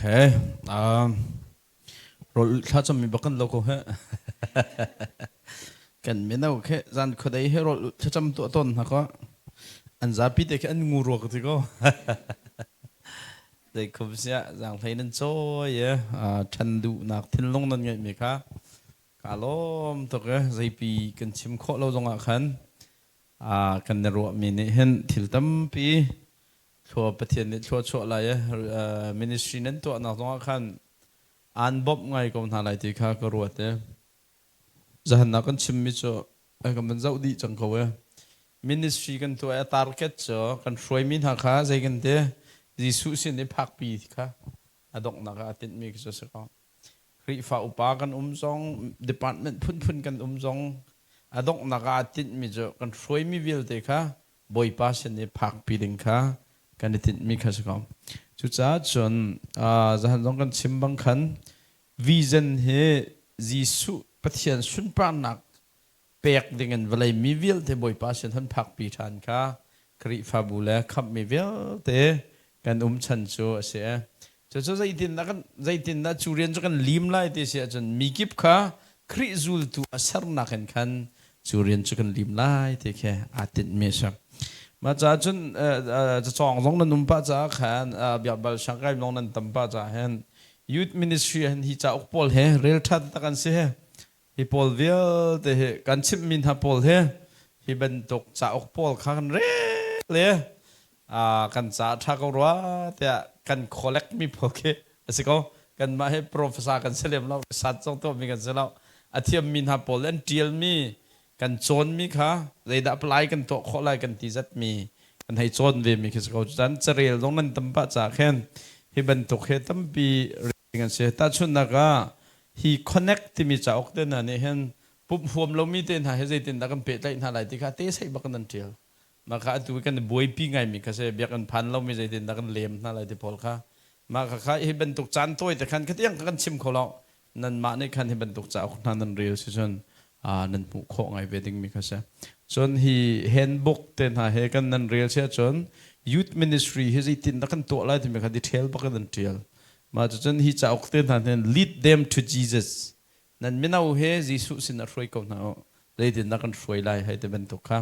Okay. Rawl thlacam mi bak kan lo ko he. Kan mino khe zan khuadei he rawl thlacam tuah tawn hna ko. An zapi te khe an ngu rua ka ti ko. Zei khum sia zang hlei nan cawi e ṭhan duhnak thinlung nan ngeih mi kha ka lawm tuk e zeipi kan chim khawh lo zongah khan kan i ruahmi nih hin thil tampi thlua Pathian nih thlua chuah lai e ministry nan tuahnak zongah khan aan bawmh ngai ko hna lai ti kha ka ruat e. Zahan ah kan chimmi cu kan van zoh dih cang ko e. Ministry kan tuah i a target cu kan hruaimi hna kha zei kan ti Jesuh sin i phakpi kha a donghnak ah a tinhmi khi cu a si ko. Khrihfa upa kan um zong, department phunphun kan um zong a donghnak ah a tinhmi cu kan hruaimi vialte kha Bawipa sin i phakpi ding kha kan i tinhmi kha si ko. Cucaah cun zahan zong kan chim bang khan Vision hi Jesuh Pathian sunparnak pek dingin vawlei mi vialte Bawipa sin hon phakpi ṭhan kha Khrihfabu le khamhmi vialte kan um chan cu a si. Cucu zeitindah kan zeitindah cu rian cu kan lim lai ti si ahcun mi kip kha Khrih zultu a sernak in khan cu rian cu kan lim lai ti khi aa tinhmi a si. Mah caah cun cacawng zong nan um pah caah khan biakbal sangkai zong nan tam pah caah hin Youth ministry ah hin hi cauk pawl he rel ṭhan tak an si. Hi pawl vialte hi kan chimhmi hna pawl hi hi bantuk cauk pawl kha kan rel le kan ca ṭha ko rua tiah kan collect mi pawl khi a si ko. Kanmah hi professor kan si lem lo, sat zong tuahmi kan si lo. A thiammi hna pawl an ṭialmi kan cawnmi kha zeidah apply kan tuah khawh lai kan ti zatmi kan hei cawn ve mi khi si ko. Cun carel zong nan tam pah caah khin hi bantuk he tampi rel an si. Tahchunhnak ah hi connect timi cauk te hna nih hin pumh huam lomi te hna he zeitindah kan pehtlaih hna lai ti kha te sei bak in an ṭial. Mah kha atu kan i buaipi ngaimi kha si biakinn phan lomi zeitindah kan lem hna lai ti pawl kha mah kha kha hi bantuk caan tawi te khan khatiang kan chim kho lo. Nanmah nih khan hi bantuk cauk hna nan rel si cun nan hmuh khawh ngai ve dingmi kha si. Cun hi handbook te hna he kan nan rel si ahcun youth ministry hi zeitin dah kan tuah lai timi kha detail bak in an ṭial. Mah cucun hi cauk te hna hin lead them to Jesus nan mino he Jesuh sin a hruai ko hna u zeitindah kan hruai lai hei ti bantuk kha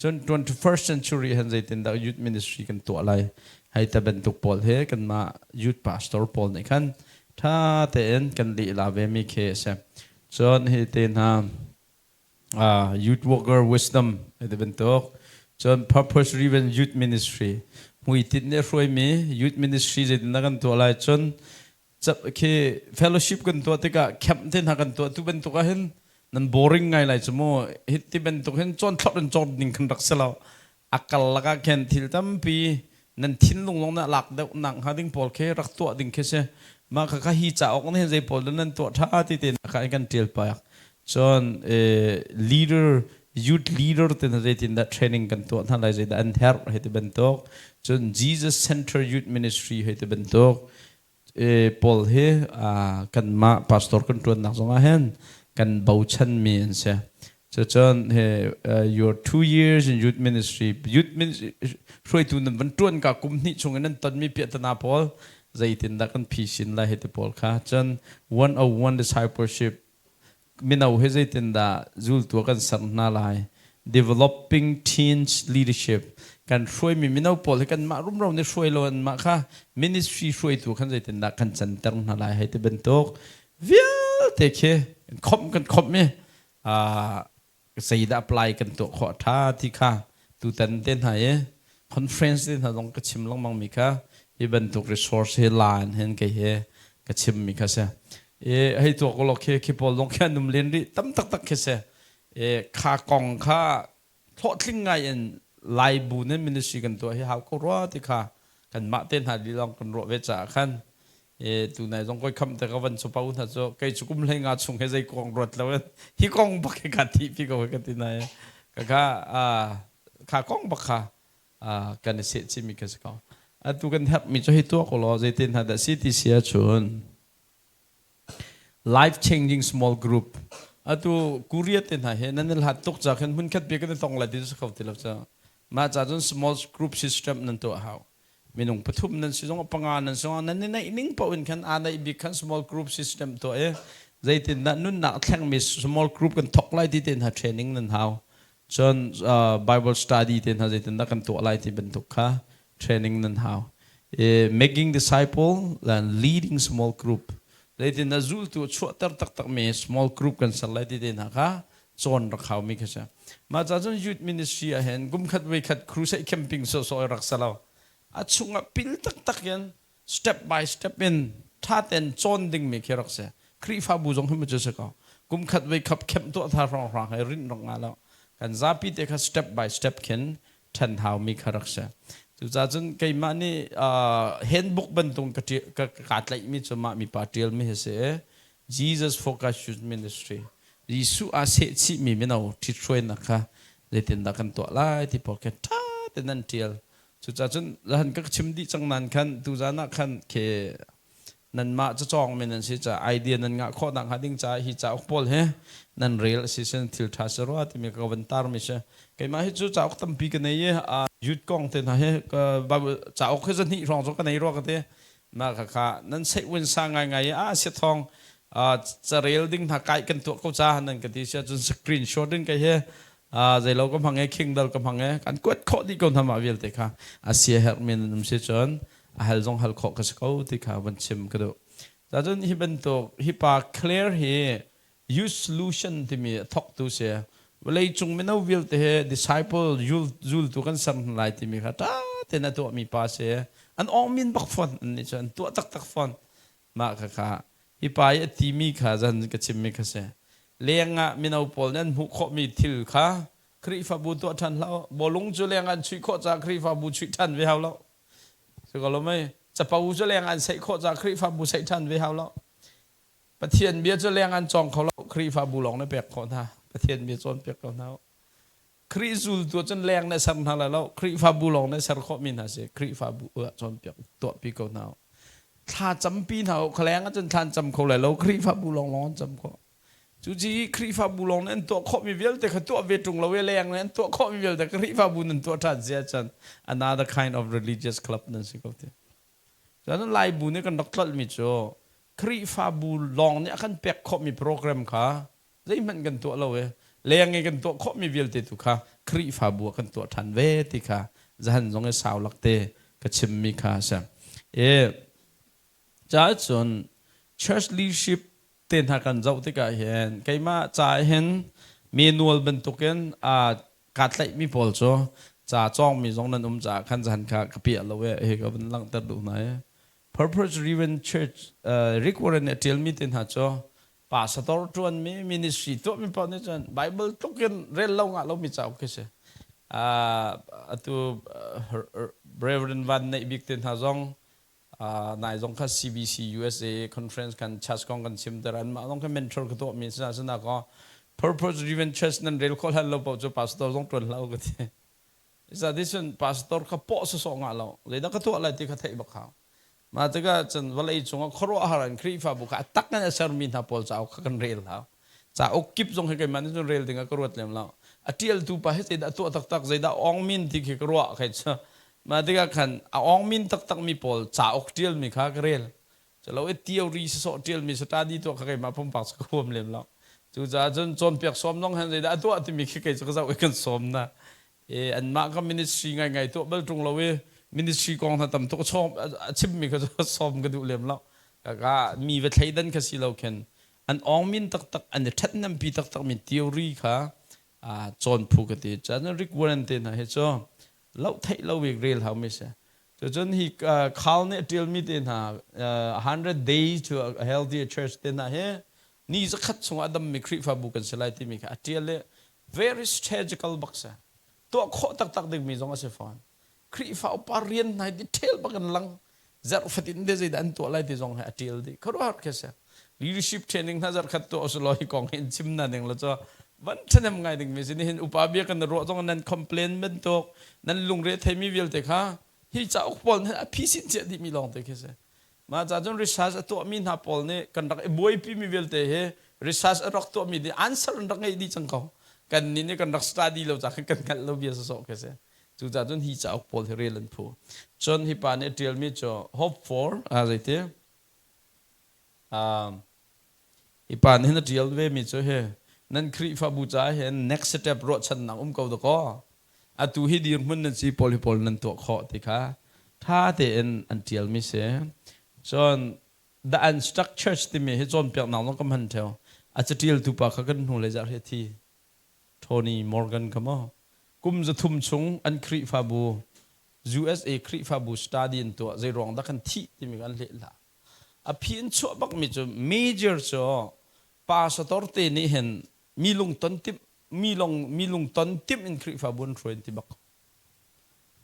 cun 21st century han zeitindah youth ministry kan tuah lai hei ta bantuk pawl he kanmah youth pastor pawl nih khan tha tein kan lehla ve mi khi a si cun hi te hna youth worker wisdom hei ti bantuk cun purpose driven youth ministry hmuitinh nih hruaimi youth ministry zeitindah kan tuah lai cun khi fellowship kan tuah tikah camp te hna kan tuah tu bantuk ah hin nan boring ngai lai cu mu hi ti bantuk hin cawn thlorh in cawn ding kan rak si lo a kal lakah khin thil tampi nan thinlung lawng na lak deuh nak hnga ding pawl khi rak tuah ding khi si mah kha kha hi cauk nih zei pawl nan tuah tha ti te kha kan tial piak cun leader youth leader te hna zeitin dah training kan tuah hna lai zeidah an herh hei ti bantuk cun Jesus Center Youth Ministry hei ti bantuk pawl hi kanmah pastor kan ṭuannak zongah hin kan bochanmi an si. Cucun your 2 years in youth ministry, youth ministry hruaitu nan van ṭuan ka kum hnih chung in nan tonmi piahtana pawl zeitindah kan phisin lai hei ti pawl kha. Cun 101 discipleship mino hi zeitindah zultu ah kan ser hna lai developing teens leadership kan hruaimi mino pawl hi kanmah rumro nih hruai lo anmah kha ministry hruaitu khan zeitindah kan canter hna lai hei ti bantuk vialte khi khomh kan khomh i zeidah apply kan tuah khawh ṭha ti kha tutan te hna i conference te hna zong ka chim lengmang mi kha hi bantuk resource hi la in hin kei hi ka chim mi kha si i hei tuak law khi khi pawl zong khi an um len rih tam taktak khi si i kha kong kha hlawhtling ngai in Lai bu nih ministry kan tuah hi hau ko rua ti kha kanmah te hna lilong kan ruah ve caah khan e tunai zong koi kham te ka van chu pau hna cu kei cu kum hlei nga chung he zei kong ruat lo in hi kong bak he ka thi pi ko ka ti nai ka kha kha kong bak kha kan i seh chimi ka si ko atu kan herh mi cu hi tuak law zeitin hna dah si ti sia chun life changing small group atu Korea te hna he nan hlat tuk ca khan hmun khat bi kan tong lai ti su kho ti lo cha ma cha cun small group system nan tuah hau. Minung pathum nan si zong panga nan si zong nan i naih ning paoh in khan aa naih bik khan small group system tuah i zeitindah nunnak thlengmi small group kan thawk lai ti te hna training nan hau. Cun Bible study te hna zeitindah kan tuah lai ti bantuk kha training nan hau. Making disciple and leading small group zeitindah zultu chuahter taktakmi small group kan ser lai ti te hna kha cawn rak hau mi kha si. Mah ca cun youth ministry ah hin kumkhat voikhat crusade camping sawhsawh rak si lo. A chungah pil taktak in step by step in ṭha tein cawn dingmi khi rak si. Khrihfabu zong hi mu cu si ko. Kumkhat voikhap kemh tuah tha hrawnghrang he rinh rak nga lo. Kan zapi te kha step by step khin ṭhen haumi kha rak si. Cucaah cun keimah nih handbook bantuk ka ka tlaihmi cu mah mipa ṭialmi hi si i Jesus Focus Youth Ministry Jesuh aa sehchihmi mino ṭhithruainak kha zeitindah kan tuah lai ti pawl khi ṭha tein an ṭial. Cucaah cun zahan ka chim dih cang nain khan tuzan ah khan khi nanmah cacawng mi nan si caah idea nan ngah khawh nakhnga ding caah hi cauk pawl hi nan rel a si sin thil ṭha si rua timi ka van tar mi si. Keimah hi cu cauk tampi ka nei i youth kong te hna hi cauk hi zahnih hrawng cu ka nei rua ka ti. Mah khakha nan seihwin sa ngaingai i a si thawng carel ding hna kai kan tuah ko ca nan ka ti sia cun screenshot in kai he zeilo ka hmang e Kindle ka hmang e kan kuat khawh dih ko hna mah vialte kha a sia herh mi nan um si cun a hal zong hal khawh ka si ko ti kha van chim ka duh. Cun hi bantuk hi pa Claire hi Youth Solution timi a thawktu si. Vawleicung mino vialte he disciple zultu kan ser hna lai timi kha ṭha tein a tuahmi pa si. An awngmin bak fawn an nih cu an tuah taktak fawn. Mah khakha hi pa i a timi kha zan ka chimmi kha si. Leng ah mino pawl nih an hmuh khawhmi thil kha Khrihfabu tuah ṭhan hlah u. Bawlung cu leng ah an chuih khawh caah Khrihfabu chuih ṭhan ve hau lo. Si ko lo mei? Capo cu leng ah an seih khawh caah Khrihfabu seih ṭhan ve hau lo. Pathian bia cu leng an cawng kho lo. Khrihfabu lawng nih pek khawh hna. Pathian bia cawnpiak ko hna u. Khrih zultu cun leng nih ser hna lai lo. Khrihfabu lawng nih ser khawhmi hna si. Khrihfabu ah cawnpiak tuahpi ko hna u. Thla campi hna u. Khaleng ah cun thla an cam kho lai lo. Khrihfabu lawng lawng an cam khawh. Cuci Khrihfabu lawng nih an tuah khawhmi vialte kha tuah ve ṭung lo i leng nih an tuah khawhmi vialte Khrihfabu nan tuah ṭhan si ahcun another kind of religious club nan si ko ti. Cun Laibu nih kan rak tlolhmi cu Khrihfabu lawng nih a kan pek khawhmi program kha zeihmanh kan tuah lo i leng i kan tuah khawhmi vialte tu kha Khrihfabu ah kan tuah ṭhan ve ti kha zahan zong i sau lakte ka chimmi kha a si. I caah cun church leadership te hna kan zoh tikah hin keimah ca hin manual bantukin kaa tlaihmi pawl cu ca cawngmi zong nan um caah khan zahan kha ka piah lo i hi ka vun langhter duh hna i Purpose Driven Church Rick Warren nih a ṭialmi te hna cu pastor ṭuanmi ministry tuahmi paoh nih cun Bible tluk in rel lo ngah lomi cauk khi si. Atu Reverend Van Neih Bik te hna zong nai zong kha CBC USA conference kan church kong kan chim ter anmah zong kha mentor ka tuahmi si na ko purpose driven church nan rel khawh hlan lo paoh cu pastor zong tuan hlah u ka ti. Isa ti cun pastor kha pawh sawsawh ngah lo zeidah ka tuah lai ti kha theih bak hau. Mah tikah cun vawlei cungah khuaruahhar in Khrihfabu kha a tak in a sermi hna pawl cauk kha kan rel hau. Cauk kip zong hi keimah nih cun rel ding ah ka ruat lem lo. A ṭialtu pa hi zeidah a tuah taktak, zeidah awngmin ti khi ka ruah kai cu. Mah tikah khan a awngmin taktakmi pawl cauk ṭialmi kha ka rel. Culo i theory sawsawh ṭialmi study tuah kha keimah pumpak cu ka huam lem lo. Cucaah cun cawnpiak sawm zong hin zeidah a tuah timi khi kei cu ka zoh i kan sawm na. E anmah ka ministry ngaingai tuah bal ṭung lo i ministry kong hna tam tuk a a chimmi kha cu sawm ka duh lem lo. Kaka mi va thleidan kha si lo khin an awngmin taktak an i ṭhatnempi taktakmi theory kha cawn phu ka ti. Cun Rick Warren te hna hi cu loh theih lo bik rel hau mi si. Cucun hi Carl nih a ṭialmi te hna 100 Days to a Healthy Church te hna hi ni zakhat chungah a dammi Khrihfabu kan si lai timi kha a ṭial i very strategical bak si. Tuah khawh taktak dingmi zong a si fawn. Khrihfa upa rian hna hi detail bak in lang. Zarh fatin te zeidah an tuah lai ti zong hi a ṭial dih. Khuaruahhar khi si. Leadership training hna zarh khat tuah usulaw hi kong hi in chim na ning la cu van ṭhahnem ngai dingmi si. Nihin upa bia kan ruah zong nan complain bantuk nan lungre theimi vialte kha hi cauk pawl nih a phisin cia dihmi lawng te khi si. Mah ca cun research a tuahmi hna pawl nih kan rak i buaipimi vialte hi research a rak tuahmi nih answer an rak ngeih dih cang ko. Kan nih nih kan rak study lo ca khan kan hngalh lo bia sawsawh khi si. Cucaah cun hi cauk pawl hi rel an phu. Cun hi pa nih a ṭialmi cu Hope for zeiti hi pa nih hin a ṭial vemi cu hi nan Khrihfabu caah hin next step ruahchannak um ko dakaw. Atu hi dirhmun nan si pawl hi pawl nan tuah khawh ti kha ṭha tein an ṭialmi si. Cun The Unstuck Church timi hi cawnpiaknak zong ka hman ṭheo. A caṭialtu pa kha kan hnulei zarh hi a thi. Tony Morgan kha maw kum 300 chung an Khrihfabu USA Khrihfabu study an tuah zei ruang dah kan thih timi kan hleh hlah. A phi in chuah bakmi cu major cu pastor te nih hin mi lungton timh mi long mi lungton timh in Khrihfabu an hruai an ti bak.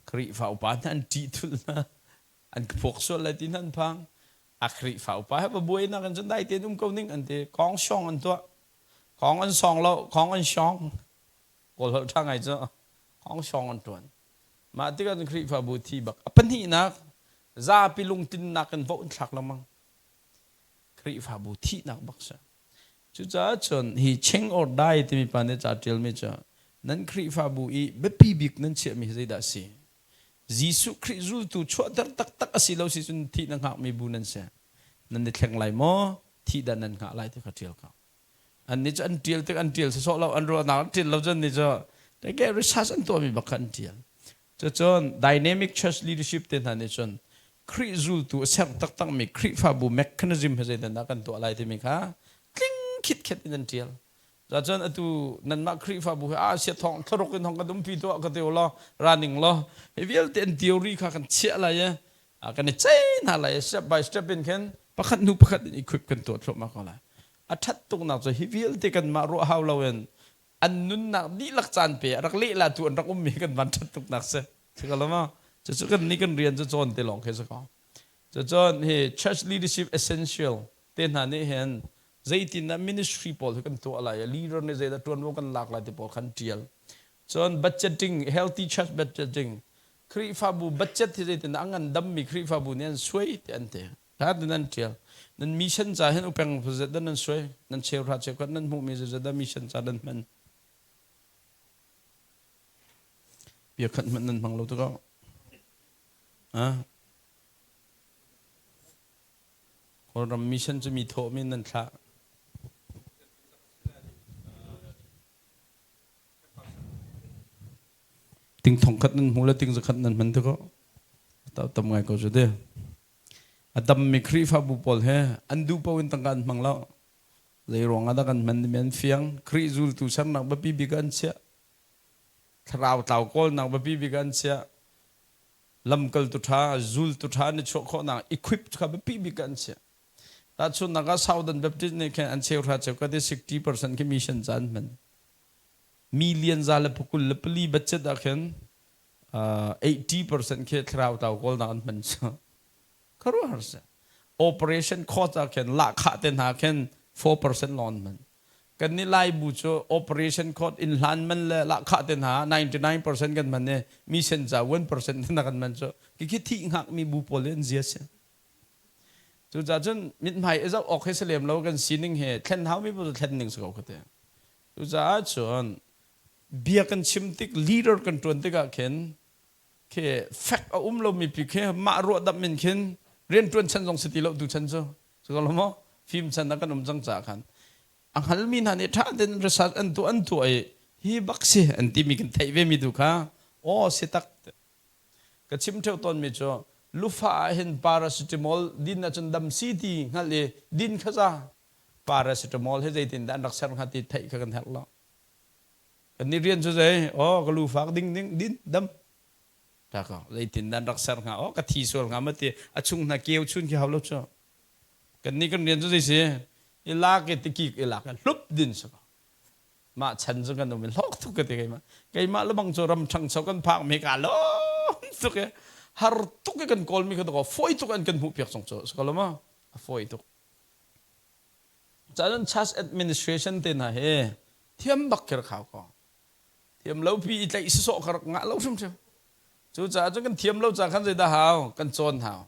Khrihfa upa hna an ṭih thul hna. An phuak sual lai ti hna an phang. A Khrihfa upa he va buainak in cun dai tein um ko ning an ti. Kong song an tuah. Khong an song lo, khong an shong. Kawl holh ṭha ngai cu khong shong an ṭuan. Mah tikah cun Khrihfabu thi bak. A pahnihnak, zapi lungtinnak in vote an thlak lengmang. Khrihfabu thihnak bak si. Cucaah cun hi Cheng or Die timi pa nih ca ṭialmi cu nan Khrihfabu i biapi bik nan chiahmi hi zeidah a si? Jesuh Khrih zultu chuahter taktak a si lo si cun thih na hngakmi bu nan si. Nan i thleng lai maw? Thih dah nan hngah lai ti kha ṭial ko. Annih cu an ṭial tik an ṭial sawsawh lo, an ruahnak an ṭial lo cun nih cu teke research an tuahmi bak kha an ṭial. Cucun dynamic church leadership te hna nih cun Khrih zultu a ser taktakmi Khrihfabu mechanism he zeitindah kan tuah lai timi kha tling khitkhet in an ṭial. Cun atu nanmah Khrihfabu hi a sia thong thlaruk in hong kan umpi tuah ka ti law ra ning law hi vialte an theory kha kan chiah lai i kan i cei hna lai i step by step in khin pakhat hnu pakhat in equip kan tuah thluahmah ko lai. A ṭhat tuknak cu hi vialte kanmah ruah hau loin an nunnak dihlak caan pe a rak lehla tu an rak ummi kan van ṭhat tuknak si. Si ko lo maw? Cucu kan nih kan rian cu cawn te lawng khi si ko. Cucun hi church leadership essential te hna nih hin zeitindah ministry pawl hi kan tuah lai leader nih zeidah ṭuanvo kan lak lai ti pawl khan ṭial. Cun budgeting, healthy church budgeting, Khrihfabu budget hi zeitindah a ngandammi Khrihfabu nih an suai ti an ti. Hla tin an ṭial. Nan mission ca hin upeng zeizat dah nan suai, nan cheuhra cheukhat nan hmuhmi zeizat dah mission ca nan hman. Bia khat hmanh nan hmang lo tikah. Ah. Kawlram mission cu mi thawhmi nan thlah. Ting thong khat nan hmu le ting zakhat nan hman tikah tam ngai ko cu te. A dammi Khrihfabu pawl he an duh paoh in tangka an hmang lo. Zei ruang ah dah kan hman timi an fiang. Khrih zultu sernak biapi bik ah an chiah. Thlarau tlau kawlnak biapi bik ah an chiah. Lamkaltu ṭha, zultu ṭha an i chuah khawhnak equip kha biapi bik ah an chiah. Tahchunhnak ah Southern Baptist nih khin an cheuhra cheukhat i 60% khi mission ca an hman. Million za le pakul le pali budget ah khin 80% khi thlarau tlau kawlnak an hman cu. Khuaruahhar si. Operation cost ah khin lahkhah te hna khin 4% lawng an hman. Kan nih Laibu cu operation cost inn hlan man le lahkhah te hna 99% kan hman i mission ca 1% te hna kan hman cu khi thih hngakmi bu pawl hi an zia si. Cucaah cun mithmai i zoh awk hi si lem lo kan sining hi thlen haumi bu cu thlen ning si ko ka ti. Cucaah cun bia kan chim tik leader kan ṭuan tikah khin khi fek a um lomi pi khi mah ruahdamh in khin rianṭuan chan zong si ti lo tu chan cu cu ko lo maw fim chan ah kan um cang caah khan a hngalmi hna nih ṭha tein research an tuah an tuah i hi bak si an timi kan theih ve mi tu kha aw si tak ka chim ṭheo tawnmi cu lufa ah hin paracetamol din ahcun dam si ti hngalh i din kha za paracetamol hi zeitin dah an rak ser hnga ti theih kha kan herh lo Kan nih rian cu zei? Aw ka lu fak ding ding din dam. Ta ko zeitin dan rak ser hnga aw ka thi sual hnga ma ti a chung hna keu chun khi hau lo cu. Kan nih kan rian cu zei si? I lak i tikik i lak i hlup din si ko. Mah chan cu kan um i hlawk tuk ka ti keimah. Keimah le bang cu ram ṭhangcho kan phak mi ka lawm tuk i har tuk i kan kawl mi kha to fawi tuk an kan hmuh piak cang cu si ko lo ma? A fawi tuk. Cun church administration te hna hi thiam bak khi rak hau ko. Thiam lo pi i tlaih sawsawh kha rak ngah lo hrimhrim. Cucaah cun kan thiam lo ca khan zeidah hau? Kan cawn hau.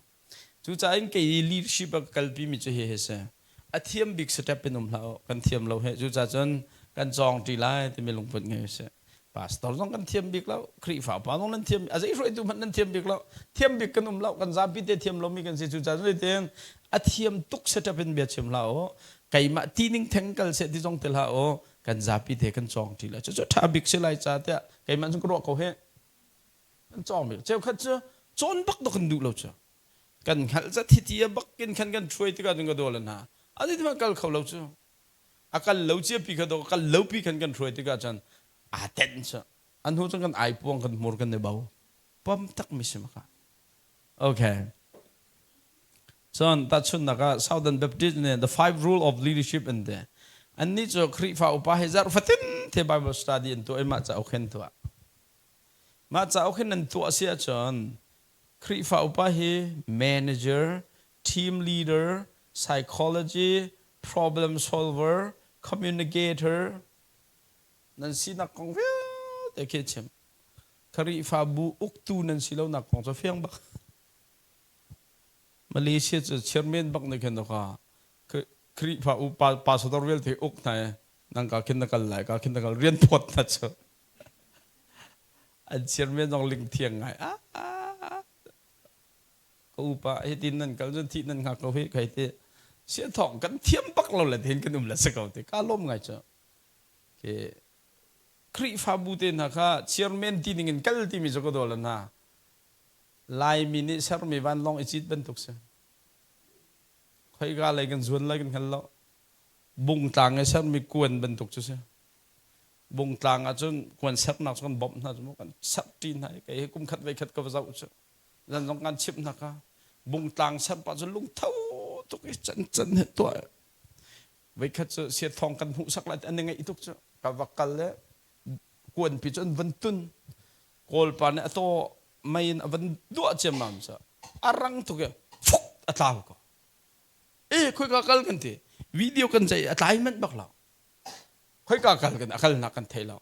Cucaah in kei i leadership a ka kalpi mi cu hi hi si. A thiam bik step in um hlah u. Kan thiam lo he. Cucaah cun kan cawng ṭi lai timi lungput ngei usih. Pastor zong kan thiam bik lo, Khrihfa upa zong nan thiam, a zei hruaitu hmanh nan thiam bik lo. Thiam bik kan um lo, kan zapi te thiam lomi kan si. Cucaah zeitin a thiam tuk setup in bia chim hlah u. Keimah tining theng kal seh ti zong ti hlah u. Kan zapi te kan cawng ṭi lai. Cucu ṭha bik si lai ca tiah keimah cun ka ruah ko hih. Kan cawng bik. Cheukhat cu cawn bak dawh kan duh lo cu. Kan hngalh zat hi ti a bak in khan kan hruai tikah cun ka dawl hna. A ti kal kho lo cu. A kal lo cia pi kha dawh kal lo pi khan kan hruai tikah cun aa tenh cu. An hnu cun kan ai puang kan hmur kan i bo. Pam tak mi si maka. Okay. Cun tahchunhnak ah Southern Baptist nih The Five Rule of Leadership an ti. Annih cu Khrihfa upa he zarh fatin the Bible study an tuah i mah cauk hin tuah. Mah cauk hin nan tuah si ahcun Khrihfa upa hi manager, team leader, psychology, problem solver, communicator nan sinak kong vialte khi chim. Khrihfabu uktu nan si lonak kong cu fiang bak. Malaysia cu chairman bak nih khin ka Khrihfa upa pastor vialte uk hna i nang ka khin na kal lai ka khin na kal rian phawt hna cu. An chairman zong ling thiang ngai. Ah, ah, ka upa hitin nan kal cun thih nan hngak ko hi kai ti. Sia thawng kan thiam bak lo le hin kan um le si ko ti. Ka lawm ngai cu. Ke Khrihfabu te hna kha chairman ti ning in kal timi cu ka dawl hna. Laimi nih sermi vanlawng i cit bantuk si. Khoika lei kan zuan lai kan hngal lo. Bungtlang i sermi kuan bantuk cu si. Bungtlang ah cun kuan sernak cu kan bawmh hna cu mu kan serṭi hna i kei hi kum khat voi khat ka va zoh cu zan zong kan chimh hna kha bungtlang ser pah cu lungtho tuk i can can he tuah voi khat cu siathawng kan hmuhsak lai an i ngaih tuk cu ka va kal le kuanpi cu an van tun kawlpa nih a taw mei in a van duah ciammam cu a rang tuk i fuk a tlau ko e khoika kal kan ti video kan ceih a tlai manh bak lo Khoika kal kan a kalnak kan thei lo.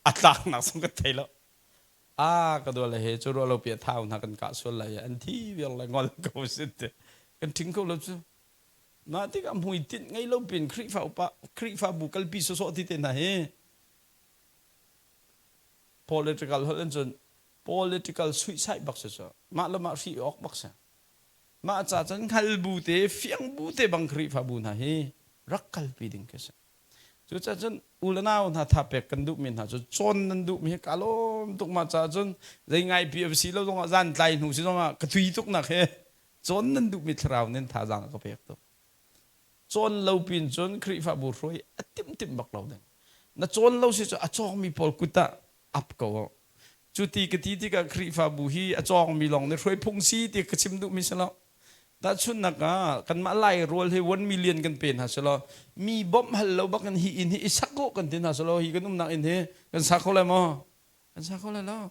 A tlaknak zong kan thei lo. A ka dua le he cu ruah lo pi a thau hna kan kah sual lai an thi viar le ngol ko sin te. Kan ṭhing ko lo cu. Mah tikah hmuitinh ngei lo pin Khrihfa upa Khrihfabu kalpi sawsawh ti te hna hi political holh in cun political suicide bak si cu. Mah le mah hri awk bak si. Mah ca cun hngal bu te fiang bu te bang Khrihfabu hna hi rak kalpi ding khi si. Cucaah cun u le nau hna thapek kan duhmi hna cu cawn nan duhmi hi kaa lawm tuk mah caah cun zei ngaipi a si lo zongah zan tlai hnu si zongah ka tui tuk nak he cawn nan duhmi thlarau nin thazaang a ka pek tuk. Cawn lo pin cun Khrihfabu hruai a timh bak lo ding. Na cawn lo si cu a cawngmi pawl kut ah ap ko. Cu ti ka ti tikah Khrihfabu hi a cawngmi lawng nih hruai phung si ti ka chim duhmi si lo. Tahchunhnak ah kanmah Lai rual hi 1 million kan pe hna selaw mi bawmh hal lo bak in hi inn hi i sak u kan ti hna selaw hi kan umnak inn hi kan sa kho lai maw? Kan sa kho lai lo.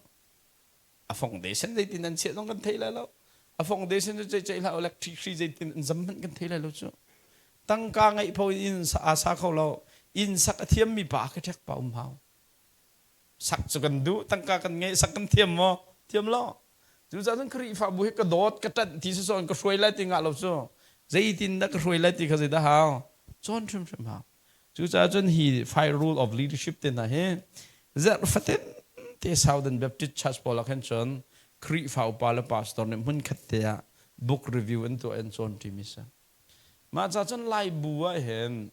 A foundation zeitin an chiah zong kan thei lai lo. A foundation cu ceih ceih hlah electric hri zeitin an zam hmanh kan thei lai lo cu. Tangka ngeih pho in inn aa sa kho lo. Inn sak a thiammi pa architect pa um hau. Sak cu kan duh, tangka kan ngei, sak kan thiam maw? Thiam lo. Cucaah cun Khrihfabu hi ka dawt, ka ṭanh ti sawsawh in ka hruai lai ti ngah lo cu. Zeitin dah ka hruai lai ti kha zeidah hau? Cawn hrimhrim hau. Cucaah cun hi five rule of leadership te hna hi zarh fatin te Southern Baptist Church pawl ah khan cun Khrihfa upa le pastor nih hmunkhat te ah book review an tuah in cawn ṭimi si. Mah ca cun Lai bu ah hin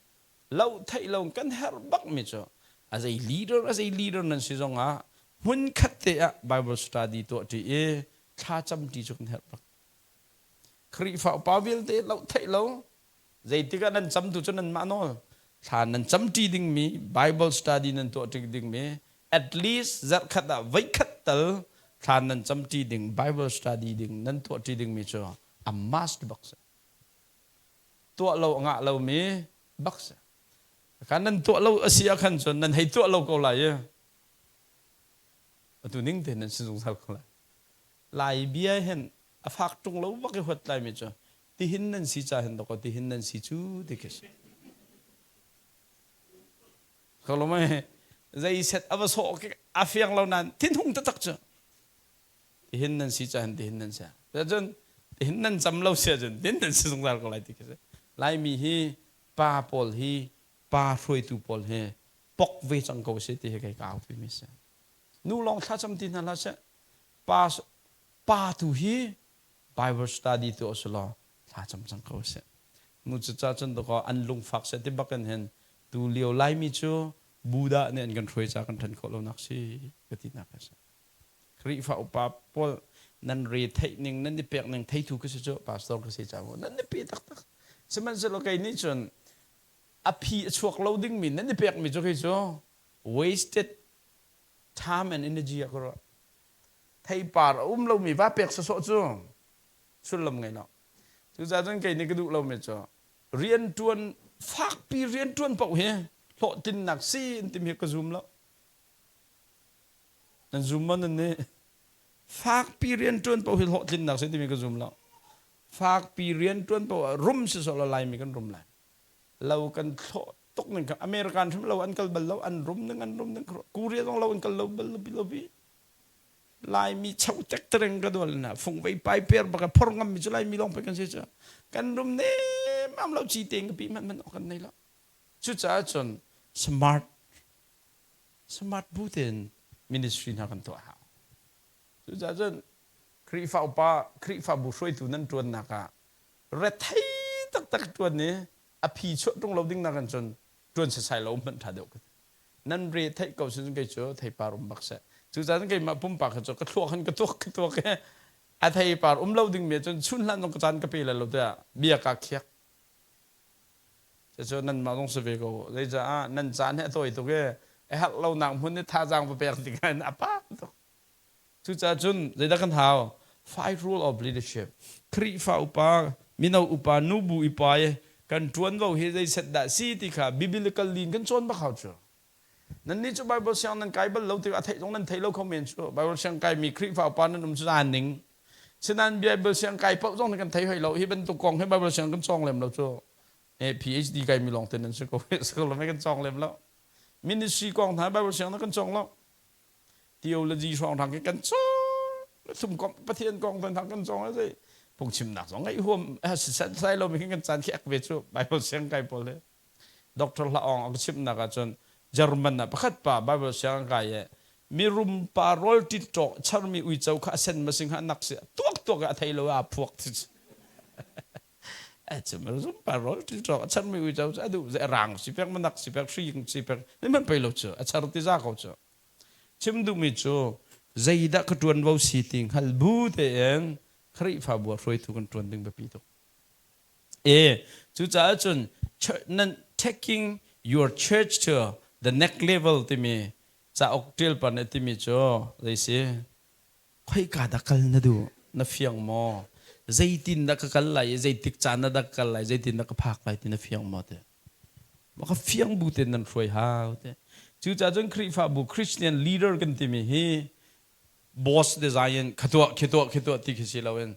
lo theih lo kan herh bakmi cu a zei leader a zei leader nan si zongah hmunkhat te ah Bible study tuah ṭi i thlacam ṭi cu kan herh bak. Khrihfa upa vialte lo theih lo zeitik ah nan cam tu cu nanmah nawl thla nan cam ṭi dingmi Bible study nan tuah ṭi dingmi at least zarhkhat ah voikhat tal thla nan cam ṭi ding Bible study ding nan tuah ṭi dingmi cu a must bak si. Tuah lo a ngah lomi bak si. Kha nan tuah lo a si ah khan cun nan hei tuah lo ko lai i atu ning tein nan si zungzal ko lai. Lai bia hin a fak ṭung lo bak i huat laimi cu tihin nan si ca hin dawkaw tihin nan si cu ti khi si. Ko lo mei zei set a va sawh a fiang lo nain thinhung taktak cu tihin nan si cahin tihin nan si. Cun tihin nan cam lo si ahcun tihin nan si zungzal ko lai ti khi si. Laimi hi pa pawl hi pa hruaitu pawl hi pok ve cang ko si ti hi kei ka au pimi si. Nu lawng thlacam ti hna hlah seh. Pa pa tu hi Bible study tu a si law thlacam cang ko seh. Mu cucaah cun dakaw an lungfak seh ti bak in hin tu lio Laimi cu Buddha nih an kan hruai ca kan ṭhan khawh lonak si ka tinak a si. Khrihfa upa pawl nan re theih ning nan i pek ning theitu ka si cu pastor ka si ca nan i pe taktak. Sihmanhsehlaw kei nih cun a phi a chuak lo dingmi nan i pekmi cu kei cu wasted time and energy ah ka ruah. Theipar a um lomi va pek sawsawh cu sullam ngei lo. Cucaah cun kei nih ka duh lomi cu rianṭuan fakpi rianṭuan paoh hi hlawhtlinnak si an timi hi ka zum lo. Nan zum maw nan nih? Fakpi rianṭuan paoh hi hlawhtlinnak si timi ka zum lo. Fakpi rianṭuan paoh ah rum si sawh law Laimi kan rum lai. Lo kan thlawh tuk ning kha American hrim lo an kal bal lo an rum ning an rum ning Korea zong lo an kal lo bal lo lo bi Laimi cheu tek tereng ka dual na fungvei pai per baka phor ngam mi cu Laimi lawng pe kan si cu kan rum ne mam lo chi te ka pi man man kan nei lo cucaah cun smart smart bu tein ministry hna kan tuah hau cucaah cun Khrihfa upa Khrihfabu hruaitu nan ṭuannak ah rethei taktak ṭuan i a phi chuah ṭung lo ding nakin cun ṭuan sasai lo hmanh ṭha deuh ka ti. Nan re theih ko sin kei cu theipar um bak seh. Cucaah keimah pumpak hi cu ka thluak hin ka tuak ka tuak i a theipar um lo ding mi cun chun hlan zong ka caan ka pe lai lo tiah bia kaa khiak. Cucu nanmah zong si ve ko. Zeicaah nan caan hi a tawi tuk i a herh lonak hmun i thazaang va pek tikah hin a pam tuk. Cucaah cun zeidah kan hau? Five rule of leadership. Khrihfa upa, mino upa, nubu upa i kan ṭuanvo hi zeiset dah si ti kha biblical in kan cawn bak hau cu. Nannih cu Bible siang nan kai bal lo tikah a theih zong nan thei lo kho men cu. Bible siang kaimi Khrihfa upa nan um cu aan ning. Sinain Bible siang kai paoh zong kan thei hoi lo. Hi bantuk kong hi Bible siang kan cawng lem lo cu. PhD kaimi lawng te nan si ko. Kan cawng lem lo. Ministry kong hna Bible siang na kan cawng lo. Theology hrawnghrang khi kan cawng thum komh Pathian kong tan kan cawng a si phungchimnak zong ngaih huam sai lo mi kan caan khi ek ve cu Bible siang kai pawl he Dr. Hla Ong a ka chimnak ahcun German ah pakhat pa Bible siang kai e mirum pa rawl tit ṭawk charmi uico kha a sen masing ha nak si tuak tuak a thei lo a phuak ti cu mirum pa rawl tit ṭawk a charmi uico cu a duh rang si pek manak si pek hri si pek ni man pei lo cu a char ti za ko cu Chim duhmi cu zeidah ka ṭuanvo si ti hngal bu tein Khrihfabu ah hruaitu kan ṭuan ding biapi tuk. E cucaah cun nan taking your church to the next level timi cauk ṭial pa nih timi cu zei si? Khoika dah kal na duh? Na fiang maw? Zeitin dah ka kal lai i zeitik caan ah dah ka kal lai, zeitin dah ka phak lai ti na fiang maw ti? Mah kha fiang bu tein nan hruai hau ti. Cucaah cun Khrihfabu Christian leader kan timi hi boss design kha tuah khi tuah khi tuah ti khi si loin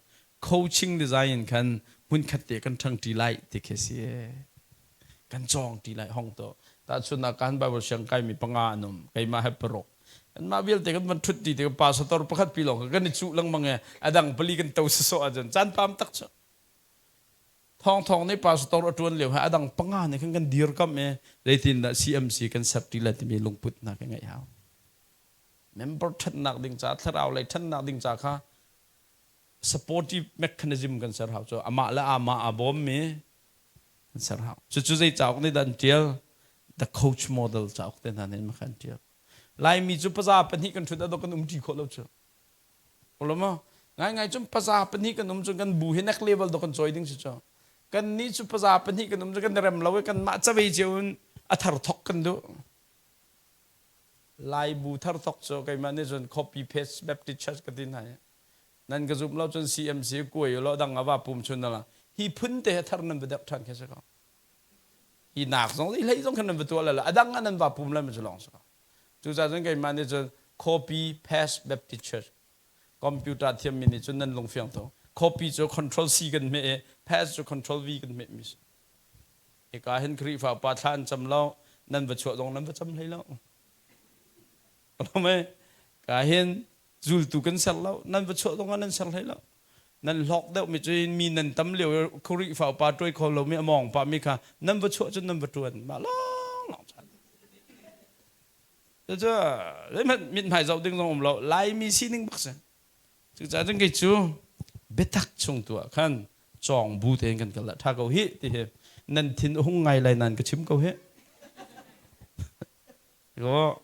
coaching design khan hmunkhat te kan ṭhangṭi lai ti khi si. Kan cawng ṭi lai hong to. Tahchunhnak kan Bible siang kaimi panga an um. Keimah he paruk. Anmah vialte kan van ṭhut ti tik pastor pakhat pi lawng kan i cuh lengmang i a dang pali kan to sawsawh ahcun caan pam tak cu. Thawng Thawng nih pastor a ṭuan lio he a dang panga nih khan kan dirkamh i zeitindah CMC kan ser ṭi lai timi lungput hna kan ngeih hau. Member ṭhatnak ding ca, thlarau lei ṭhannak ding ca kha supportive mechanism kan ser hau cu amah le amah aa bawmmi kan ser hau. Cucu zei cauk nih dah an ṭial? The Coach Model cauk te hna nih an ṭial. Laimi cu paza pahnih kan ṭhut ah kan um ṭi khawh lo cu. Olo Ngaingai cun paza pahnih kan um cun kan bu hi next level do kan cawi ding si cu. Kan nih cu paza pahnih kan um cu kan rem lo i kan mah cavei cio in a thar thok kan duh. Lai bu thar thok cu keimah nih cun copy paste Baptist Church ka ti hna i nan ka zum lo cun CMC kuai u law dang ava pum chun la hi phun te he thar nan va deuh ṭhan khi si ko. Hi nak zong hi hlei zong khan nan va tuah la a dang ah nan va pum la ma cu lawng si ko. Cucaah cun keimah nih cun copy paste Baptist Church computer thiammi nih cun nan lungfiang to. Copy cu control C kan hmeh i paste cu control V kan hmeh mi si. Hika hin Khrihfa upa thla an cam lo, nan va chuah zong nan va cam hlei lo. Ka hin zultu kan ser lo, nan va chuah zong ah nan ser hlei lo. Nan hlawk deuh mi cu mi nan tam lio i Khrihfa upa ṭuai kho lomi a mawng pah mi kha nan va chuah cun nan va ṭuan. Mah lawng lawng chan. Cucu zeihmanh mithmai zoh ding zong um lo. Laimi sining bak si. Cucaah cun kei cu biatak chung tu ah khan cawng bu tein kan kal la ṭha ko hi ti hi nan thin a hung ngai lai nan ka chim ko hi. Ko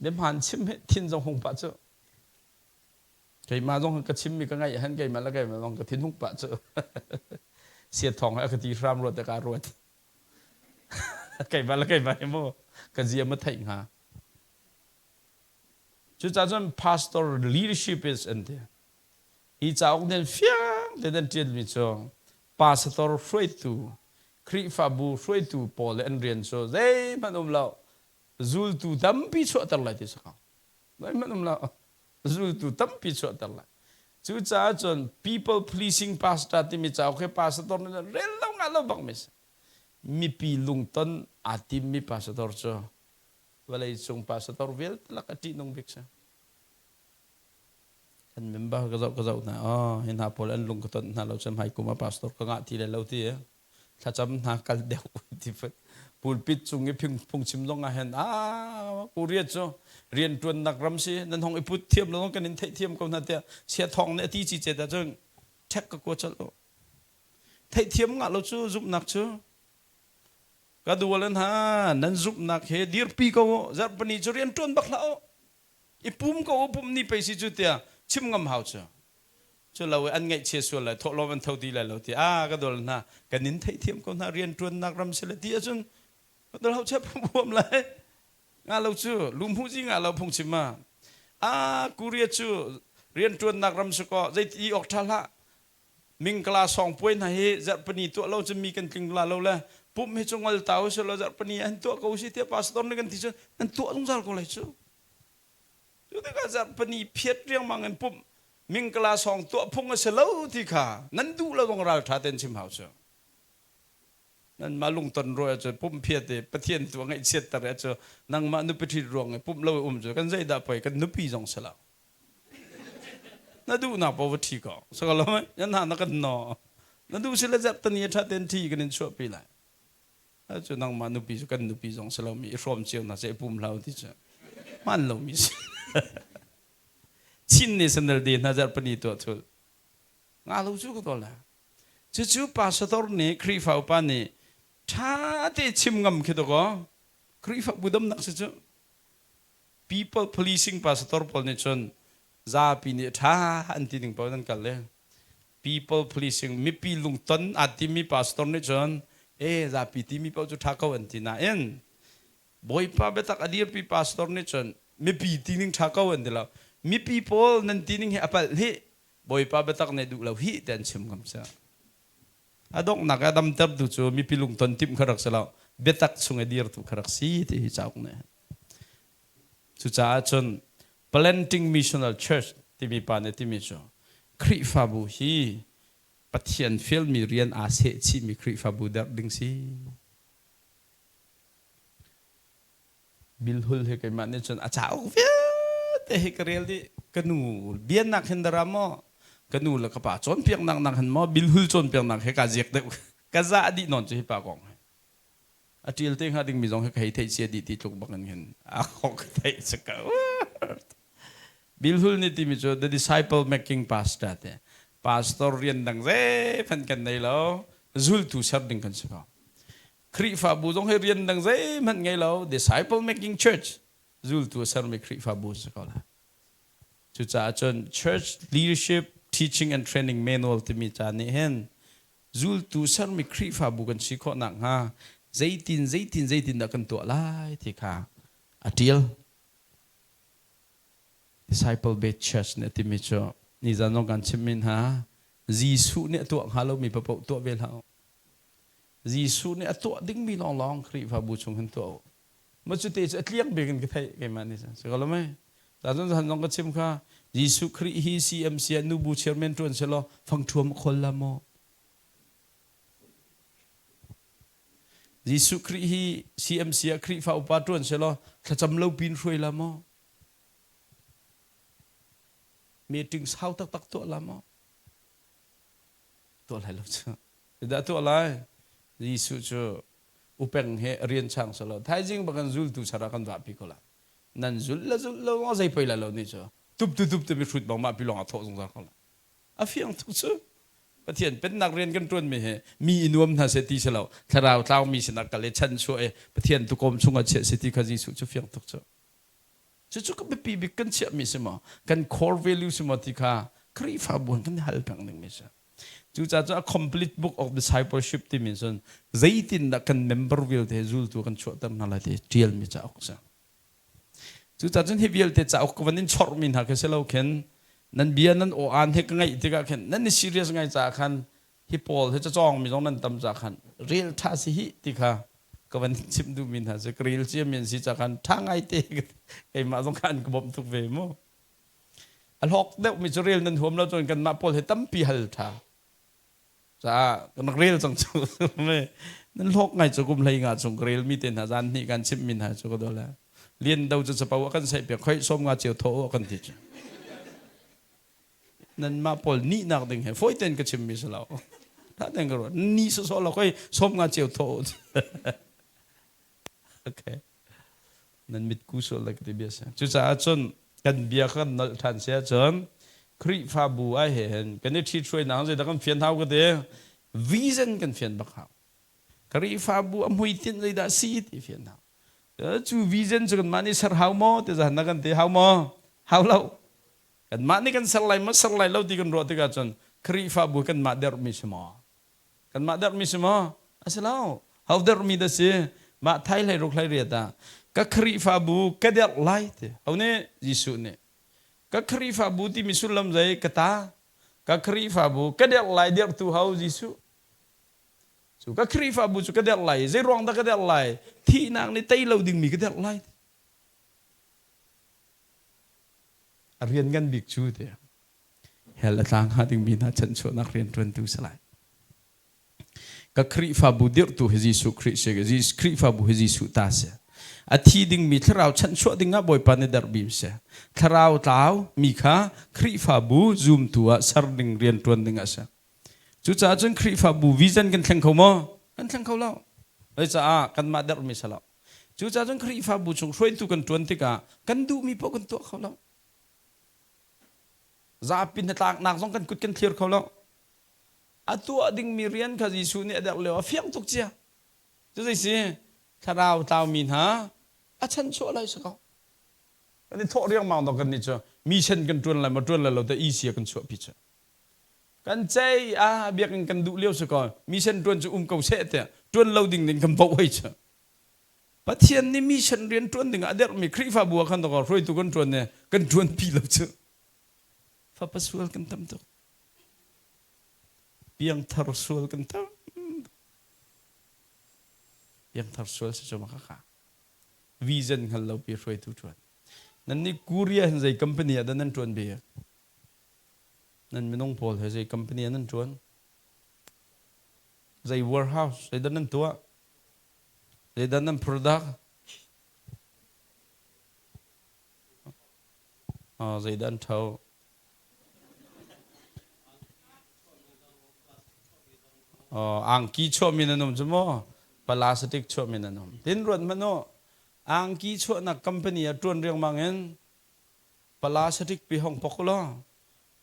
biahmaan chim hi thin zong hung pah cu. Keimah zong ka chimmi ka ngaih han keimah le keimah zong ka thin hung pah cu. Siat thawng he a ka ti hram ruat te ka ruat. Keimah le keimah hi mu ka zia ma theih hnga. Cucaah cun pastor leadership is an ti. Hi cauk nih fiang tein an ṭialmi cu pastor hruaitu, Khrihfabu hruaitu pawl le an rian cu zeihmanh um lo, zultu tampi chuahter lai ti si ko. Zeihmanh um lo, zultu tampi chuahter lai. Cucaah cun people pleasing pastor timi cauk hi pastor nih rel lo ngah lo bak mi si. Mipi lungton aa timmi pastor cu vawleicung pastor vialte lak a ṭihnung bik si. Kan member ka zoh ka zoh hna. Oh, hi hna pawl an lung ka ton hna lo cun hmai kum ah pastor ka ngah ti le lo ti e. Thlacam hna kal deuh ti fut. Pulpit cung i phungchim zong ah hin ah Korea cu rian ṭuannak ram si nan hong i put thiam lo kan in theih thiam ko hna tiah sia thawng nih a ti ci cet ahcun ṭhek ka kua colh. Theihthiam ngah lo cu zumhnak cu ka dual hna nan zumhnak he dirpi ko u zarhpini cu rian ṭuan bak hlah u i pum ko u pum ni pei si cu tiah chim ngam hau cu cu lo i an ngaihchia sual lai thawhlawm an tho ti lai lo ti a ka dol hna kan in theihthiam ko hna rian ṭuannak ram si le ti ahcun ka dol hau chep huam lai nga lo cu lumhu zi nga lo phungchim ma a Korea cu rian ṭuannak ram si ko zeiti awk ṭha hlah Mingkala sawngpuai hna hi zarhpini tuah lo cun mi kan tling la lo le pumh hi cu ngol ta usih law zarhpini an tuah ko usih tiah pastor nih kan ti cun an tuah zungzal ko lai cu. Cu tikah zarhpini phiat riangmang in pumh mingkala sawng tuah phung a si lo ti kha nan duh lo zong ralṭha tein chim hau cu. Nanmah lungton ruah cu pumh phiat i Pathian tu a ngaihchiatter cu nangmah nupi ṭhit ruang i pumh lo i um cu kan zeidah poi kan nupi zong si lo. Na duhnak paoh va ṭhi ko. Sakalam yan hna na kan no. Na duh si le zarhtani a ṭha ten ṭhi kan in chuahpi lai. Cu nangmah nupi cu kan nupi zong si lomi i hrawm cio hna seh i pum hlah ti cu hmaan lomi si. Chin National Day hna zarhpani tuah thul. Nga lo cu ka tuah la. Cucu pastor nih Khrihfa upa nih ṭha te chim ngam khi to ko. Khrihfa bu damnak si cu. People policing pastor pawl nih cun zapi nih ṭha an ti ning paoh an kal i people policing mipi lungton aa timi pastor nih cun e zapi timi paoh cu ṭha ko an ti nain Bawipa biatak a dirpi pastor nih cun mipi ti ning ṭha ko an ti lo. Mipi pawl nan ti ning hi a palh hih Bawipa biatak nih duh lo hih ti an chim ngam si. A donghnak ah damtertu cu mipi lungton timh kha rak si lo, biatak chung i dirtu kha rak si ti hi cauk nih. Cucaah cun Planting Missional Church timi pa nih timi cu Khrihfabu hi Pathian fialmi rian aa seh chihmi Khrihfabu derh ding si. Bilhul hi keimah nih cun a cauk vialte hi ka rel dih. Ka nu bianak hin dara maw, ka nu le ka pa cawnpiaknak nak hin maw, bilhul cawnpiaknak he kaa ziak deuh. Ka zah dih nawn cu hi pa kong hi. A ṭial te hnga dingmi zong hi ka hei theih cia dih ti tluk bak in hin a kong ka theih si ko. Bilhul nih timi cu the disciple making pastor te. Pastor rian dang zeihmanh kan nei lo, zultu ser ding kan si ko. Khrihfabu zong hi rian dang zeihmanh ngei lo disciple making church zultu a sermi Khrihfabu si ko lai. Cucaah cun church leadership teaching and training manual timi ca nih hin zultu sermi Khrihfabu kan si khawh nakhnga zeitin zeitin zeitin dah kan tuah lai ti kha a ṭial. Disciple based church nih a timi cu nizan zong kan chimmi hna Jesuh nih a tuah hnga lomi paoh tuah ve hlah u. Jesuh nih a tuah dingmi lawnglawng Khrihfabu chung hin tuah u. Ma cu te cu a tliang bik in ka theih keimah nih cun. Si ko lo mei? Cun zan zong ka chim kha Jesuh Khrih hi CMC ah nubu chairman ṭuan selaw fangṭhuam a khawl la maw? Jesuh Khrih hi CMC ah Khrihfa upa ṭuan selaw thlacam lo pin hruai la maw? Meeting sau taktak tuah la maw? Tuah lai lo cu. Zeidah tuah lai? Jesuh cu Upeng he rian chang selaw thaizing bak kan zultu sara kan vahpi ko lai. Nan zul le zul lo zei poi lai lo ni cu. Tup tu tup tu mi hrut bang mah pi lawng a thawh zungzal ko lai. A fiang tuk cu. Pathian pennak rian kan ṭuan mi hi mi i nuam hna seh ti si lo thlarau tlau mi sinah kal i chan chuah i Pathian tukawm chungah chiah si ti kha Jesuh cu fiang tuk cu. Cucu ka biapi bik kan chiahmi si maw kan core value si maw ti kha Khrihfabu kan hal peng dingmi si. Cucaah cun a complete book of discipleship timi cun zeitindah kan member vialte zultu kan chuahter hna lai ti ṭialmi cauk a si. Cucaah cun hi vialte cauk ka van in chorhmi hna khi si lo khin nan bia nan aw aan he ka ngaih tikah khin nan i serious ngai caah khan hi pawl hi cacawngmi zong nan tam caah khan rel ṭha si hih ti kha ka van chim duhmi hna cu ka rel ciami an si caah khan ṭha ngai te keimah zong kha an ka bawmh tuk ve mu. A hlawk deuhmi cu rel nan huam lo cun kanmah pawl hi tampi hal ṭha. Caah kan rak rel cang cu. Nan hlawk ngai cu kum hlei nga chung ka relmi te hna zan hnih kan chimhmi hna cu ka daw le. Lian do cu capo a kan saih piak khoi sawm nga cio thaw a kan ti cu. Nanmah pawl nihnak ding he fawi tein ka chimmi si lo. Tha tein ka ruat. Ni sawsawh lo khoi sawm nga cio thaw. Okay. Nan mitku sual le ka ti bia si. Cucaah cun kan bia kha kan nolh ṭhan si ahcun Khrihfabu ai he hin kan i ṭhithruainak zeidah kan fian hau ka ti. Vision kan fian bak hau. Khrihfabu a hmuitinh zeidah si ti fian hau. Cu vision cu kanmah nih ser hau maw ti zahan na kan ti hau maw? Hau lo. Kanmah nih kan ser lai maw ser lai lo ti kan ruah tikah cun Khrihfabu kanmah dermi si maw? Kanmah dermi si maw? A si lo. Ho dermi dah si? Mah thai hlei ruk hlei riat ah ka Khrihfabu ka derh lai ti. Ho nih? Jesuh nih. Ka Khrihfabu timi sullam zei? Ka ta. Ka Khrihfabu ka derh lai derhtu ho? Jesuh. Cu ka Khrihfabu cu ka derh lai. Zei ruang dah ka derh lai? Thihnak nih tei lo dingmi ka derh lai. A rian ngan bik cu ti. Hell a tla hnga dingmi hna chanchuahnak rianṭuantu si lai. Ka Khrihfabu dirhtu hi Jesuh Khrih si. Khrihfabu hi Jesuh ta si. A thi dingmi thlarau chanchuah dingah Bawipa nih derhmi si. Thlarau tlau mi kha Khrihfabu zumtu ah ser ding rianṭuan ding a si. Cucaah cun Khrihfabu vision kan thleng kho maw? Kan thleng kho lo. Cucaah kanmah derhmi si lo. Cucaah cun Khrihfabu chung hruaitu kan ṭuan tikah kan duhmi paoh kan tuah kho lo. Zapi hnatlaknak zong kan kut kan thlir kho lo. A tuah dingmi rian kha Jesuh nih a derh lio a fiang tuk cia. Cu zei si thlarau tlaumi hna a chanchuah lai si ko. Kan i thawh riangmang dok kan nih cu mission kan ṭuan lai maw ṭuan lai lo te isi kan chuahpi cu. Kan cei ah biakinn kan duh lio si ko mission ṭuan cu um ko seh tiah ṭuan lo ding ding kan voh hoi cu. Pathian nih mission rian ṭuan dingah a derhmi Khrihfabu ah khan dawkaw hruaitu kan ṭuan i kan ṭuanpi lo cu. Fapa sual kan tam tuk. Piangthar sual kan tam. Piangthar sual si cu ma kha Vision hngal lo pi hruaitu ṭuan. Nan nih Korea hin zei company ah dah nan ṭuan bik? Nan minung pawl he zei company ah nan ṭuan? Zei warehouse zei dah nan tuah? Zeidah nan product? Zeidah an ṭho? Angki chuahmi nan um cu maw? Plastic chuahmi nan um. Tin ruat hmanh u. Angki chuahnak company ah ṭuan riangmang in plastic pi hong pok u law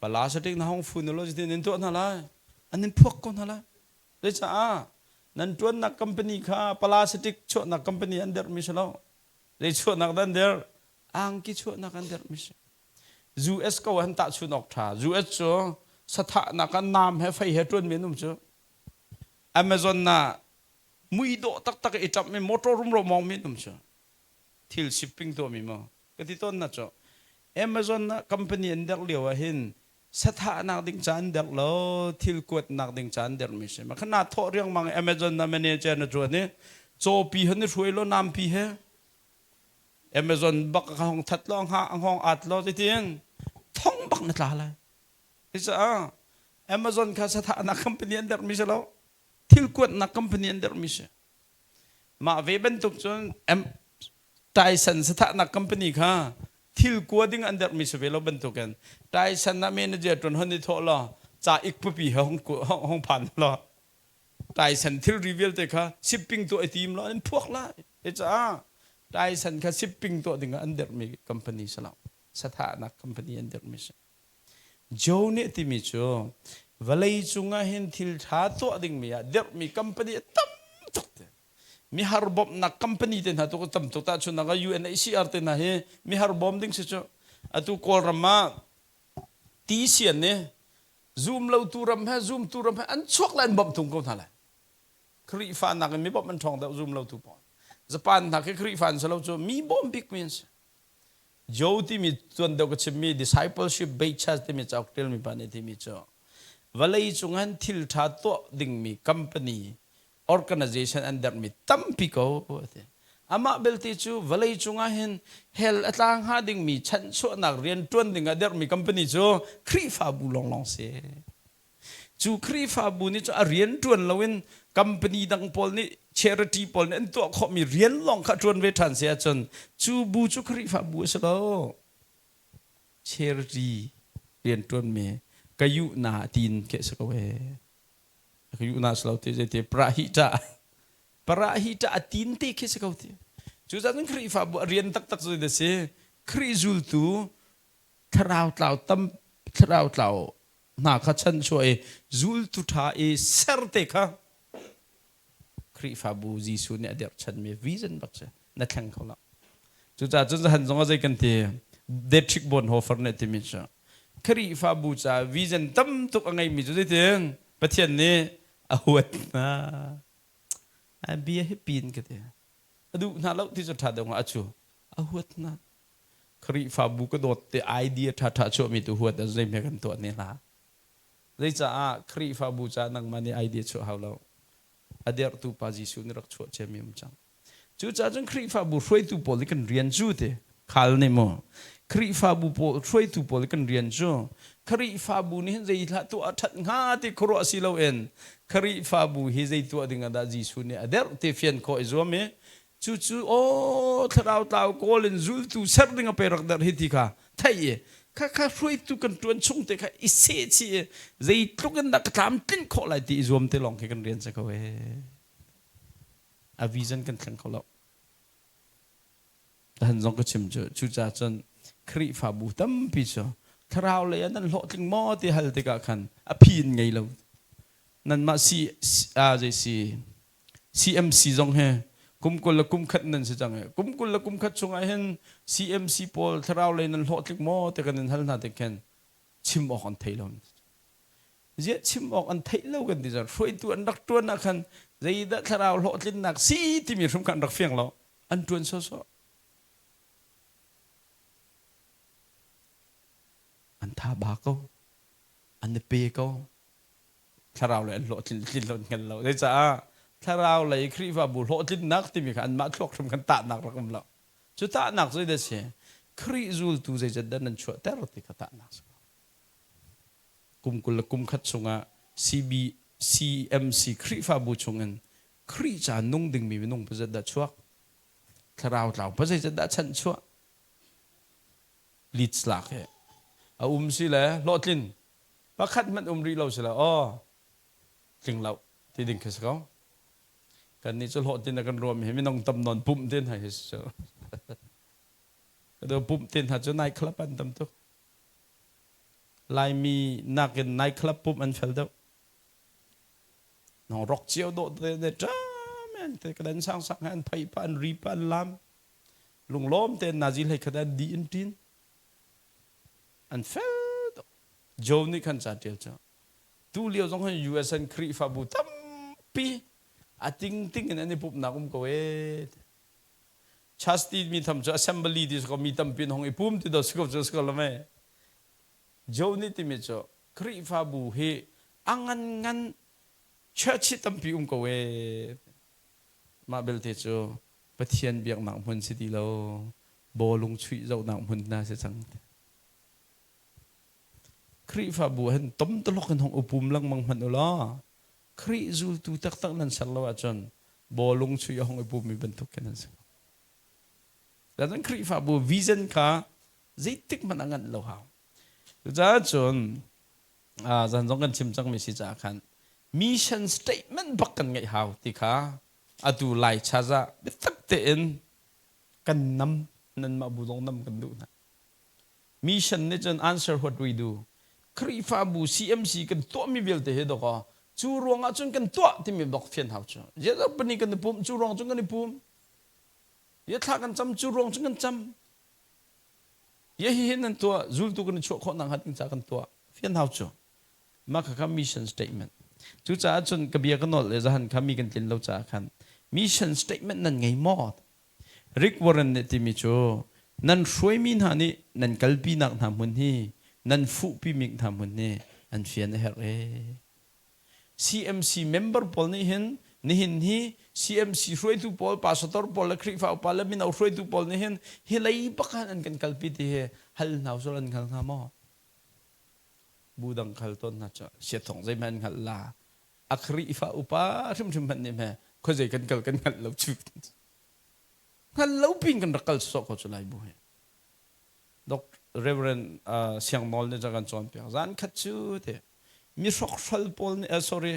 plastic na hong fun u law zeitin in tuah hna lai? An in phuak ko hna lai. Zeicah nan ṭuannak company kha plastic chuahnak company an derhmi si lo. Zei chuahnak dah an derh? Angki chuahnak an derhmi si. US ko han tahchun awk ṭha. US cu sathahnak ah nam he fei he ṭuanmi an um cu. Amazon ah mui dawh taktak i ṭamhmi motor rumro mawngmi an um cu. Thil shipping tuahmi maw? Ka ti tawn na cu. Amazon ah company an derh lio ah hin sathahnak ding ca an derh lo thil kuatnak ding ca an derhmi si ma khana thawh riangmang Amazon na manager na ṭuan i cawpi he ni hruai lo nampi he Amazon bak ka hong that lo ha hong at lo titin thong bak na tla lai caah Amazon kha sathahnak company an derhmi si lo thil kuatnak company an derhmi si Mah ve bantuk cun Tyson sathahnak company kha thil kua ding an derhmi si ve lo bantukin Tyson ah manager ṭuan hon i thawh law ca ik pupi he hong phan law. Tyson thilri vialte kha shipping tuah i tim law an phuak lai. Hi caah Tyson kha shipping tuah dingah an dirhmi company si lo. Sathahnak company an dirhmi si. Joe nih timi cu vawlei cungah hin thil ṭha tuah dingmi ah dirhmi company a tam tuk te. Mihar bawmhnak company te hna tu tam tuk tahchunhnak ah UNHCR te hna hi mihar bawm ding si cu. Atu Kawlram ah ti sian nih zum lotu ram he zumtu ram he an chuak le an bawmh tung ko hna lai. Khrihfa nakin mi bawmh an ṭhawng deuh zum lotu pawl. Japan hna khi Khrihfa an si lo cu mi bawm bikmi an si. Joe timi tuan deuh ka chimmi discipleship based church timi cauk ṭialmi pa nih timi cu vawlei cung han thil ṭha tuah dingmi company organization an derhmi tampi ko ati. Amah belte cu vawlei cungah hin hell a tla hnga dingmi chanhchuahnak rian ṭuan ding ah derhmi company cu Khrihfabu lawnglawng si. Cu Khrihfabu nih cu a rian ṭuan loin company dang pawl nih charity pawl nih an tuah khawhmi rian lawng kha ṭuan ve ṭhan si ahcun cu bu cu Khrihfabu a si lo. Charity rian ṭuanmi kayuhna tiin khi a si ko ee. Kayuhna si lo ti zeiti prahita prahita a tin te khi si ko ti. Cucaah cun Khrihfabu a rian taktak cu a si. Khrih zultu thlarau tlau tam thlarau tlau hna kha chanchuah i zultu ṭha i ser te kha Khrihfabu Jesuh nih a dirhchanmi vision bak si na thleng kho lo. Cucaah cun zahan zong ah zei kan ti Dietrich Bonhoeffer nih timi cu Khrihfabu caah vision tam tuk a ngeimi cu zeitin Pathian nih a huat hna. A bia hi pin ka ti. A duh hna lo ti cu ṭha deuh hnga a cu a huat hna. Khrihfabu ka dawt te idea ṭhaṭha chuahmi tu huat ah zeihme kan tuah ne hlah. Zeicaah Khrihfabu caah nangmah nih idea chuah hau lo. A derhtu pa Jesuh nih rak chuah ciami um cang. Cucaah cun Khrihfabu hruaitu pawl nih kan rian cu ti khal nih mu Khrihfabu pawl hruaitu pawl nih kan rian cu Khrihfabu nih hin zei hlah tuah a ṭhat hnga ti khuaruah si loin Khrihfabu hi zei tuah ding ah dah Jesuh nih a derh ti fian khawh i zuam i Cucu aw thlarau tlau kawl in zultu ser ding a pe rak derh hi ti kha theih i khakha hruaitu kan ṭuan chung te kha i seh chih i zeitluk in dah ka tlamtlinh khawh lai ti i zuam te lawng khi kan rian si ko ee. A vision kan thleng kho lo. Han zong ka chim cu cucaah cun Khrihfabu tampi cu thlarau lei ah nan hlawhtling maw ti hal tikah khan a phi in ngei lo. Nanmah si zei si CMC zong hi kum 20 le kum khat nan si cang i kum 20 le kum khat chungah hin CMC pawl thlarau lei nan hlawhtling maw ti kan in hal hna tik khin chim awk an thei lo. Ziah chim awk an theih lo kan ti cang hruaitu an rak ṭuan ah khan zeidah thlarau hlawhtlinnak si timi hrim kha an rak fiang lo an ṭuan sawsawh. An tha ba ko an i pe ko thlarau lei an hlawhtlin tlin lo an hngal lo. Zeicah thlarau lei Khrihfabu hlawhtlinnak timi kha anmah thluak hrim khan tahnak rak um lo. Cu tahnak cu zeidah si? Khrih zultu zeizat dah nan chuahter ti kha tahnak si. Kum 20 le kum khat chungah CB, CMC Khrihfabu chungin Khrih ca nung dingmi minung pazat dah chuak? Thlarau tlau pa zeizat dah chanhchuah? Leeds lak hi a um si le hlawhtlin Pakhat hmanh um rih lo si lo aw tling lo ti ding khi si ko. Kannih cu hlawhtlin a kan ruahmi hi minung tam nawn pumh te hna hi si cu. Ka pumh te hna cu night club an tam tuk. Laimi nakin night club pumh an fel deuh. Nong rok cio dawh te ne ṭam an te ka sang sang an phei pa an ri pa an lam. Lunglawm te nazi hlei khat an di in ṭin. An fel tuk. Joe nih khan ca ṭial cu tu lio zong hin US an Khrihfabu tampi a tingting in an i pumhnak um ko ee. Chasti mi tham cu assembly ti si ko mi tampi in hong i pum ti do si ko cu si ko lo mei. Joe nih timi cu Khrihfabu hi a ngan ngan church hi tampi um ko ee. Mah belte cu Pathian biaknak hmun si ti lo bawlung chuih zohnak hmun hna si cang. Khrihfabu ah hin tomtalok in hong upum lengmang hmanh u law Khrih zultu taktak nan ser lo ahcun bawlung chuih a hong i pummi bantuk khin nan si. Cun Khrihfabu vision kha zeitik hmanh a nganh lo hau. Cucaah cun zan zong kan chim cangmi si caah khan Mission statement bak kan ngeih hau ti kha atu Lai chaza biatak tein kan nam nanmah bu zong nam kan duh hna. Mission nih cun answer what we do. Khrihfabu CMC kan tuahmi vialte hi dawkaw cu ruangah cun kan tuah timi bak fian hau cu. Ziah pani kan i pum cu ruang cun kan i pum. Ia thla kan cam cu ruang cun kan cam. Ia hihi nan tuah zultu kan i chuah khawh nak hnga ding ca kan tuah. Fian hau cu. Mah khakha mission statement. Cucaah cun ka bia ka nolh le zahan kha mi kan tlin lo caah khan mission statement nan ngei maw? Rick Warren nih timi cu nan hruaimi hna nih nan kalpinak hna hmun hi nan fuhpimi hna hmun hi an fian a herh ee. CMC member pawl nih hin nihin hi CMC hruaitu pawl, pastor pawl le Khrihfa upa le mino hruaitu pawl nih hin hi lei bak han an kan kalpi ti hi hal hna usal an hngal hnga maw? Bu dang khal tawn hna cu siathong zeihmanh an hngalh la. A Khrihfa upa hrimhrim hmanh nih hme khuazei kan kal kan hngalh lo cu. Hngal lo pin kan rak kal sawh ko cu lai bu hi. Dr. Reverend Siang Nawl nih kan cawnpiak. Zan khat cu te mi hrokhral pawl nih sorry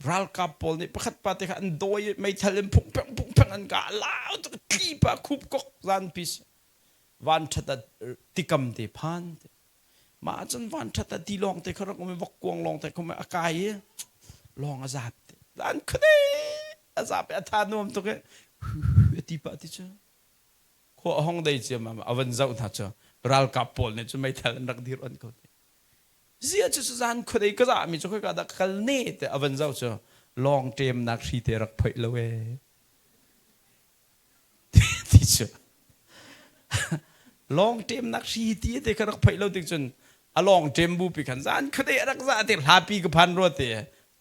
ralkap pawl nih pakhat pa te kha an dawi meithal in phung pheng phung pheng an ka lau tuk tli pa khup kok zan pi van that ah tikam te phan te mah cun van that ah ti lawng te kha rak um i vok kuang lawng te kha a kai i lawng a zap te zan khude a zap i a tha nuam tuk i a ti pah ti cu khua a hong dei ciammam a van zoh hna cu ralkap pawl nih cu meithal an rak dir on ko te zia cu zan khuadei ka zah mi cu khoika dah kal ne te a van zoh cu lawng ṭemnak hri te rak phoih lo ee ti cu lawng ṭemnak hri ti te kha rak phoih lo tik cun a lawng ṭem bu pi khan zan khuadei a rak zah te hlapi ka phan rua te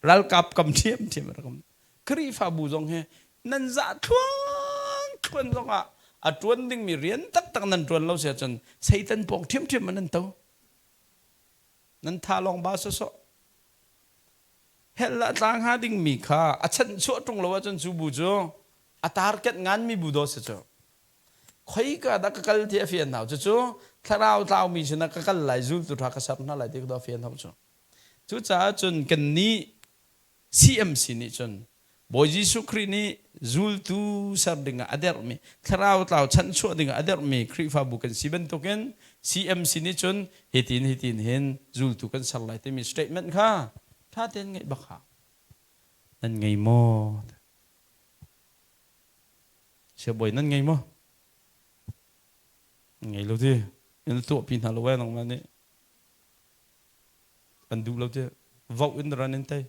ralkap kam ṭhiam ṭhiam rak um Khrihfabu zong hi nan zah thluang thluan zongah a ṭuan dingmi rian taktak nan ṭuan lo si ahcun Satan pawng ṭhiamṭhiam in nan to. Nan tha lawng ba sawsawh. Hell ah tla hnga dingmi kha a chanchuah ṭung lo ahcun cu bu cu a target nganmi bu daw si cu. Khoika dah ka kal ti a fian hau. Cucu thlarau tlaumi sinah ka kal lai, zultu ṭha ka ser hna lai ti ka a fian hau cu. Cucaah cun kannih CMC nih cun Bawi Jesuh Khrih nih zultu ser dingah a derhmi thlarau tlau chanhchuah dingah a derhmi Khrihfabu kan si bantukin CMC nih cun hitin hitin hin zultu kan ser lai timi statement kha ṭha tein ngeih bak hau. Nan ngei maw? Siabawi nan ngei maw? Ngei lo ti. Nan tuahpi hna lo eh nangmah nih. An duh lo ti voh in ran in tei.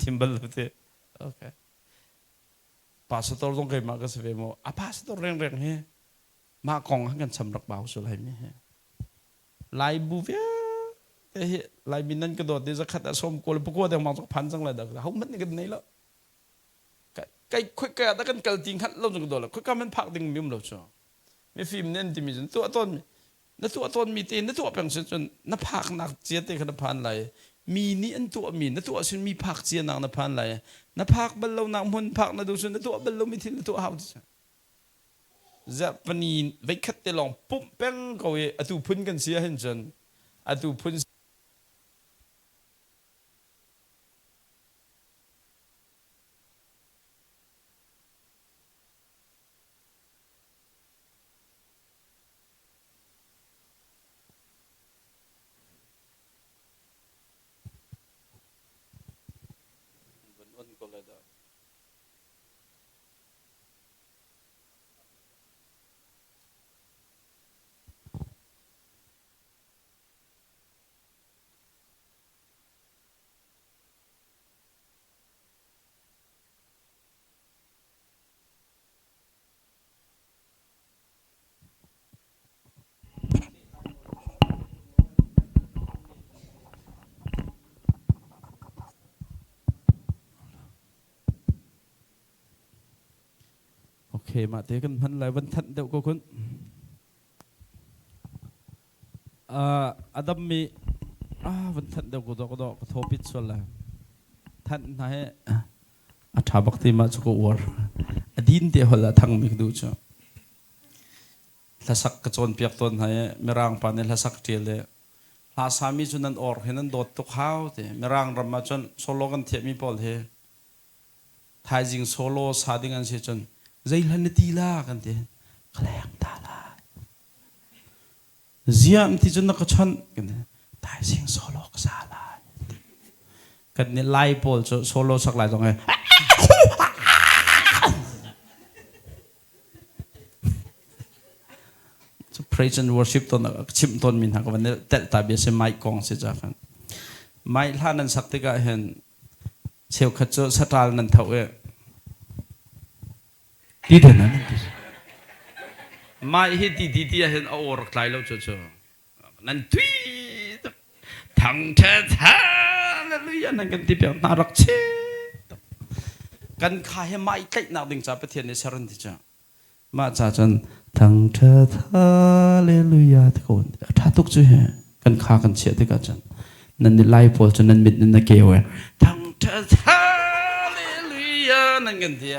Thim bal lo ti. Okay. Pastor zong keimah ka si ve maw? A pastor rengreng hi mah kong han kan cham rak bau su lai mi hi. Lai bu vialte hi Laimi nan ka dawt ni zakhat ah som kawl pakua dengmang zong phan cang lai dah. Ho hmanh nih kan nei lo. Kai khoi ka da kan kal ti hngalh lo zong ka daw lo. Khoi ka man phak ding mi um lo cu. Mifim nih an timi cun tuah tawn na tuah tawnmi te na tuah peng cun na phaknak cia te kha na phan lai. Mi nih an tuahmi na tuah sin mi phak cia nak na phan lai. Na phak bal lo nak hmun phak na duh cun na tuah bal lomi thil na tuah hau ti. Zarhpini veikhat te lawng pumh peng ko i atu phun kan si ahhin cun atu phun Van on ko lai dah. Okay, mah te kan hman lai van thanh deuh ko kun. Uh, adam mi ah van thanh deuh ko do ko do ka thopit sual lai. Thanh hna he A ṭha bak ti mah cu ka uar. A din te holh ah thangmi ka duh cu. Hlasak ka cawnpiak tawn hna i Mirang pa nih hlasak ṭial i Hla sami cu nan or he nan dawt tuk hau ti. Mirang ram ah cun solo kan thiahmi pawl hi thaizing solo sa ding an si cun zei hlan na ti la kan ti. Ka leng ta lai. Ziah ti cun na ka chawnh kan ti. Thaizing solo ka sa lai. Kan nih Lai pawl cu solo sak lai zong he Cu praise and worship ton chimh tawn mi hna ka van telh ta bia si mic kong si ca khan. Mic hla nan sak tikah hin cheukhat cu saṭal nan tho i ti den nan ti. Mic hi ti ti ti ah hin a aw rak tlai lo cu cu. Nan tui tuk. Thangṭhat hallelujah nan kan ti piak hna rak chi tuk. Kan kha hi mic tlaihnak ding ca Pathian nih ser an ti cu. Mah ca cun thangṭhat hallelujah ti ko a ṭha tuk cu he kan kha kan chiah tikah cun nan ni lai pawl cu nan mit in na keu e thangṭhat hallelujah nan kan ti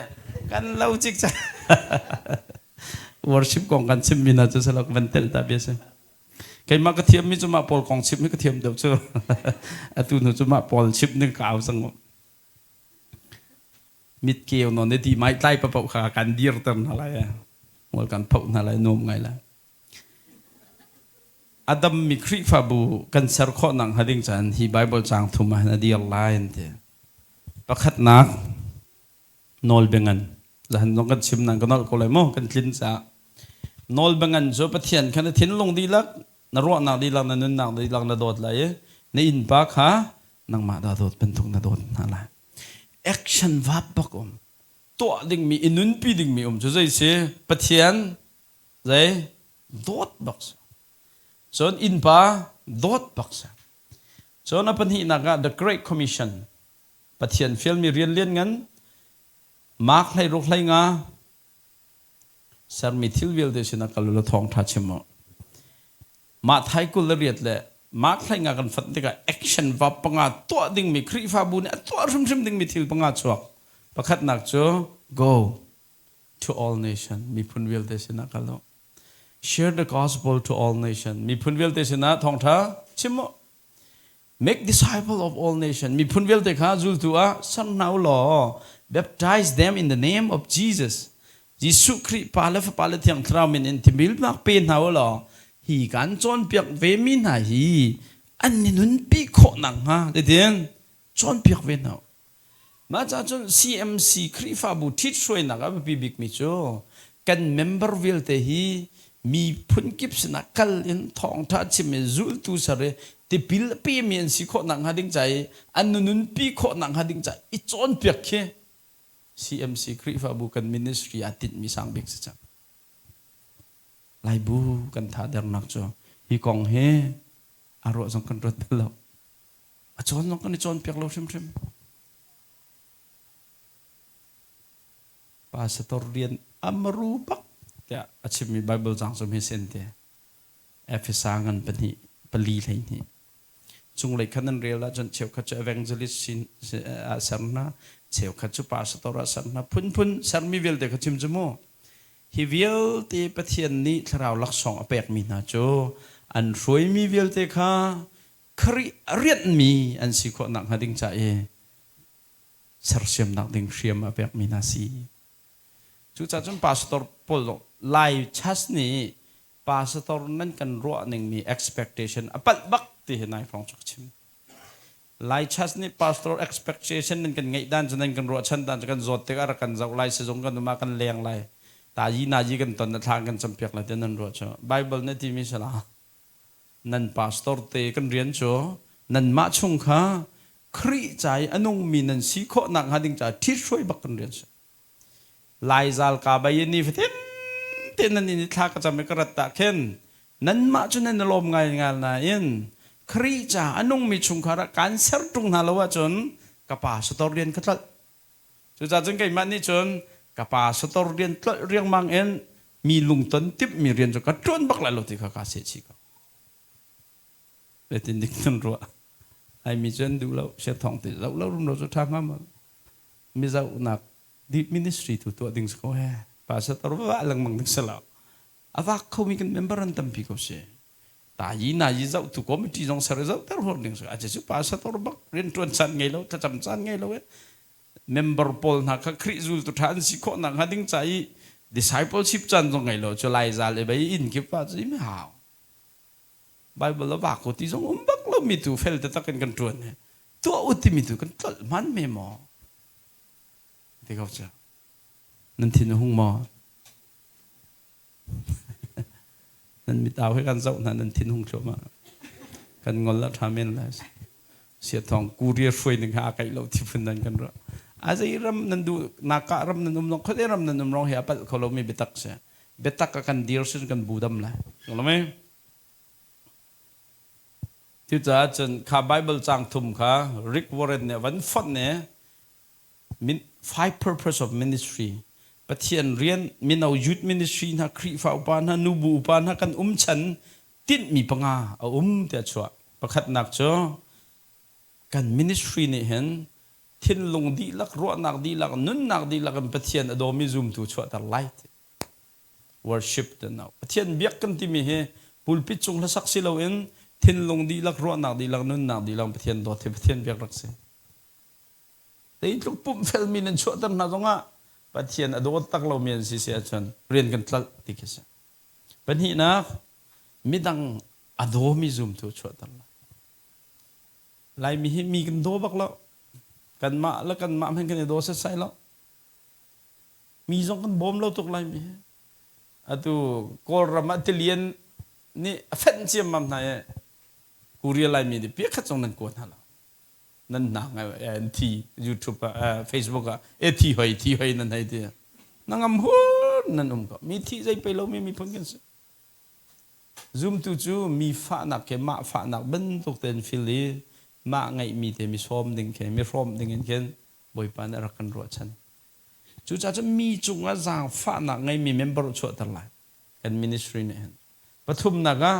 kan lo cik ca worship kong kan chim mi hna cu salok van tel ta bia si keimah ka thiam mi cu mah pawl kong chim hi ka thiam deuh cu atu hnu cu mah pawl chim ning ka au cang Mitkeu nawn i ti mai tlai papoh kha kan dirter hna lai mual kan phoh hna lai nuam ngai lai. A dammi Khrihfabu kan ser khawh nak hnga ding caan hi Bible caang thum ah hin a dir lai an ti. Pakhatnak nawlbiangan zahan zong kan chim nan ka nolh ko lai maw kan tlin caah nawlbiangan cu Pathian kha na thinlung dihlak na ruahnak dihlak na nunnak dihlak na dawt lai i na innpa kha nangmah dah dawt bantuk na dawt hna lai. Action vap bak um. Tuah dingmi, i nunpi dingmi um cu zei si? Pathian zei? Dawt bak si. Cun innpa dawt bak si. Cun a pahnihnak ah The Great Commission. Pathian fialmi rian lian ngan Mark 16 hlei nga sermi thil vialte sinah kal u law thawngṭha chim u. Mah thai 28 le mah thlai kan fat tikah action va panga tuah dingmi Khrihfabu nih a tuah hrimhrim dingmi thil panga chuak. Pakhatnak cu go to all nation miphun vialte sinah kal u. Share the gospel to all nation miphun vialte sinah thawngṭha chim u. Make disciple of all nation miphun vialte kha zultu ah ser hna u law baptize them in the name of Jesus Jesuh Khrih Pa le Fapa le Thiang Thlarau min in timilnak pe hna u law hi kan cawnpiak ve mi hna hi an i nunpi khawh nakhnga titin cawnpiak ve hna u. Mah caah cun CMC Khrihfabu ṭhithruainak a biapi bikmi cu kan member vialte hi miphun kip sinah kal in thawngṭha chim i zultu ser i tipil a pemi an si khawh nakhnga ding ca i an nunpi khawh nakhnga ding ca i cawnpiak khi CMC Khrihfabu kan ministry aa tinhmi sang bik si cang. Laibu kan tha dernak cu hi kong hi a ruah zong kan ruat bal lo. A cawn zong kan i cawnpiak lo hrimhrim. Pastor rian amaru bak tiah a chimmi Bible caang cu hi sin ti. Efesa ngan pahnih pali 12. Cunglei khan an rel ahcun cheukhat cu evangelist sin ah ser hna, cheukhat cu pastor ah ser hna, phunphun sermi vialte kha chim cu mu. Hi vialte Pathian nih thlarau laksawng a pekmi hna cu an hruaimi vialte kha Khrih a rianhmi an si khawh nakhnga ding ca i sersiamnak ding hriam a pekmi hna si. Cucaah cun pastor pawl Lai church nih pastor nan kan ruah ningmi expectation a palh bak ti hi nai hrawng cu ka chim. Lai church nih pastor expectation nan kan ngeih dan cu nan kan ruahchan dan cu kan zawt tikah rak kan zoh lai sizung kan um ah kan leng lai ta yi na yi kan ton na thla kan campiak lai ti nan ruah cu Bible nih timi sala Nan pastor te kan rian cu nanmah chung kha Khrih ca i a nungmi nan si khawh nakhnga ding caah ṭhithruai bak kan rian si. Laizal ka bai i nifatin te nan inn i thla ka cam i ka rat ah khin nanmah cu nan i lawm ngaingai nain Khrih ca a nungmi chungkhar ah kaan ser ṭung hna lo ahcun ka pastor rian ka tlolh. Cucaah cun keimah nih cun ka pastor rian tlolh riangmang in mi lungton timhmi rian cu ka ṭuan bak lai lo ti kha kaa sehchih ko. Zeitin dik nan ruah? Laimi cu an duh lo, siathawng ti zoh lo rumro cu ṭha hnga maw? Mizohnak deep ministry tu tuah ding si ko he. Pastor va lengmang ding si lo. A vak khomi kan member an tampi ko si. Ta yi na yi zoh tu committee zong ser zoh ter hor ding a cu pastor bak riantuan caan ngei lo thlacam caan ngei lo member pawl hna kha Khrih zultu ṭha an si khawh nakhnga ding ca i discipleship caan zong ngei lo cu lai zal i bei inn kip ah cu im hau Bible a vak ko ti zong um bak lo mi tu fel taktak in kan ṭuan he tuah u timi tu kan tlolh hman me maw ti ko cu nan thin a hung maw Nan mitau he kan zoh hna nan thin hung thluahmah. Kan ngol a ṭha men lai. Siathawng Korea hruai ning ha a kaih lo ti phun nan kan ruah. A zei ram nan duh naka ram nan um long khuate ram nan um rong hi a palh kho lomi biatak si. Biatak a kan dir sin kan bu dam lai. Lo mei? Cucaah cun kha Bible caang thum kha Rick Warren nih a van fonh i Five purpose of ministry Pathian rian mino youth ministry hna Khrihfa upa hna nubu upa hna kan um chan tinhmi panga a um tiah chuah. Pakhatnak cu kan ministry nih hin thinlung dihlak ruahnak dihlak nunnak dihlak in Pathian a dawmi zumtu chuahter lai ti. Worship ti no. Pathian biak kan timi hi pulpit cung hlasak si loin thinlung dihlak ruahnak dihlak nunnak dihlak Pathian dawt hi Pathian biak rak si. Zeitluk pumhfelmi nan chuahter hna zongah Pathian a dawt tak lomi an si si ahcun rian kan tlalh ti khi si. Pahnihnak, midang a dawmi zumtu chuahter lai. Laimi hi mi kan daw bak lo. Kanmah le kanmah hmanh kan i daw setsai lo. Mi zong kan bawm lo tuk Laimi hi. Atu Kawlram ah tilian nih a fenh ciammam hna i Korea Laimi nih piakhat zong nan kua hna lo. Nan hna an thi YouTube ah Facebook ah e thi hoi thi hoi nan hei ti na ngam hun nan um ko mi thi zei pei lo mi miphun kan si zumtu cu mi fahnak ke mah fahnak bantuk ten fil i mah ngeihmi te mi sawm ding khe mi hrawm ding in khin Bawipa nih rak kan ruahchan cucaah cun mi cungah zaangfahnak ngeimi member chuahter lai kan ministry nih hin pathumnak ah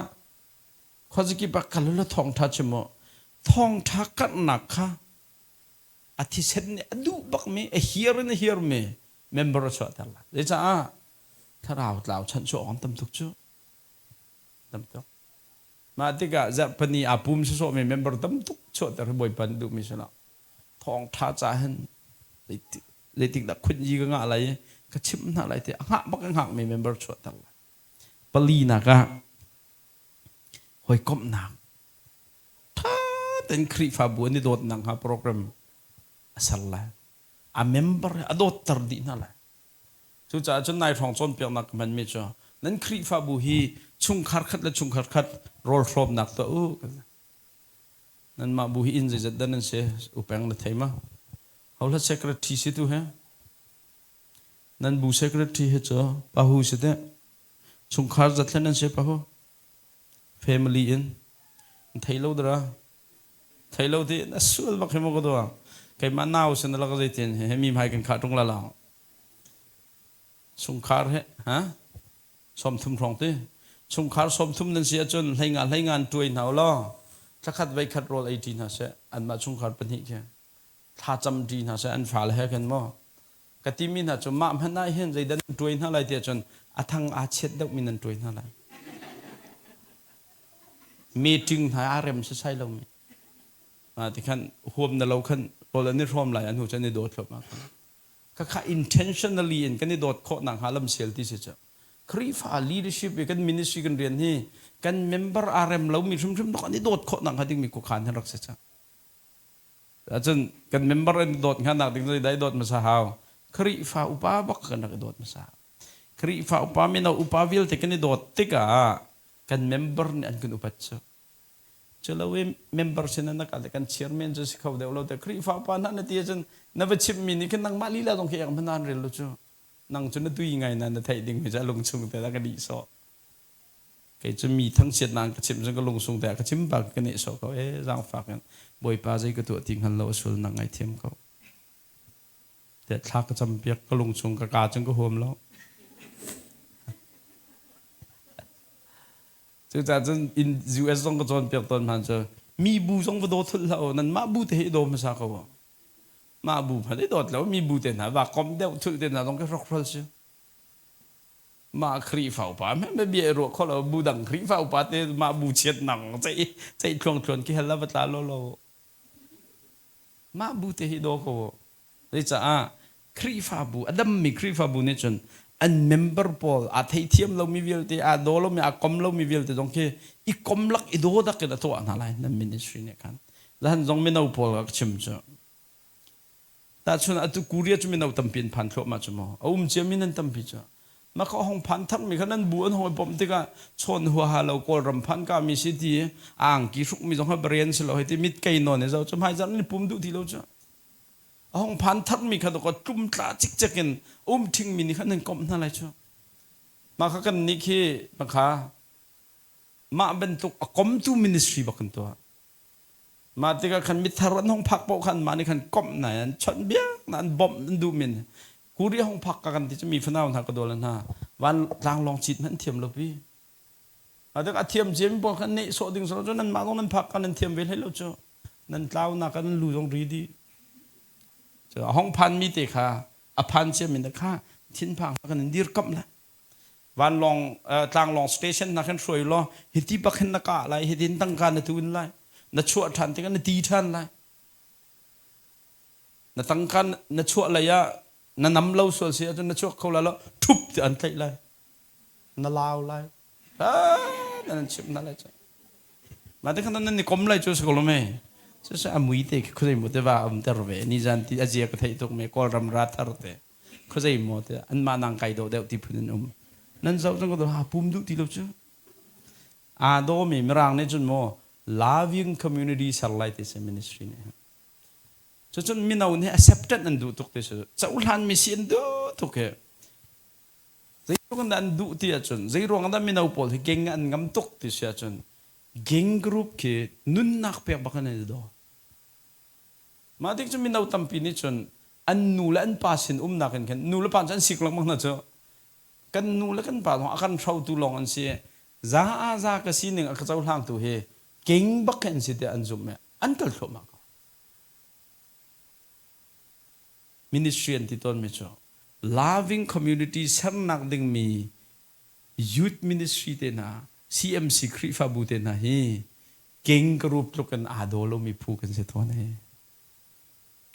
Khuazakip ah kal ulaw thawngṭha chim u. Thawngṭha karhnak kha a thisen nih a duh bakmi, a hiar in a hiarmi member a chuahter lai. Zeicah thlarau tlau chanhchuah awk an tam tuk cu. Tam tuk. Mah tikah zarhpini aa pum sawsawhmi member tam tuk chuahter hi Bawipa nih duhmi si lo. Thawngṭha ca hin zeitik dah khunyi ka ngah lai i ka chimh hna lai ti a hngah bak a hngakmi member chuahter lai. Palinak ah Hawikomhnak ṭha tein Khrihfabu an i dawtnak hnga program a ser lai. A member a dawtter dih hna lai. Cucaah cun nai hrawng cawnpiaknak ka hmanmi cu nan Khrihfabu hi chungkhar khat le chungkhar khat rawl hrawmnak tuah u. Nanmah bu hi inn zeizat dah nan si? Upeng na thei ma? Hohla secretary si tu he? Nan bu secretary hi cu pahu si teh. Chungkhar zathlen an si pahu. Family in. Thei lo dara. Thei lo ti na sual bak hi mo ka dua. Keimah nau sin la ka zeitin he mi hmai kan khah tung la la. Chungkhar he ha 30 hrawng ti. Chungkhar 30 nan si ahcun hleinga hleinga an tuai hna law thlakhat vei khat rawl ei ṭi hna seh anmah chungkhar pahnih khi thlacam ṭi hna seh an fale he khin maw Ka timi hna cu mah hmanh ah hin zeidah nan ṭuai hna lai tiah cun a thang aa chiat deuhmi nan ṭuai hna lai. Meeting hna aa rem sasai lomi. Tikhan huam na lo khan rawl an i hrawm lai an hnu cu an i dawt thluahmah ko. Khakha intentionally in kan i dawt khawh nakhnga lamsial ti si cu. Khrihfa leadership i kan ministry kan rian hi kan member aa rem lomi hrimhrim an i dawt khawh nakhnga dingmi khuakhan hin rak si cang. Ahcun kan member an dawt hnga nak ding zeidah i dawt hmasa hau? Khrihfa upa bak kan rak i dawt hmasa. Khrihfa upa mino upa vialte kan i dawt tikah kan member nih an kan upat cu. Cu lo i member sin na kal kan chairman cu si kho deuh lo te Khrihfa upa hna na ti ahcun na va chimmi nih khin nangmah lila zong khi ek hmanh an rel lo cu. Nang cu na tui ngai na na theih ding mi cu a lung chung te ka dih sawh. Kei cu mi thangchiatnak ka chimh cun ka lungsung te ah ka chim bak ka nehsawh ko ee zaangfak in Bawipa zei ka tuah ti hngal lo a sualnak ngaithiam ko. Tiah thla ka campiak ka lungchung ka kaa cun ka huam lo. Cucaah cun in US zong ka cawnpiak tawn hna cu mi bu zong va daw thulh hlah u nanmah bu te hi i daw hmasa ko u. Mah bu hmanh i dawt lo mi bu te hna va komh deuh thulh te hna zong ka hrokhral si. Mah Khrihfa upa hme bia i ruah kho lo bu dang Khrihfa upa te mah bu chiat nang ceih ceih thluang thluan ki hal la va tla lo lo. Mah bu te hi daw ko. Zeicaah Khrihfabu a dammi Khrihfabu nih cun an member pawl aa theithiam lomi vialte aa daw lomi aa kom lomi vialte zong khi i kom lak i daw dak in a tuah hna lai nan ministry nih khan. Zahan zong mino pawl ka chim cu. Tahchun atu Korea cu mino tampi an phan thluahmah cu maw. A um ciami nan tampi cu. Mah kha hong phan tharmi kha nan bu an hong i bawmh tikah chawn huaha lo Kawlram phan kami si ti a angki hrukmi zong kha baren si lo hei ti mit kei nawn i zo cu hmaizarh nan i pum duh ti lo cu. A hong phan tharmi kha dawkaw tlumtla cikcek in um ṭhingmi nih khan nan komh hna lai cu. Mah kha kan nih khi makha mah bantuk a komtu ministry bak kan tuah. Mah tikah khan mithar an hong phak paoh khan mah nih khan komh hna an chawnh biak hna an bawmh an duh min. Kuri hong phak ka kan ti cu mi fanau hna ka dawl hna van tlanglawng cit hmanh thiam lo pi. A dak a thiam ciami pawl khan nehsawh ding sawh cu nanmah zong nan phak kha nan thiam ve hlei lo cu. Nan tlaunak ah nan lu zong ri dih. Cu a hong phanmi te kha a phan ciami na kha thinphang kha kan in dirkamh lai. Vanlawng tlanglawng station hna khan hruai law hiti bak hin na kah lai, hitin tangka na tun lai. Na chuah ṭhan tikah na ti ṭhan lai. Na tangka na chuah lei ah na nam lo sual si ahcun na chuak kho lai lo ṭhup ti an tlaih lai. Na lau lai. Nan chimh hna lai cu. Mah te khan nan i kom lai cu si ko lo me. Cucu a mui te khi khuazei maw te va um ter ve. Ni zan ti a zia ka theih tuk me Kawlram ra thar te. Khuazei maw te anmah nang kai dawh deuh ti phun an um. Nan zoh cang ko ha pum duh ti lo cu. Aa dawmi Mirang nih cun maw loving community ser lai ti si ministry nih. Cucun mino nih acceptance an duh tuk ti si. Cohlan mi si an duh tuk hi. Zeiruang dah an duh ti ahcun zeiruang dah mino pawl hi gang an ngam tuk ti si ahcun gang group khi nunnak pek bak in an i daw. Mah tik cu mino tampi nih cun an nu le an pa sin umnak in khan nu le pa cu an sik lengmang hna cu kan nu le kan pa zong a kan hrotu lawng an si za a za ka sining a ka cohlangtu hi king bak khi an si tiah an zumh i an kal thluahmah ko. Ministry an ti tawnmi cu loving community sernak dingmi youth ministry te hna CMC Khrihfabu te hna hi king group tluk in aa daw lomi phu kan si tawn hi.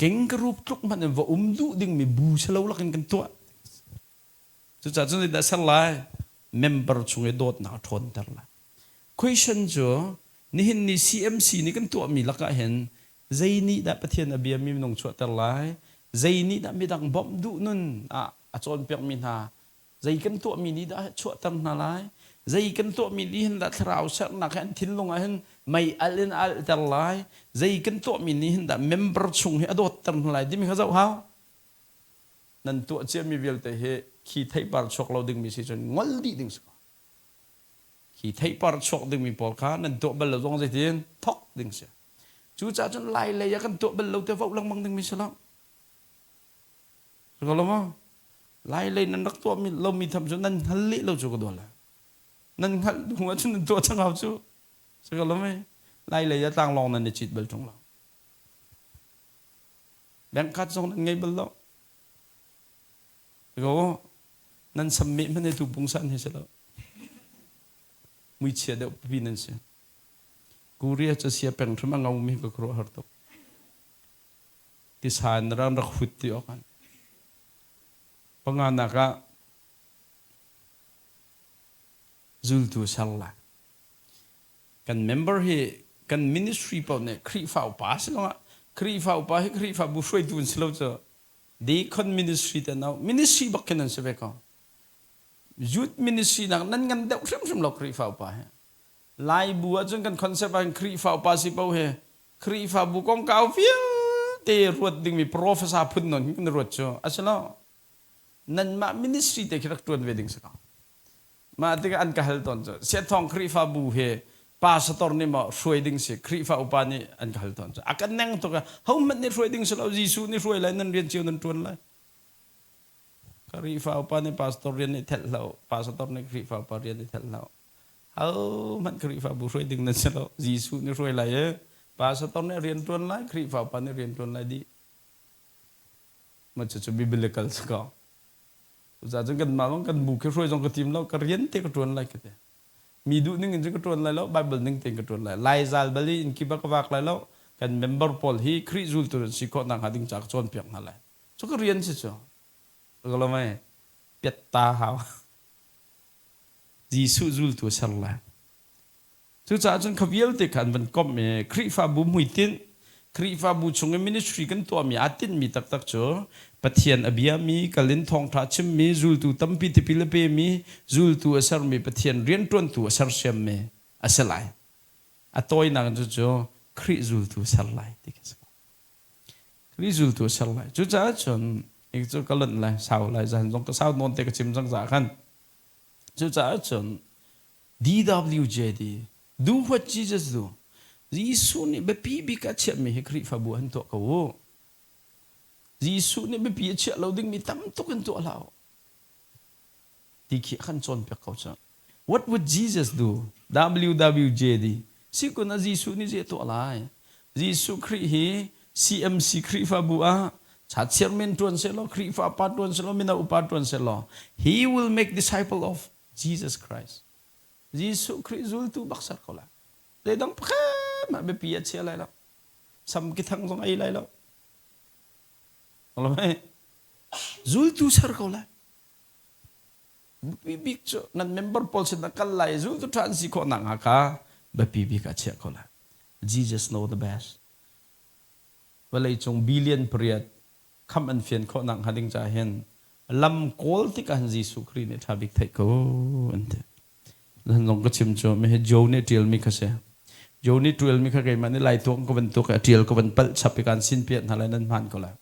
King group tluk hmanh in va um duh dingmi bu si lo lakin kan tuah. Cucaah cun zeidah ser lai? Member chung i dawtnak a ṭhawnter lai. Question cu nihin ni CMC nih kan tuahmi lakah hin zei nih dah Pathian a biami minung chuahter lai? Zei nih dah midang bawmh duh nun ah a cawnpiakmi hna zei kan tuahmi nih dah chuahter hna lai? Zei kan tuahmi nih hin dah thlarau sernak hi an thinlung ah hin mei alh in a alhter lai? Zei kan tuahmi nih hin dah member chung hi a dawtter hna lai timi kha zoh hau. Nan tuah ciami vialte hi khi theipar chuak lo dingmi si cun ngol dih ding si ko. Khi theipar chuak dingmi pawl kha nan tuah bal lo zong zeitin thok ding si. Cucaah cun Lai lei ah kan tuah bal lo te voh lengmang dingmi si lo. Si ko lo maw? Lai lei nan rak tuah lomi tham cu nan hngal leh lo cu ka dual lai. Nan hngalh hnu ahcun nan tuah cang hau cu. Si ko lo mei? Lai lei ah tlanglawng nan i cit bal ṭung lo. Bank card zong nan ngei bal lo. Si ko nan sammeh hmanh hi tu pungsan hi si lo. Muichia deuh pipi nan si. Korea cu sia peng hrim a ngomi ka khuaruahhar tuk. Tisa in ran rak hut ti awk an. Panganak ah zultu ser lai. Kan member hi kan ministry paoh nih Khrihfa upa si longah Khrihfa upa hi Khrihfabu hruaitu an si lo cu. Deacon ministry te no ministry bak khin an si ve ko. Youth ministry nak nan ngan deuh hrimhrim lo Khrihfa upa hi. Laibu ahcun kan concept ahhin Khrihfa upa si paoh hi Khrihfabu kongkau vialte ruat dingmi professor phun nawn hin kan ruat cu a si lo. Nanmah ministry te khi rak ṭuan ve ding si ko. Mah tikah an ka hal tawn cu Siathawng Khrihfabu hi pastor nih maw hruai ding si Khrihfa upa nih an ka hal tawn cu a kan neng tuk hohmanh nih hruai ding si lo Jesuh nih hruai lai nan rian cio nan ṭuan lai. Khrihfa upa nih pastor rian nih thelh hlah pastor nih Khrihfa upa rian nih thelh hlah Ahohmanh Khrihfabu hruai ding nan si lo. Jesuh nih hruai lai i pastor nih rian ṭuan lai, Khrihfa upa nih rian ṭuan lai dih. Mah cucu biblical si ko. Cucaah cun kanmah zong kan bu khi hruai zong ka tim lo, ka rian te ka ṭuan lai ka ti. Mi duh ning in cun ka ṭuan lai lo, Bible ning tein ka ṭuan lai. Laizal bal i inn kip ah ka vak lai lo. Kan member pawl hi Khrih zultu an si khawh nakhnga ding ca ka cawnpiak hna lai. Cu ka rian si cu. Ka lo mei piatta hau. Jesuh zultu a ser lai. Cucaah cun kha vialte kha an van komh i Khrihfabu hmuitinh, Khrihfabu chung i ministry kan tuahmi aa tinhmi taktak cu Pathian a biami, kal in thawngṭha chimmi, zultu tampi tipil a pemi, zultu a sermi, Pathian rianṭuantu a sersiammi a si lai. A tawinak in cucu Khrih zultu a ser lai ti khi a si ko. Khrih zultu a ser lai. Cucaah cun hi cu ka lonh lai, sau lai, zan zong ka sau nawn te ka chim cang caah khan. Cucaah cun DWJD, Do what Jesus do. Jesuh nih biapi bik a chiahmi hi Khrihfabu an tuah ko u. Jesuh nih biapi a chiah lo dingmi tam tuk in tuah hlah u. Ti khi a kan cawnpiak ko cu. What would Jesus do? WWJD. Sikun ah Jesuh nih zei a tuah lai? Jesuh Khrih hi CMC Khrihfabu ah cha chairman tuan sehlaw, Khrihfa pa tuan sehlaw, mino upa tuan sehlaw, he will make disciple of Jesus Christ. Jesuh Khrih zultu bak ser ko lai. Zeidang pakhat mah biapi a chia lai lo. Sam ki thang zong ei lai lo. Zultu ser ko lai. Biapi bik cu nan member pawl sin na kal lai zultu ṭha an si khawh nak hnga kha biapi bik ah chiah ko lai. Jesus know the best. Vawleicung billion pariat khamh an fian khawh nak hnga ding caah hin lam kawl tikah hin Jesuh Khrih nih ṭha bik theih ko an ti. Zan zong ka chim cu mi hi Joe nih ṭialmi kha si. Joe nih ṭialmi kha keimah nih lai tuang ka van tuk i a ṭial ka van palh chap i kaan sin piah hna lai nan hmaan ko lai.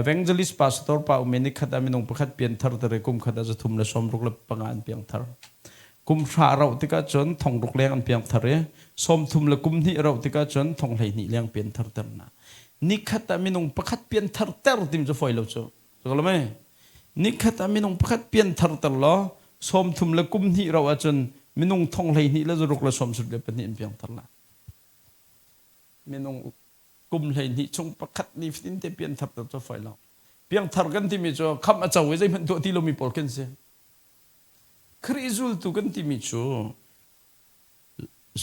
Evangelist pastor pa um i nikhat ah minung pakhat pianthar tere kum khat ah 365 an piangthar. Kum hra rauh tikah cun thong ruk leng an piangthar i 30 le kum hnih rauh tikah cun thong 12 leng pianthar ter hna. Nikhat ah minung pakhat pianthar ter tim cu fawi lo cu. Cu lo mei? Nikhat ah minung pakhat pianthar ter law 30 le kum hnih rauh ahcun minung thong 12 le zaruk le 74 an piangthar la. Minung kum 12 chung pakhat ni fatin te pianthar ter cu fawi lo. Piangthar kan timi cu khamh a co i zeihmanh tuah ti lomi pawl kan si. Khrih zultu kan timi cu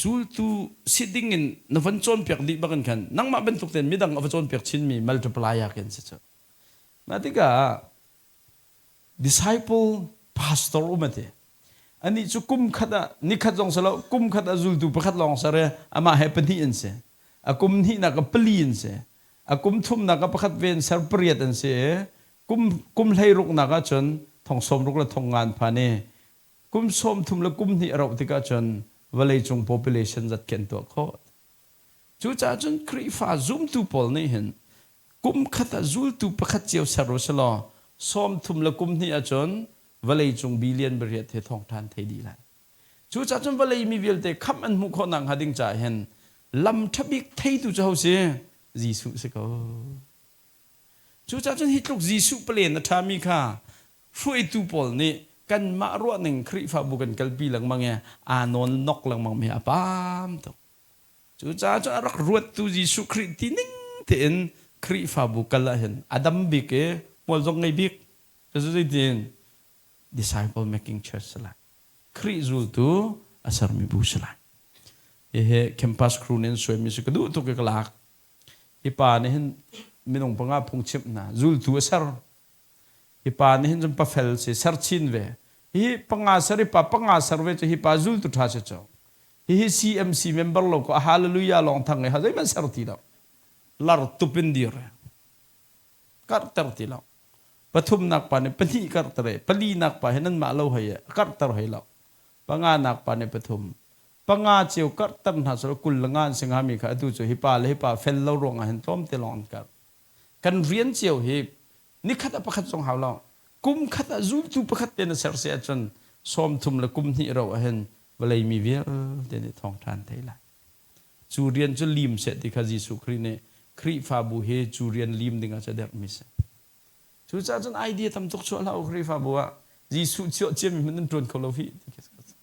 zultu si ding in na van cawnpiak dih bak in khan nangmah bantuk tein midang a va cawnpiak chinmi multiplier kan si cu. Mah tikah disciple pastor um ati. Anih cu kum khat ah nikhat zong si lo kum khat ah zultu pakhat lawng ser i amah he pahnih an si. A kum hnihnak ah pali an si. A kum thumnak ah pakhat ve an ser pariat an si i kum kum hleiruknak ah cun thong sawmruk le thong nga an phan i Kum 30 le kum hnih a rauh tikah cun vawleicung population zat khi an tuah khawh. Cucaah cun Khrihfa zumtu pawl nih hin kum khat ah zultu pakhat cio ser u silaw 30 le kum hnih ahcun vawleicung billion pariat he thawngṭha an thei dih lai. Cucaah cun vawlei mi vialte khamh an hmuh khawh nakhnga ding caah hin lam ṭha bik theitu cu ho si? Jesuh si ko. Cucaah cun hi tluk Jesuh palen a ṭhami kha hruaitu pawl nih kanmah ruahning Khrihfabu kan kalpi lengmang i aa nawl nok lengmang mi a pam tuk. Cucaah cun a rak ruattu Jesuh Khrih ti ning tein Khrihfabu kal ahhin a dam bik i hmual zong ngei bik. Cucu zeitin disciple making church si lai. Khrih zultu a sermi bu si lai. Hihi campus crew nih an suaimi si ka duh tuk i ka lak. Hi pa nih hin minung panga phung chimh hna. Zultu a ser. Hi pa nih hin cun pafel si ser chin ve. Hi panga ser i pa panga ser ve cu hi pa zultu ṭha si cu. Hihi CMC member lo ko hallelujah lawng thang i ha zeihmanh ser ti lo. Lar tup in dir. Karhter ti lo. Pathumnak pa nih pahnih karhter i palinak pa hi nanmah lo hei karhter hei lo. Panganak pa nih pathum. Panga cio karhter hna selaw 20 le nga an si hngami kha atu cu hi pa le hi pa fel lo ruangah hin tlawmte lawng an karh. Kan rian cio hi nikhat ah pakhat zong hau lo. Kum khat ah zultu pakhat te na ser si ahcun 30 le kum hnih ro ahhin vawlei mi vialte nih thawngṭha an thei lai. Cu rian cu lim seh ti kha Jesuh Khrih nih Khrihfabu hi cu rian lim dingah cu a derhmi si. Cucaah cun idea tam tuk chuah hlah u Khrihfabu ah Jesuh chuah ciami hmanh nan ṭuan kho lo hih ti khi a si.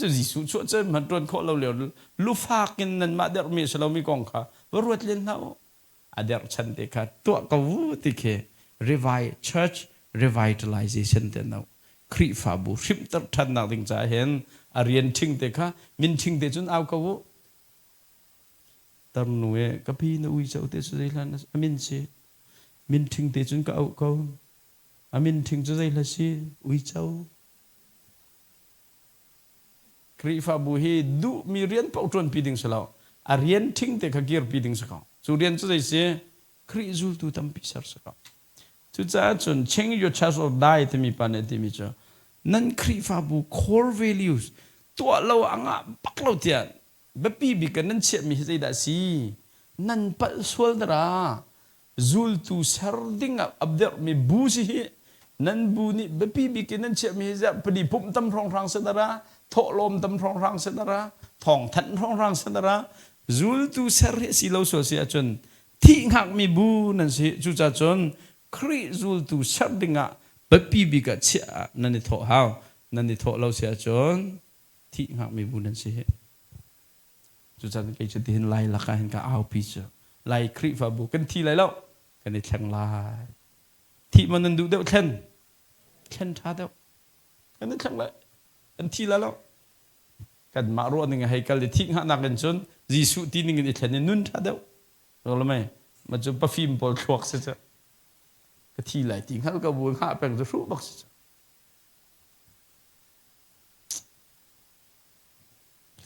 Cu Jesuh chuah ciami hmanh ṭuan khawh lo lio lufak in nanmah derhmi a si lomi kong kha va ruat len hlah u. A derh chan te kha tuah ko u ti khi Revive Church. Revitalization te no. Khrihfabu hrimhter ṭhannak ding caah hin a rian ṭhing te kha min ṭhing te cun au ko u. Tarnu e ka pi na uico te cu zei hlan a min si. Min ṭhing te cun ka auh ko. A min ṭhing cu zei hla si? Uico. Khrihfabu hi duhmi rian paoh ṭuanpi ding si lo. A rian ṭhing te kha kirpi ding si ko. Cu rian cu zei si? Khrih zultu tampi ser si ko. Cucaah cun Change Your Church or Die timi pa nih a timi cu nan Khrihfabu core values tuah lo a ngah bak lo tiah biapi bik ah nan chiahmi hi zeidah a si? Nan palh sual dara. Zultu ser ding ah abderhmi bu si hi nan bu nih biapi bik in nan chiahmi hi ziah pali pumh tam hrawnghrang si dara, thawhlawm tam hrawnghrang si dara, thawngthanh hrawnghrang si dara, zultu ser hi si lo sual si ahcun thih hngakmi bu nan si. Cucaah cun Khrih zultu ser dingah biapi bik ah chiah ah nan i thawh hau. Nan i thawh lo si ahcun thih hngakmi bu nan si hi. Cucaah kei cu tihin Lai lakah hin ka aupi cu Lai Khrihfabu kan thi lai lo kan i thleng lai. Thih man nan duh deuh thlen thlen ṭha deuh kan i thleng lai kan thi lai lo. Kanmah ruah ning hei kal i thih hngahnak in cun Jesuh ti ning in i thlen i nun ṭha deuh. Lo mei ma cu pafim pawl thluak si cu ka thi lai ti hngal ko bu hngah peng cu hruh bak si cu.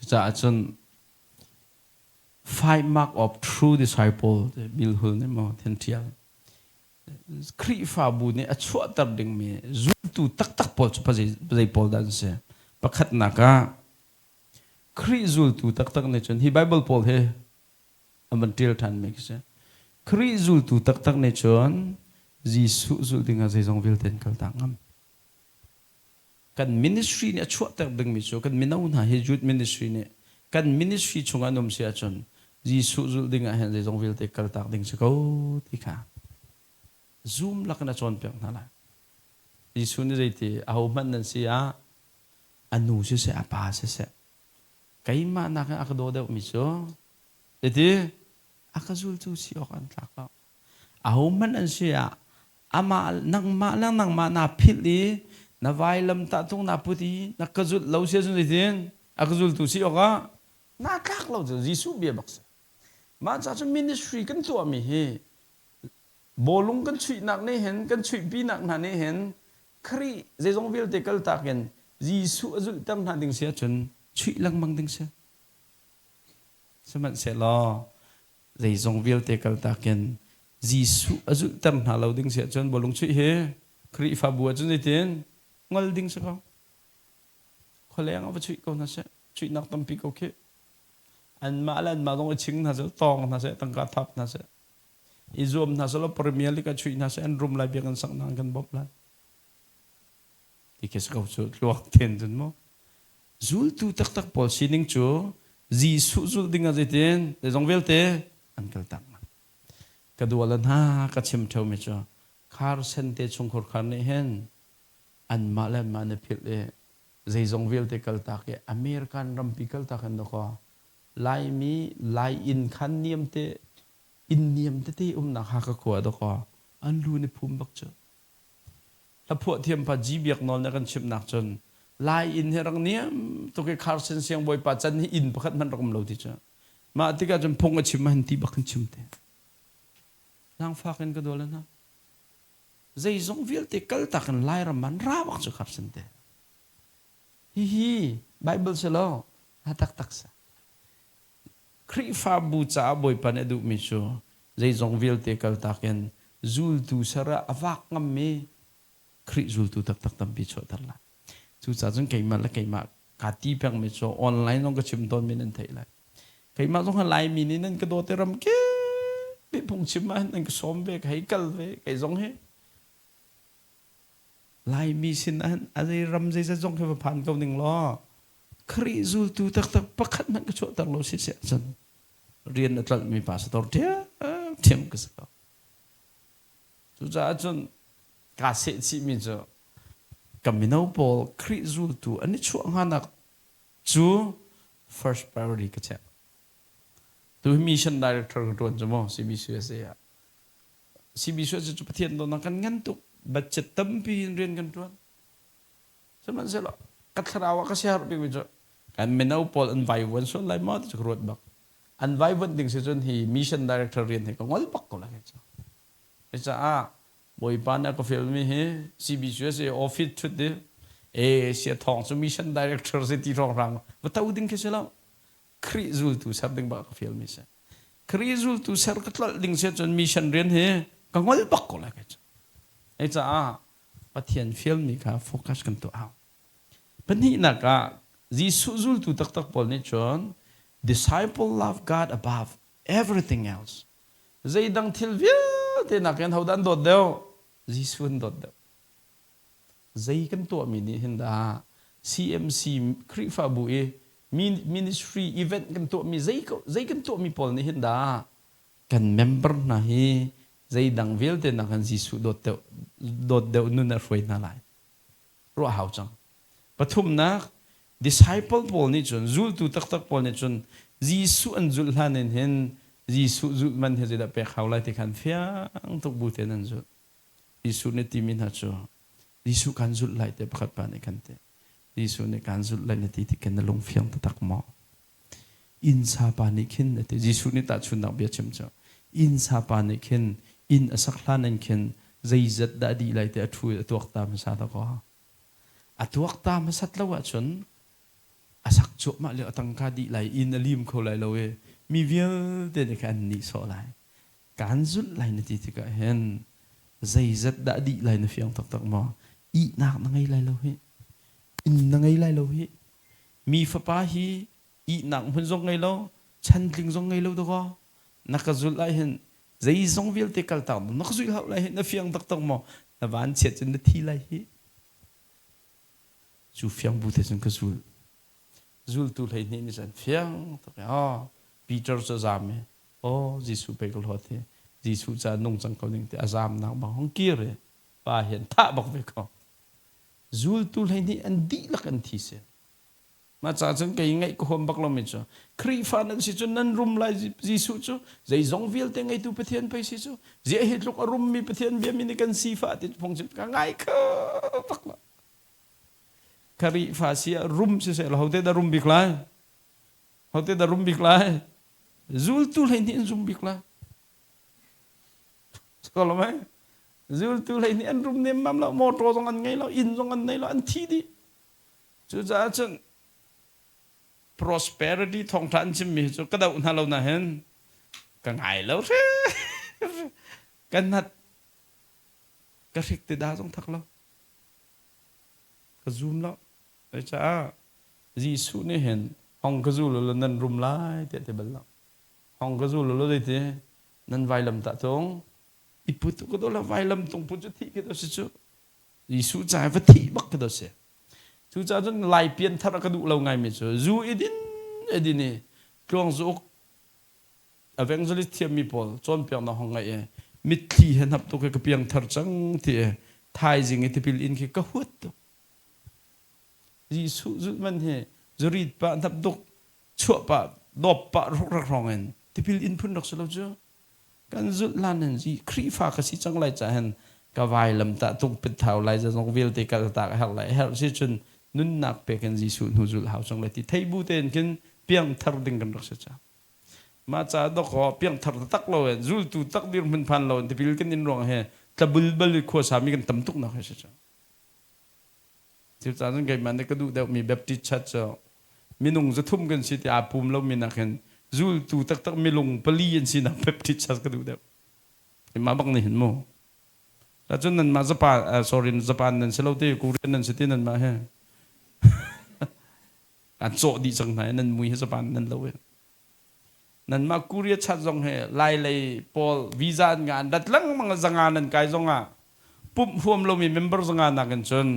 Cucaah cun five mark of true disciple Bill Hull nih maw then ṭial. Khrihfabu nih a chuahter dingmi zultu taktak pawl cu zei pawl dah an si? Pakhatnak ah Khrih zultu taktak nih cun hi Bible pawl hi an van ṭial ṭhanmi khi si. Khrih zultu taktak nih cun Jesuh zulh dingah zeizong vialte an kaltak ngam. Kan ministry nih a chuahter dingmi cu kan mino hna hi youth ministry nih kan ministry chungah an um si ahcun Jesuh zulh ding ah hin zeizong vialte kaltak ding si ko ti kha zoom lakin a cawnpiak hna lai. Jesuh nih zeiti ahohmanh nan si ah a nu siseh a pa siseh keimah nakin a ka daw deuhmi cu zeiti a ka zultu si awk an tlak lo. Ahohmanh an si ah amah nangmah le nangmah naa philh i na vailamtah tung naa put i na ka zulh lo si ahcun zeitin a ka zultu si awkah naa tlak lo cu Jesuh bia bak si. Mah ca cu ministry kan tuahmi hi bawlung kan chuihnak nih hin kan chuihpinak hna nih hin Khrih zeizong vialte kaltak in Jesuh a zulhter hna ding si ahcun chuih lengmang ding si. Sihmanhsehlaw zeizong vialte kaltak in Jesuh a zulhter hna lo ding si ahcun bawlung chuih hi Khrihfabu ahcun zeitin ngol ding si ko. Khualeng ah va chuih ko hna seh. Chuihnak tampi ko khi. Anmah le anmah zong i ching hna seh, tawng hna seh, tangka thap hna seh. I zuam hna seh law Premier League ah chuih hna seh, an rum lai biakinn saknak an kan bawmh lai. Ti khi si ko cu tluak ten cun mu. Zultu taktak pawl sining cu Jesuh zulh ding ah zeitin zeizong vialte an kal tak. Ka dua le hna ka chim ṭheumi cu Carson te chungkhur khar nih hin anmah le anmah an i philh i zeizong vialte kaltak i American rampi kaltak in dakaw Laimi Lai inn khan niam te inn niam tete umnak Hakha khua dakaw an lu ni phum bak cu. Hlaphuah thiam pa G Biak Nawl nih a kan chimhnak cun Lai inn hi rak niam tuk i Carson siangbawipa chan hi inn pakhat hmanh rak um lo ti cu. Mah tikah cun phung a chim ah hin ti bak in chim te. Zaangfak in ka dawl hna. Zeizong vialte kaltak in Lairam an ra bak cu Carson te. Hihi Bible si lo, ha taktak sa. Khrihfabu caah Bawipa nih a duhmi cu zeizong vialte kaltak in zultu ser ah a vak ngammi Khrih zultu taktak tampi chuahter lai. Cucaah cun keimah le keimah kaa ti pengmi cu online zong ka chim tawnmi nan theih lai. Keimah zong hi Laimi nih nan ka dawt i ramkip i phungchim ah hin nan ka sawm ve, ka hei kal ve, kei zong hi Laimi sin ah a zei ram zeizat zong khi va phan ko ning law Khrih zultu taktak pakhat hmanh ka chuahter lo si si ahcun rian a tlolhmi pastor ṭhiamṭhiam ka si ko. Cucaah cun kaa sehchihmi cu ka mino pawl Khrih zultu an i chuah hnganak cu first priority ka chiah. Tu hi mission director ka ṭuan cu mu CBCUSA ah. CBCUSA cu Pathian dawtnak kan ngan tuk. Budget tampi in rian kan ṭuan. Sihmanhsehlaw ka thlarau ah ka siaherh bikmi cu kan mino pawl an vaivuan sual lai maw ti cu ka ruat bak. An vaivuanh ding si cun hi mission director rian hi ka ngol bak ko lai cu. Cucaah Bawipa nih a ka fialmi hi CBCUSA office ṭhut i e sia thawng cu mission director si ti hrawnghrang va to ding khi si lo. Khrih zultu ser ding bak a ka fialmi si. Khrih zultu ser ka tlolh ding si cun mission rian hi ka ngol bak ko lai cu. Hei caah Pathian fialmi kha focus kan tuah hau. Pahnihnak ah Jesuh zultu taktak pawl nih cun disciple love God above everything else. Zeidang thil vialte nakin hodah an dawt deuh? Jesuh an dawt deuh. Zei kan tuahmi nih hin dah CMC Khrihfabu i ministry event kan tuahmi zei kan tuahmi pawl nih hin dah kan member hna hi zeidang vialte nakin Jesuh dawt deuh dawt deuh nun a hruai hna lai. Ruah hau cang. Pathumnak, disciple pawl nih cun zultu taktak pawl nih cun Jesuh an zulh hlan in hin Jesuh zulh man hi zeidah pek hau lai ti khan fiang tuk bu tein an zulh. Jesuh nih timi hna cu Jesuh kan zulh lai te pakhat pa nih kan ti. Jesuh nih kan zulh lai na ti tik khin na lung fiang taktak maw? Inn sapa nih khin a ti. Jesuh nih tahchunhnak bia chim cu inn sapa nih khin inn a sak hlan in khin zeizat dah dih lai ti a ṭhu i a tuakta hmasa dakaw. A tuakta hmasat lo ahcun a sak cuahmah lio a tangka dih lai inn a lim kho lai lo i mi vialte nih khan an nihsawh lai. Kaan zulh lai na ti tikah hin zeizat dah dih lai na fiang taktak maw? Ihnak na ngei lai lo hih. Inn na ngei lai lo hih. Mi fapa hi ihnak hmun zong ngei lo, chantling zong ngei lo dakaw. Na ka zulh ah hin zeizong vialte kaltak na ka zulh hau lai hi na fiang taktak maw? Na vanchiat cun na thi lai hih. Cu fiang bu te cun ka zul. Zultu 12 nih cun fiang tuk i, oh, Peter cu a zaam i, oh, Jesuh pei ka hlawt hi. Jesuh ca nung cang ko ning ti a zaamnak bang hong kir i pa hi an thah bak ve ko. Zultu 12 an dihlak an thi si. Mah ca cun kei ngaih ka huam bak lomi cu Khrihfa nan si cun nan rum lai Jesuh cu zeizong vialte ngeitu Pathian pei si cu ziah hi tluk a rummi Pathian biami nih kan sifah ti phungchim ka ngai kho bak lo. Khrihfa si ah rum siseh law hote dah rum bik lai? Hote dah rum bik lai? Zultu 12 an zum bik lai. Ko mei? Zultu 12 an rum nemmam lo, motor zong an ngei lo, inn zong an nei lo, an thi dih. Cucaah cun prosperity thawngṭha an chimmi hi cu ka doh hna lo nain ka ngai lo hre. Ka nat ka hrik ti dah zong thak lo. Ka zum lo. Cucaah Jesuh nih hin hong ka zul u law nan rum lai tiah ti bal lo. Hong ka zul u law zeiti nan vailam tah tung i put u ka daw lo vailam tung put cu thih khi daw si cu. Jesuh ca va thih bak khi daw si. Cucaah cun Lai pianthar a ka duh lo ngaimi cu zu i din i din i tluang zu uk evangelist thiammi pawl cawnpiaknak hong ngaih i mitthli he hnap tuk i ka piangthar cang ti i thaizing i tipil in khi ka huat tuk. Jesuh zulh man hi zurit pah hnap duk chuah pah dawp pah ruk rak hrawng in tipil in phun rak si lo cu. Kan zulh hlan in Khrihfa ka si cang lai caah hin ka vailam tah tung pit thau lai zong vialte kal tak a herh lai herh si cun nunnak pek in Jesuh hnu zulh hau cang lai ti thei bu tein khin piangthar ding kan rak si cang. Mah caah dawkaw piangthar taktak lo in zultu tak dirhmun phan lo in tipil kan in ruang he tlabulbal i khuasami kan tam tuk nak hi si cang. Cucaah cun keimah nih ka duh deuhmi Baptist Church cu minung 300 kan si ti aa pum lomi nakin zultu taktak milung pali an sinak Baptist Church ka duh deuh. Mah bak nih hin mu. Cun nanmah Japan, sorry, Japan nan si lo ti, Korean nan si ti nanmah he. An cawh dih cang hna i nan mui he Japan nan lo i. Nanmah Korea chat zong hi Lai lei pawl visa an ngah an rat lengmang 500 nan kai zong ah pumh huam lomi member 500 nakin cun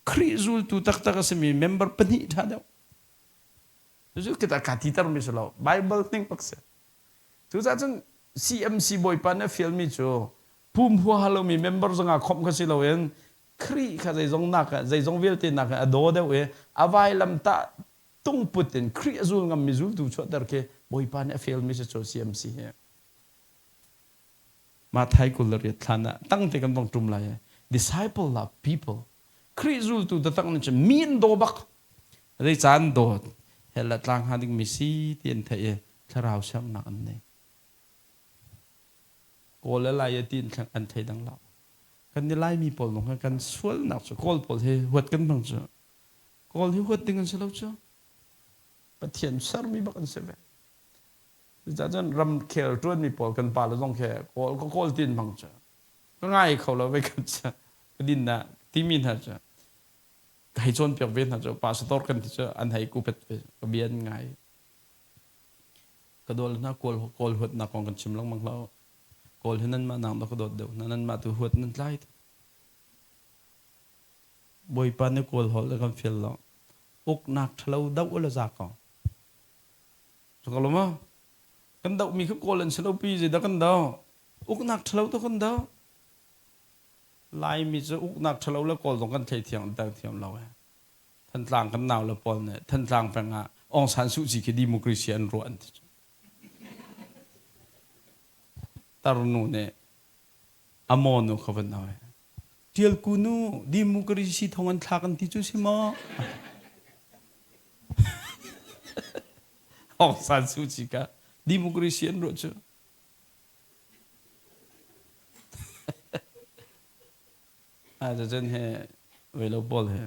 Khrih zultu taktak a simi member pahnih ṭha deuh. Cucu kita ka titermi si lo. Bible ning bak si. Cucaah cun CMC bawipa nih a fialmi cu pum huaha lomi member 500 khawmh kha si loin Khrih kha zeizong nak zeizong vialte nak a daw deuh i a vailam tah tungput in Khrih a zul ngammi zultu chuahter khi Bawipa nih a fialmi si cu CMC hi. Matthai 28 thlan ah tangte kan vong ṭum lai. Disciple love people. Khrih zultu taktak nih cun mi an daw bak. Zei caan dawt hell ah tlang hnga dingmi si ti an theih i thlarau siangnak an nei. Kawl le Lai ti an thei dang lo. Kan ni Laimi pawl nung kan sualnak cu Kawl pawl hi huat kan hmang cu. Kawl hi huat ding an si lo cu. Pathian sermi bak an si ve. Cucaah cun ramkhel ṭuanmi pawl kan pa le zong khi Kawl ka Kawl ti an hmang cu. Ka ngai kho lo ve kan cu. Ka din ah timi hna cu. Ka hei cawnpiak ve hna cu pastor kan ti cu an hei kupet ve. Ka bia an ngai. Ka dawl hna Kawl Kawl huatnak kong kan chim lengmang lo. Kawl hi nanmah nak dah ka dawt deuh hna. Nanmah tu huat nan tlai. Bawipa nih Kawl holh a kan fial lo. Uknak ṭhalo doh la za ko. Cu lo ma? Kan dohmi kha Kawl an si lo pi zeidah kan doh? Uknak ṭhalo tu kan doh. Laimi cu uknak ṭhalo le Kawl zong kan thei thiam dang thiam lo eh. Thantlang kan nau le pawl nih Thantlang peng ah Aung San Suu Kyi khi democracy an ruah an ti cu. Tarnu nih a maw nu kha van hoi. Ṭialku nu democracy thong an thlak an ti cu si maw? Aung San Suu Kyi ka democracy an ruah cu. Cucun he velo pawl he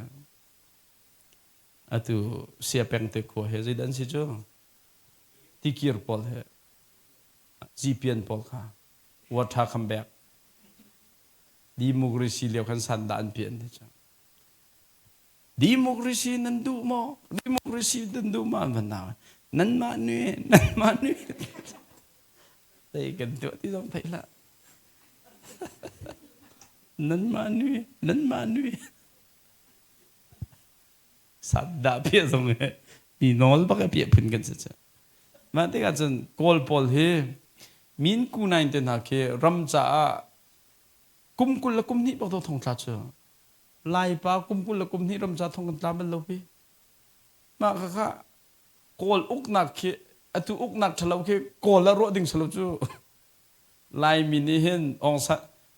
atu siapeng te khua he zeidah an si cu? Tikir pawl he zipian pawl kha water come back democracy lio khan san dah an pian ti cu. Democracy nan duh maw? Democracy nan duh ma? An van nau. Nanmah nui, nanmah nui. Zei kan tuah ti zong theih hlah. Nanmah nui, nanmah nui. Sat dah piah zong he mi nawl bak e piah phun kan si cu. Mah tikah cun Kawl pawl hi min ku nain te hna khi ram caah kum 20 le kum hnih bak to thong tla cu. Laipa kum 20 le kum hnih ram ca thong kan tla bal lo pi. Mah kha kha Kawl uknak khi atu uknak ṭhalo khi Kawl ah ruah ding salo cu. Laimi nih hin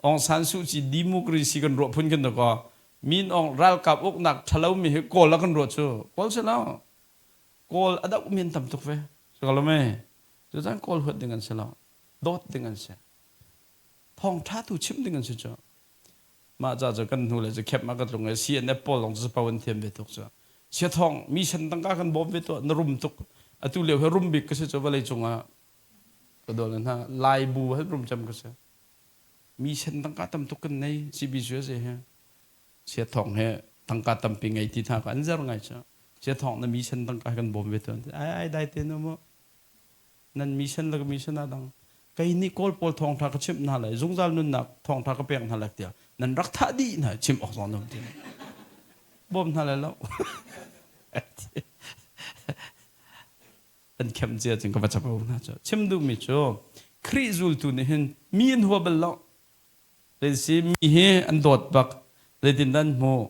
Aung San Suu Kyi democracy kan ruah phun kan kaw min Aung ralkap uknak ṭhalo mi hi Kawl ah kan ruah cu. Kawl si lo. Kawl a doh mi an tam tuk ve. Si ko lo me? Cucaan Kawl huat ding an si lo. Dawt ding an si. Thawngṭha tu chim ding an si cu. Mah ca cu kan hnu le cu khep ma ka tlung i CNF pawl lawng cu capo an thiam ve tuk cu. Sia thawng mi sen tangka kan bawm ve tuah na rum tuk. Atu lio hi rum bik ka si cu vawlei cungah ka dawl hna Lai bu han rum cem ka si. Mi sen tangka tam tuk kan nei CBCUSA he. Sia thawng he tangka tampi ngei ti hna ka an zer ngai cu. Sia thawng na mi sen tangka kan bawm ve tuah. Ai ai dai te nu mu. Nan mission le ka mission aa dang. Kei nih Kawl pawl thawngṭha ka chimh hna lai, zungzal nunnak thawngṭha ka pek hna lai tiah nan rak thah dih hna chim awk zong nan ti. Bawm hna lai lo. An khem cia cun ka va capo hna cu. Chim duhmi cu Khrih zultu nih hin mi an hua bal lo. Zeisi mi hi an dawt bak. Zeitindah an hmuh?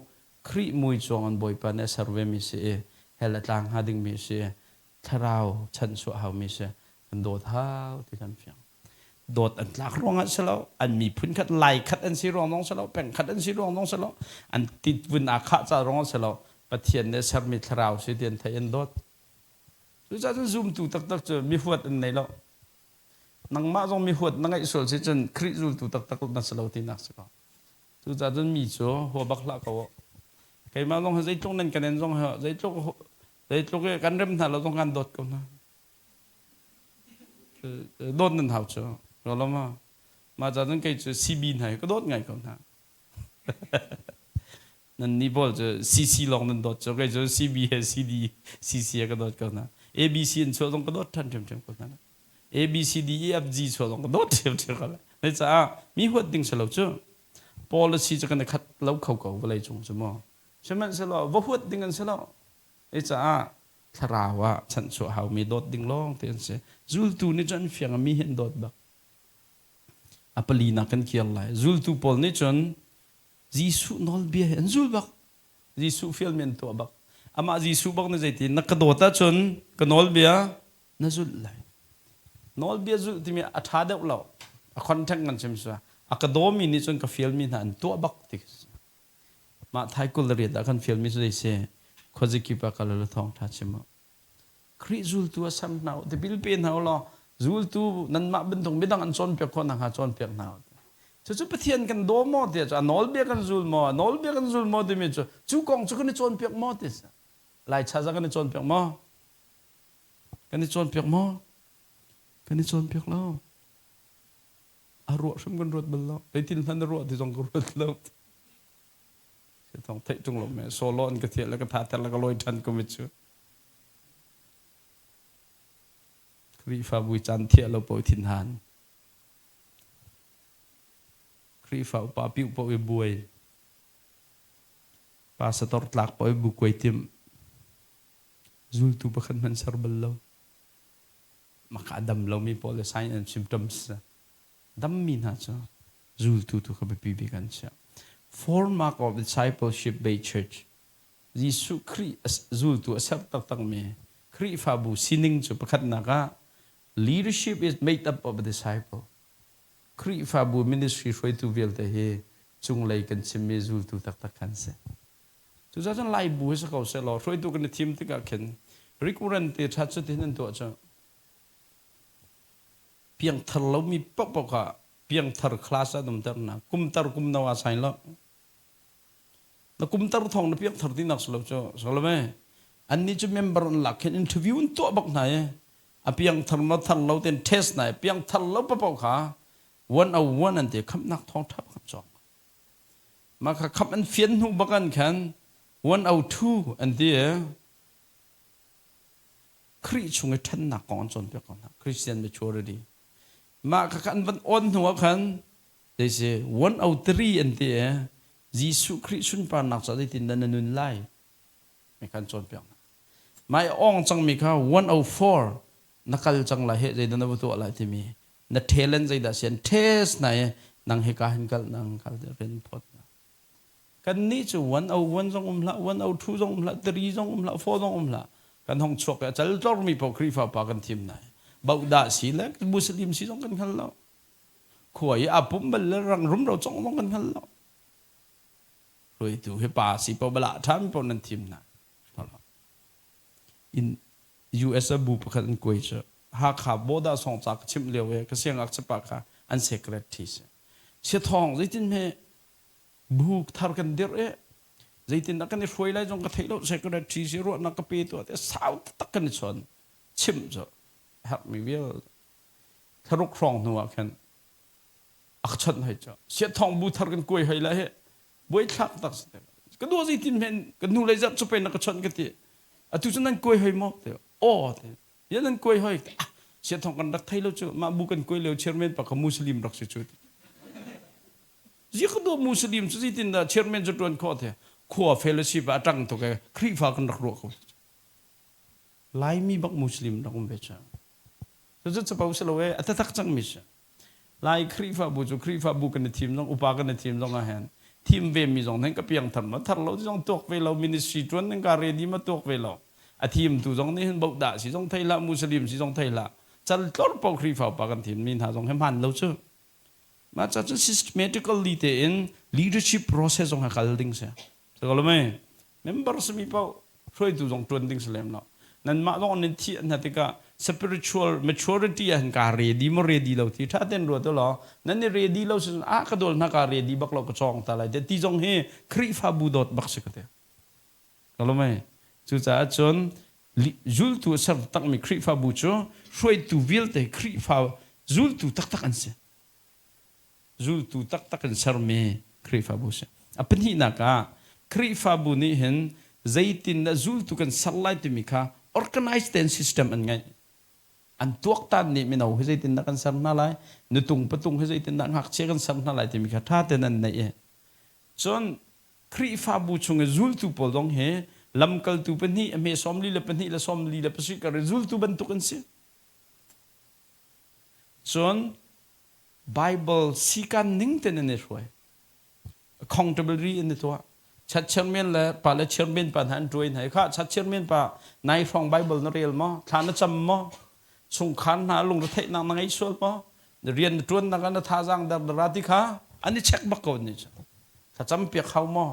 Khrih mui cuang an Bawipa nih a ser vemi si i hell a tlang hnga dingmi si. Thlarau chanhchuah haumi si. Kan dawt hau ti kan fiang. Dawt an tlak ruangah si lo, an miphun khat lai khat an si ruang zong si lo, peng khat an si ruang zong si lo, an titvun aa khah ca ruang si lo. Pathian nih sermi thlarau si ti an theih an dawt. Cucaah cun zumtu taktak cu mi huat an nei lo. Nangmah zong mi huat na ngeih sual si cun Khrih zultu taktak na si lo tinak si ko. Cucaah cun mi cu hua bak hlah ko. Keimah zong hi zeitluk nan kan en zong hi zeitluk zeitluk i kan rem hna lo zong kan dawt ko hna. Dawt nan hau cu. Lo ma? Mah ca cun kei cu CB hna hi ka dawt ngai ko hna. Nan nih pawl cu CC lawng nan dawt cu kei cu CB he CD CC he ka dawt ko hna. ABC in chuah zong ka dawt ṭhan ṭhiamṭhiam ko hna. A B C D E F G chuah zong ka dawt ṭhiamṭhiam ko lai. Hei caah mi huat ding si lo cu. Policy cu kan i khat lo kho ko vawlei cung cu mu. Sihmanhsehlaw va huat ding an si lo. Hei caah thlarau ah chanhchuah haumi dawt ding lawng te an si. Zultu nih cun an fiang mi hi an dawt bak. A palinak kan kir lai. Zultu pawl nih cun Jesuh nawlbia hi an zul bak. Jesuh fialmi an tuah bak. Amah Jesuh bak nih zeiti na ka dawt ahcun ka nawlbia na zulh lai. Nawlbia zulh timi a ṭha deuh lo. A content kan chim sua. A ka dawmi nih cun ka fialmi hna an tuah bak ti Mah thai 28 ah kan fialmi cu zei si? Khuazikip ah kal u law thawngṭha chim u. Khrih zultu a ser hna u, tipil pe hna u law zultu nanmah bantuk midang an cawnpiak khawh nakhnga cawnpiak hna u. Cucu Pathian kan daw maw ti cu a nawlbia kan zul maw, a nawlbia kan zul maw timi cu cu kong cu kan i cawnpiak maw ti si. Laicha za kan i cawnpiak maw? Kan i cawnpiak maw? Kan i cawnpiak lo. A ruah hrim kan ruat bal lo. Zeitin hmanh na ruah ti zong ka ruat lo. Thong theih ṭung lo me solo an ka thiah le ka tha ter le ka lawi ṭhan ko mi cu. Khrihfabu caan thiah lo paoh thinhan. Khrihfa upa piuh paoh i buai. Pastor tlak paoh i bu kuai timh. Zultu pakhat hmanh ser bal lo. Maka a dam lomi pawl le sign and symptoms dammi hna cu zultu tu kha biapi bik an chiah. Four mark of discipleship based church Jesuh Khrih zultu a ser taktakmi Khrihfabu sining cu pakhatnak ah leadership is made up of a disciple. Khrihfabu ministry hruaitu vialte hi cunglei kan chimmi zultu taktak kan si. Cucaah cun Laibu hi si ko sehlaw hruaitu kan i thim tikah khin recurrent te ṭhat cu tin an tuah cu piangthar lomi paohpaoh kha piangthar class ah an umter hna. Kumtar kum no aa sai lo. Na kumtar thawng na piangthar tinak si lo cu so lo me. Annih cu member an lak khin interview an tuah bak hna i a piangthar ma thar lo ten test hna i piangthar lo paohpaoh kha 101 an ti khamhnak thawngṭha pakhat cawk. Mah kha khamh an fian hnu bak an khan 102 an ti i Khrih chung i ṭhannak kong an cawnpiak ko hna. Christian maturity. Mah kha an van awn hnu ah khan zei si 103 an ti i Jesuh Khrih sunparnak caah zeitindah na nun lai mi kha an cawnpiak hna. Mah i awng cangmi kha 104 na kal cang lai he zeidah na va tuah lai timi na talent zeidah si an test na i nang hika hin kal nang kal rian phawt na kan nih cu 101 zong um hlah 102 zong um hlah 3 zong um hlah 4 zong um hlah kan hong chuak i a cal tlormi paoh Khrihfa pa kan thim nai bauhdah si le Muslim si zong kan hngal lo khua i a pum bal le rang rumro cong zong kan hngal lo hruaitu hi pa si paoh bala ṭhami paoh nan thim hna in US ah bu pakhat an kuai cu Hakha border song ca ka chimh lio i ka siangngakchia pa kha an secretary si. Siathawng zeitin hme bu thar kan dirh i zeitin dah kan i hruai lai zong ka theih lo secretary si ruahnak ka pe tuah te sau taktak kan i chawn chimh cu herhmi vial thlaruk hrawng hnu ah khan a ka chawnh hoi cu siathawng bu thar kan kuai hoi lai hi buaithlak tak si ka dua zeitin men ka hnu lei zarh cu pe na ka chawnh ka ti atu cu nan kuai hoi maw te aw te ya nan kuai hoi ah siathawng kan rak thei lo cu mah bu kan kuai lio chairman pa ka muslim rak si cu zi ka dua muslim cu zeitin dah chairman cu tuan khawh te khua fellowship ah atang tuk e Khrihfa kan rak ruah ko Laimi bak muslim rak um ve cu cucu capo si lo e a tatak cang mi si Lai Khrihfabu cu Khrihfabu kan i thim zong upa kan i thim zong ah hin thim ve mi zong hin ka piangthar ma thar lo ti zong tuak ve lo ministry tuan ning ka ready ma tuak ve lo a thim tu zong nih hin bohdah si zong thei hlah muslim si zong thei hlah cal tlor po Khrihfa upa kan thim mi hna zong hi hman lo cu mah ca cu systematically tein leadership process zong ha kal ding si si ko lo mei Member simi paoh hruaitu zong ṭuan ding si lem lo. Nanmah zong nan thih hna tikah spiritual maturity ah hin kaa ready maw ready lo ti ṭha tein ruat u law nan i ready lo si ah ka dawl hna kaa ready bak lo ka cawng ta lai te ti zong hi Khrihfabu dawt bak si ka ti. Ka lo mei? Cucaah cun zultu a ser takmi Khrihfabu cu hruaitu vialte Khrihfa zultu taktak an si. Zultu taktak in sermi Khrihfabu si. A pahnihnak ah Khrihfabu nih hin zeitindah zultu kan ser lai timi kha organized tein system an ngeih. An tuaktan nih mino hi zeitindah kan ser hna lai, nutung patung hi zeitindah ngakchia kan ser hna lai timi kha ṭha tein an neih i cun Khrihfabu chung i zultu pawl zong hi lamkaltu pahnih a hme 44 le 47 kar i zultu bantuk an si. Cun Bible sikan ning tein an i hruai. Accountability an i tuah. Chat chairman le pa le chairman pa hna an ṭuai hna i kha chat chairman pa nai hrawng Bible na rel maw? Thla na cam maw? Chungkhar hna lungretheihnak na ngei sual maw? Na rian na ṭuannak ah na thazaang der dara ti kha an i check bak ko ni cu. Thlacam piak hau maw?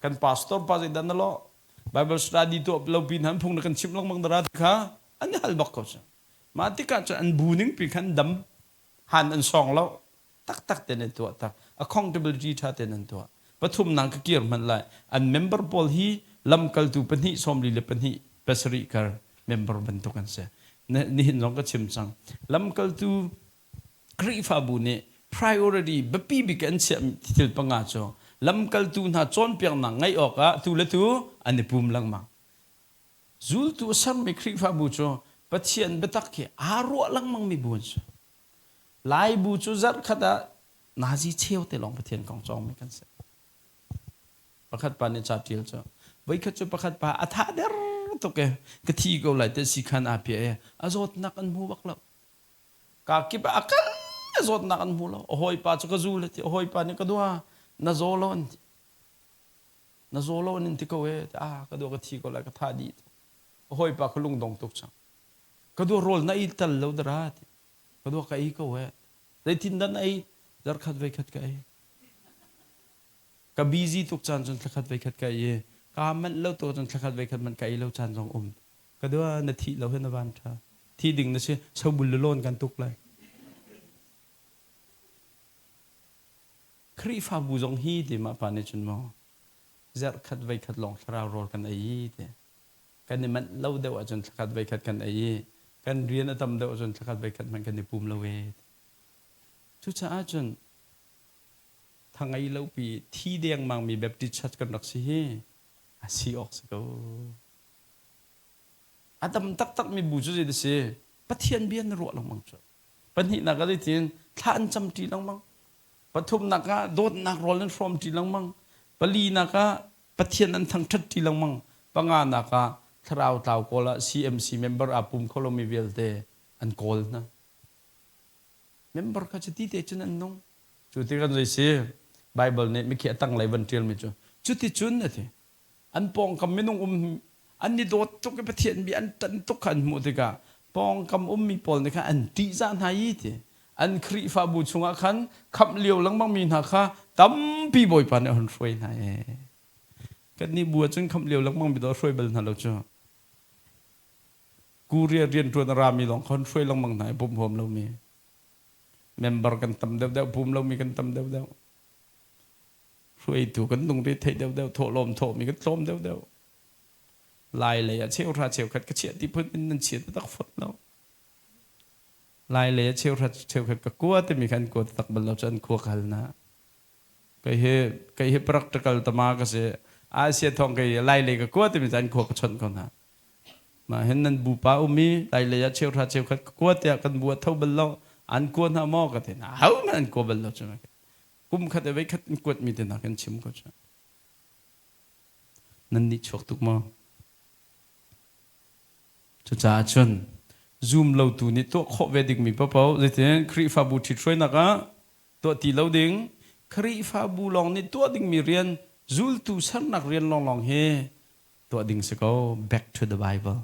Kan pastor pa zeidah na lawh? Bible study tuah lo pin han phung na kan chimh lengmang dara ti kha an i hal bak ko cu. Mah tikah cun an bu ning pi khan dam han an sawng lo. Taktak ten an tuah tak. Accountability ṭha ten an tuah. Pathumnak ka kir hmanh lai. An member pawl hi lamkaltu pahnih 44 pasarih kar member bantuk an si. Nihin zong ka chim cang. Lamkaltu Khrihfabu nih priority biapi bik an chiah thil panga cu lamkaltu hna cawnpiaknak ngaih awkah tu le tu an i pum lengmang. Zultu a sermi Khrihfabu cu Pathian biatak hi aa ruah lengmangmi bu an si. Laibu cu zarhkhat ah nazi cheu te lawng Pathian kong cawngmi kan si. Pakhat pa nih ca ṭial cu voikhat cu pakhat pa a tha der tuk e ka thi ko lai te si khan aa piah e a zawtnak an hmu bak lo. Ka kip ah a kal a zawtnak an hmu lo. A hawipa cu ka zul ti a hawipa nih ka dua na zaw lo an ti. Na zaw lo an in ti ko e ah ka dua ka thi ko lai ka tha dih. A hawipa kha lungdong tuk cang. Ka dua rawl na ei tal lo dara ti. Ka dua ka ei ko e. Zeitin dah na ei? Zarkhat voikhat ka ei. Ka busy tuk caan cun thlakhat voikhat ka ei i kaa manh lo tuk cun thlakhat voikhat hmanh ka ei lo caan zong um. Ka dua na thih lo hi na van ṭha. Thi ding na si sobul le lawn kan tuk lai. Khrihfabu zong hi ti mah pa nih cun maw zarhkhat voikhat lawng thlarau rawl kan ei i ti. Kan i manh lo deuh ahcun thlakhat voikhat kan ei i kan rian a tam deuh ahcun thlakhat voikhat hmanh kan i pum lo e. Cucaah cun thangei lopi thi dengmangmi Baptist Church kan rak si hi a si awk si ko. A dam taktakmi bu cu zei si? Pathian bia na ruah lengmang cu. Pahnihnak ah zeitin thla an cam ṭi lengmang. Pathumnak ah dawtnak rawl an hrawm ṭi lengmang. Palinak ah Pathian an thangṭhat ṭi lengmang. Panganak ah thlarau tlau kawl ah CMC member aa pum kho lomi vialte an kawl hna. Member kha cuti te cun an nung. Cu ti kan zei si Bible nih mikhi a tanglei van ṭialmi cu cuticun a ti. An pawngkam minung um an i dawt tuk i Pathian bia an ṭanh tuk kha an hmuh tikah pawngkam ummi pawl nih khan an ṭihzah hna i ti. An Khrihfabu chungah khan khamh lio lengmangmi hna kha tampi Bawipa nih a hun hruai hna ee. Kannih bu ah cun khamh lio lengmangmi dawh hruai bal hna lo cu. Korea rianṭuan a rami lawng kha hun hruai lengmang hna i pumh huam lomi. Member kan tam deuhdeuh, pum lomi kan tam deuhdeuh. Hruaitu kan lungre theih deuhdeuh, thawhlawm thawhmi kan tlawm deuhdeuh. Lai lei ah cheuhra cheukhat ka chiah ti phun in nan chia taktak fawn lo. Lai lei ah cheuhra cheukhat ka kua timi kha an kua taktak bal lo cu an khua ka hal na. Kei hi kei hi practical tama ka si. Asia thong kei lai lei ka kua timi cu an khua ka chawnh ko hna. Mah hin nan bupa um i lailei ah cheuhra cheukhat ka kua tiah kan bu a tho bal lo. An kua hna maw ka ti hna. Ho hmanh an kua bal lo cu. Kum khat e voi khat in kuatmi te hna kan chim ko cu. Nan nih chuak tuk maw? Cucaah cun zum lotu nih tuah khawh ve dingmi paohpaoh zeitin Khrihfabu ṭhithruainak ah tuah ti lo ding Khrihfabu lawng nih tuah dingmi rian zultu sernak rian lawnglawng hi tuah ding si ko back to the Bible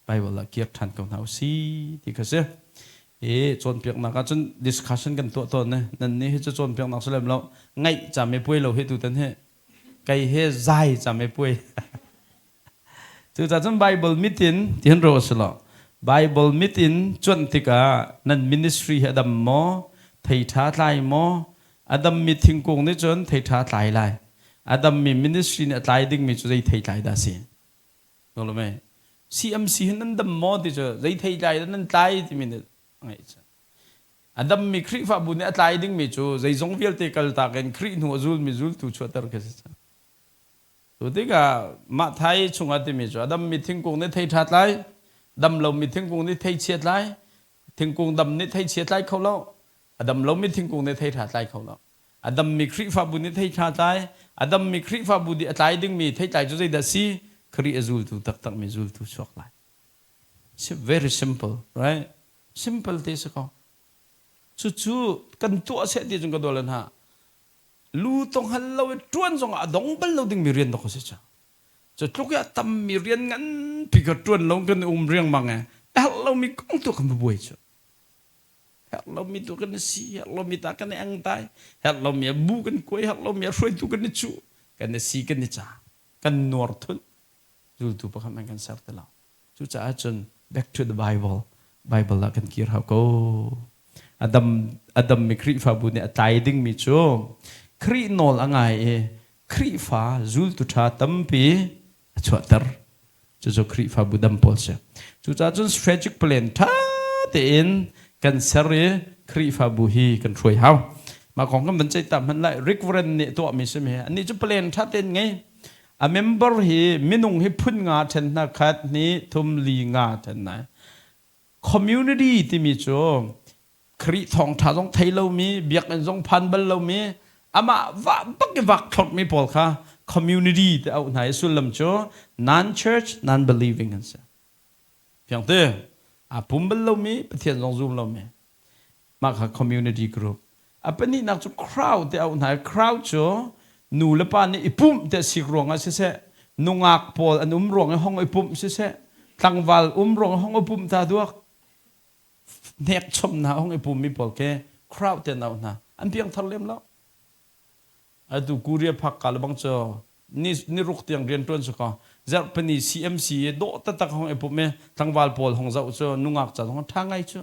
Bible ah kir ṭhan ko hna usih ti kha si i cawnpiaknak ah cun discussion kan tuah tawn ne nan nih hi cu cawnpiaknak si lem lo ngaih cam i puai lo hi tutan hi kei he zai cam i puai cucaah cun Bible mit in tihin ro si lo Bible mit in cuanh tikah nan ministry hi a dam maw thei ṭha tlai maw a dammi thingkung nih cun thei ṭha tlai lai a dammi ministry nih a tlai dingmi cu zei thei tlai dah si CMC hin nan dam maw ti cu zei thei tlai dah nan tlai timi nih a ngeih cu a dammi Khrihfabu nih a tlai dingmi cu zeizong vialte kaltak in Khrih hnu a zulmi zultu chuahter khi si cang cu tikah mah thai chungah timi cu a dammi thingkung nih thei ṭha tlai dam lomi thingkung nih thei chia tlai thingkung dam nih thei chia tlai kho lo a dam lomi thingkung nih thei ṭha tlai kho lo A dammi Khrihfabu nih thei ṭha tlai, a dammi Khrihfabu nih a tlai dingmi theitlai cu zeidah si? Khrih a zultu taktakmi zultu chuak lai. Very simple, right? Simple te si ko. Cucu kan tuah seh ti cun ka dawl hna. Lu tong hal lo i ṭuan zongah a dong bal lo dingmi rian dok a si cu. Cu tluk i a tammi rian nganpi ka ṭuan lo kan um riangmang e. A herh lomi kong tu kan va buai cu. Herh lomi tu kan i si, herh lomi ta kan i ang tai, herh lomi ah bu kan kuai, herh lomi ah hruaitu kan i cuh, kan i si, kan i ca, kan nuar thunh. Zultu pakhat hmanh kan ser ti lo. Cucaah cun back to the Bible, Bible ah kan kir hau ko. A dam, a dammi Khrihfabu nih a tlai dingmi cu Khrih nawl a ngai i Khrihfa zultu ṭha tampi a chuahter. Cucu Khrihfabu dam pawl si. Cucaah cun strategic plan ṭha tein kan ser i Khrihfabu hi kan hruai hau. Mah kong kan van ceih ta hmanh lai. Rick Warren nih tuahmi si mi hi. Annih cu plan ṭha tein ngei. A member hi minung hi phun nga ṭhen hna khat hnih thum li nga ṭhen hna. Community timi cu Khrih thawngṭha zong thei lomi, biakinn zong phan bal lomi, amah vah bak i vak thlorhmi pawl kha community ti auh hna i sullam cu non-church, non-believing an si. Fiangte, aa pum bal lomi, Pathian zong zum lomi. Mah kha community group. A pahnihnak cu crowd ti auh hna i crowd cu nu le pa nih i pumh ti a sik ruangah siseh, nungak pawl an um ruang i hong i pumh siseh, tlangval um ruang i hong i pumh ta duak, hnekchom hna hong i pummi pawl khi crowd te an auh hna. An piangthar lem lo. Atu Korea phak ka le bang cu ni ni ruk tiang rian ṭuan su ka zarhpini CMC i dawh taktak hong i pum i tlangval pawl hong zoh cu nungak ca zong ṭha ngai cu.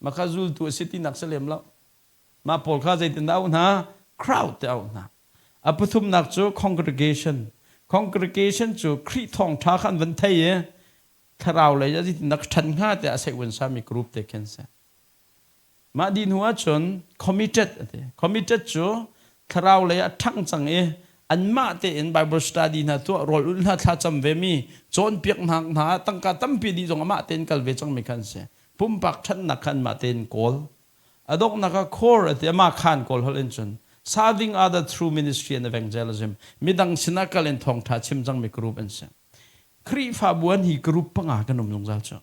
Maka zultu a si tinak si lem lo. Mah pawl kha zeitin dah auh hna? Crowd te auh hna. A pathumnak cu congregation. Congregation cu Khrih thawngṭha kha an van thei i thlarau lei ah zeitin dah ka ṭhan hnga tiah a seih sami group te khin si. Mah dih hnu ahcun committed a ti. Committed cu thlarau lei ah ṭhang cang i anmah tein Bible study hna tuah rawl ulh hna thlacam ve mi cawnpiak hna hna tangka tampi dih zong amah tein kal ve cangmi kha an si. Pumpak ṭhatnak kha anmah tein kawl. A donghnak ah core a ti amah khan kawl holh in cun serving other through ministry and evangelism midang sinah kal in thawngṭha chim cangmi group an si. Khrihfabu an hi group panga kan um zungzal cu.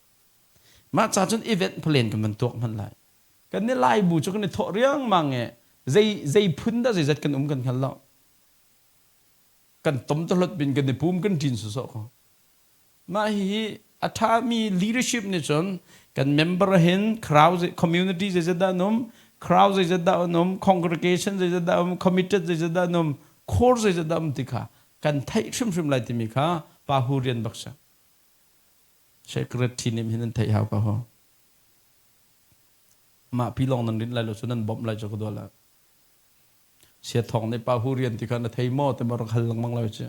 Mah ca cun event plan kan van tuak hmanh lai. Kan ni lai bu cu kan i thawh riangmang i zei zei phun dah zeizat kan um kan hngal lo. Kan tom ta hlot bin kan i pum kan ṭin sawsawh ko. Mah hihi a ṭhami leadership nih cun kan member hin crowd community zeizat dah an um, crowd zeizat dah an um, congregation zeizat dah um, committed zeizat dah an um, core zeizat dah um ti kha kan theih hrimhrim lai timi kha pa hu rian bak si. Secretary nih hin an theih hau ko ho. Mah pi lawng nan rinh lai lo cu nan bawmh lai cu ka dua la. Sia thawng nih pa hu rian ti kha na thei maw ti ma rak hal lengmang lai cu.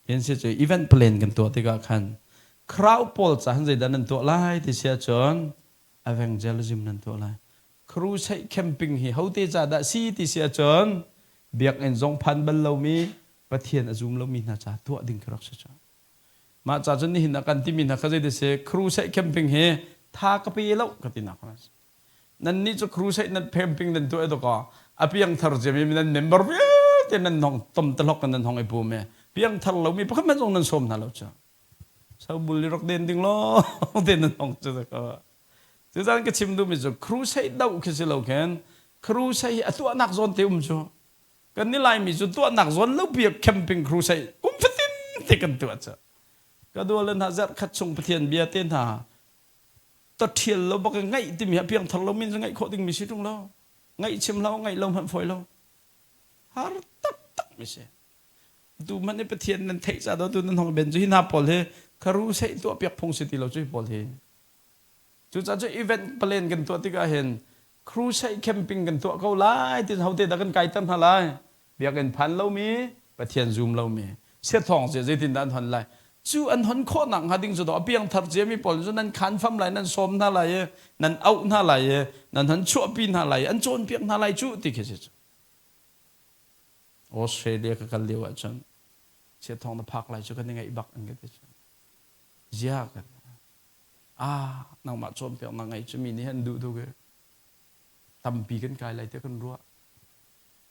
Hin si cu event plan kan tuah tikah khan crowd pawl ca han zeidah nan tuah lai ti sia cun evangelism nan tuah lai. Crusade camping hi hote ca dah si ti si ahcun biakinn zong phan bal lomi Pathian a zum lomi hna ca tuah ding khi rak si cu. Mah ca cun nihin ah kan timi hna kha zei si crusade camping hi tha ka pe lo ka ti nak si. Nan nih cu crusade nan camping nan tuah dawk a piangthar ciami nan member vialte nan hong tom tahlok nan hong i pum i piangthar lomi pakhat hmanh zong nan sawm hna lo cu. Sobul i rak den ding lo te nan hong cu ka Tuzan ka chim duhmi cu crusade doh khi si lo khin crusade hi a tuahnak zawn te um cu kan ni Laimi cu tuahnak zawn lo pi camping crusade kum fatin te kan tuah cu ka dual hna zarh khat chung Pathian bia te hna ta thial lo bak ngaih timi a piang thar lo min ngaih khawh ding mi si tung lo ngaih chim lo ngaih lo hmanh fawi lo har tak tak mi si Tu hmanh i Pathian nan theih ca tu nan hong ben cu hi hna pawl hi crusade tuah piak phung si ti lo cu hi pawl hi. Cucaah cu event plan kan tuah tikah hin crusade camping kan tuah ko lai ti hote dah kan kaiter hna lai. Biakinn phan lomi, Pathian zum lomi, siathawng cia zeitin dah an hon lai. Cu an hon khawhnak hnga ding cu a piangthar ciami pawl cu nan khan fam lai, nan sawm hna lai i, nan auh hna lai i, nan hon chuahpi hna lai i, an cawnpiak hna lai cu ti khi si cu. Australia ka kal lio ahcun chiathawng na phak lai cu kan i ngaih bak an ka ti cu. Zia kan ah nangmah cawnpiak na ngaih cu mi nih an duh tuk i tampi kan kai lai tiah kan ruah.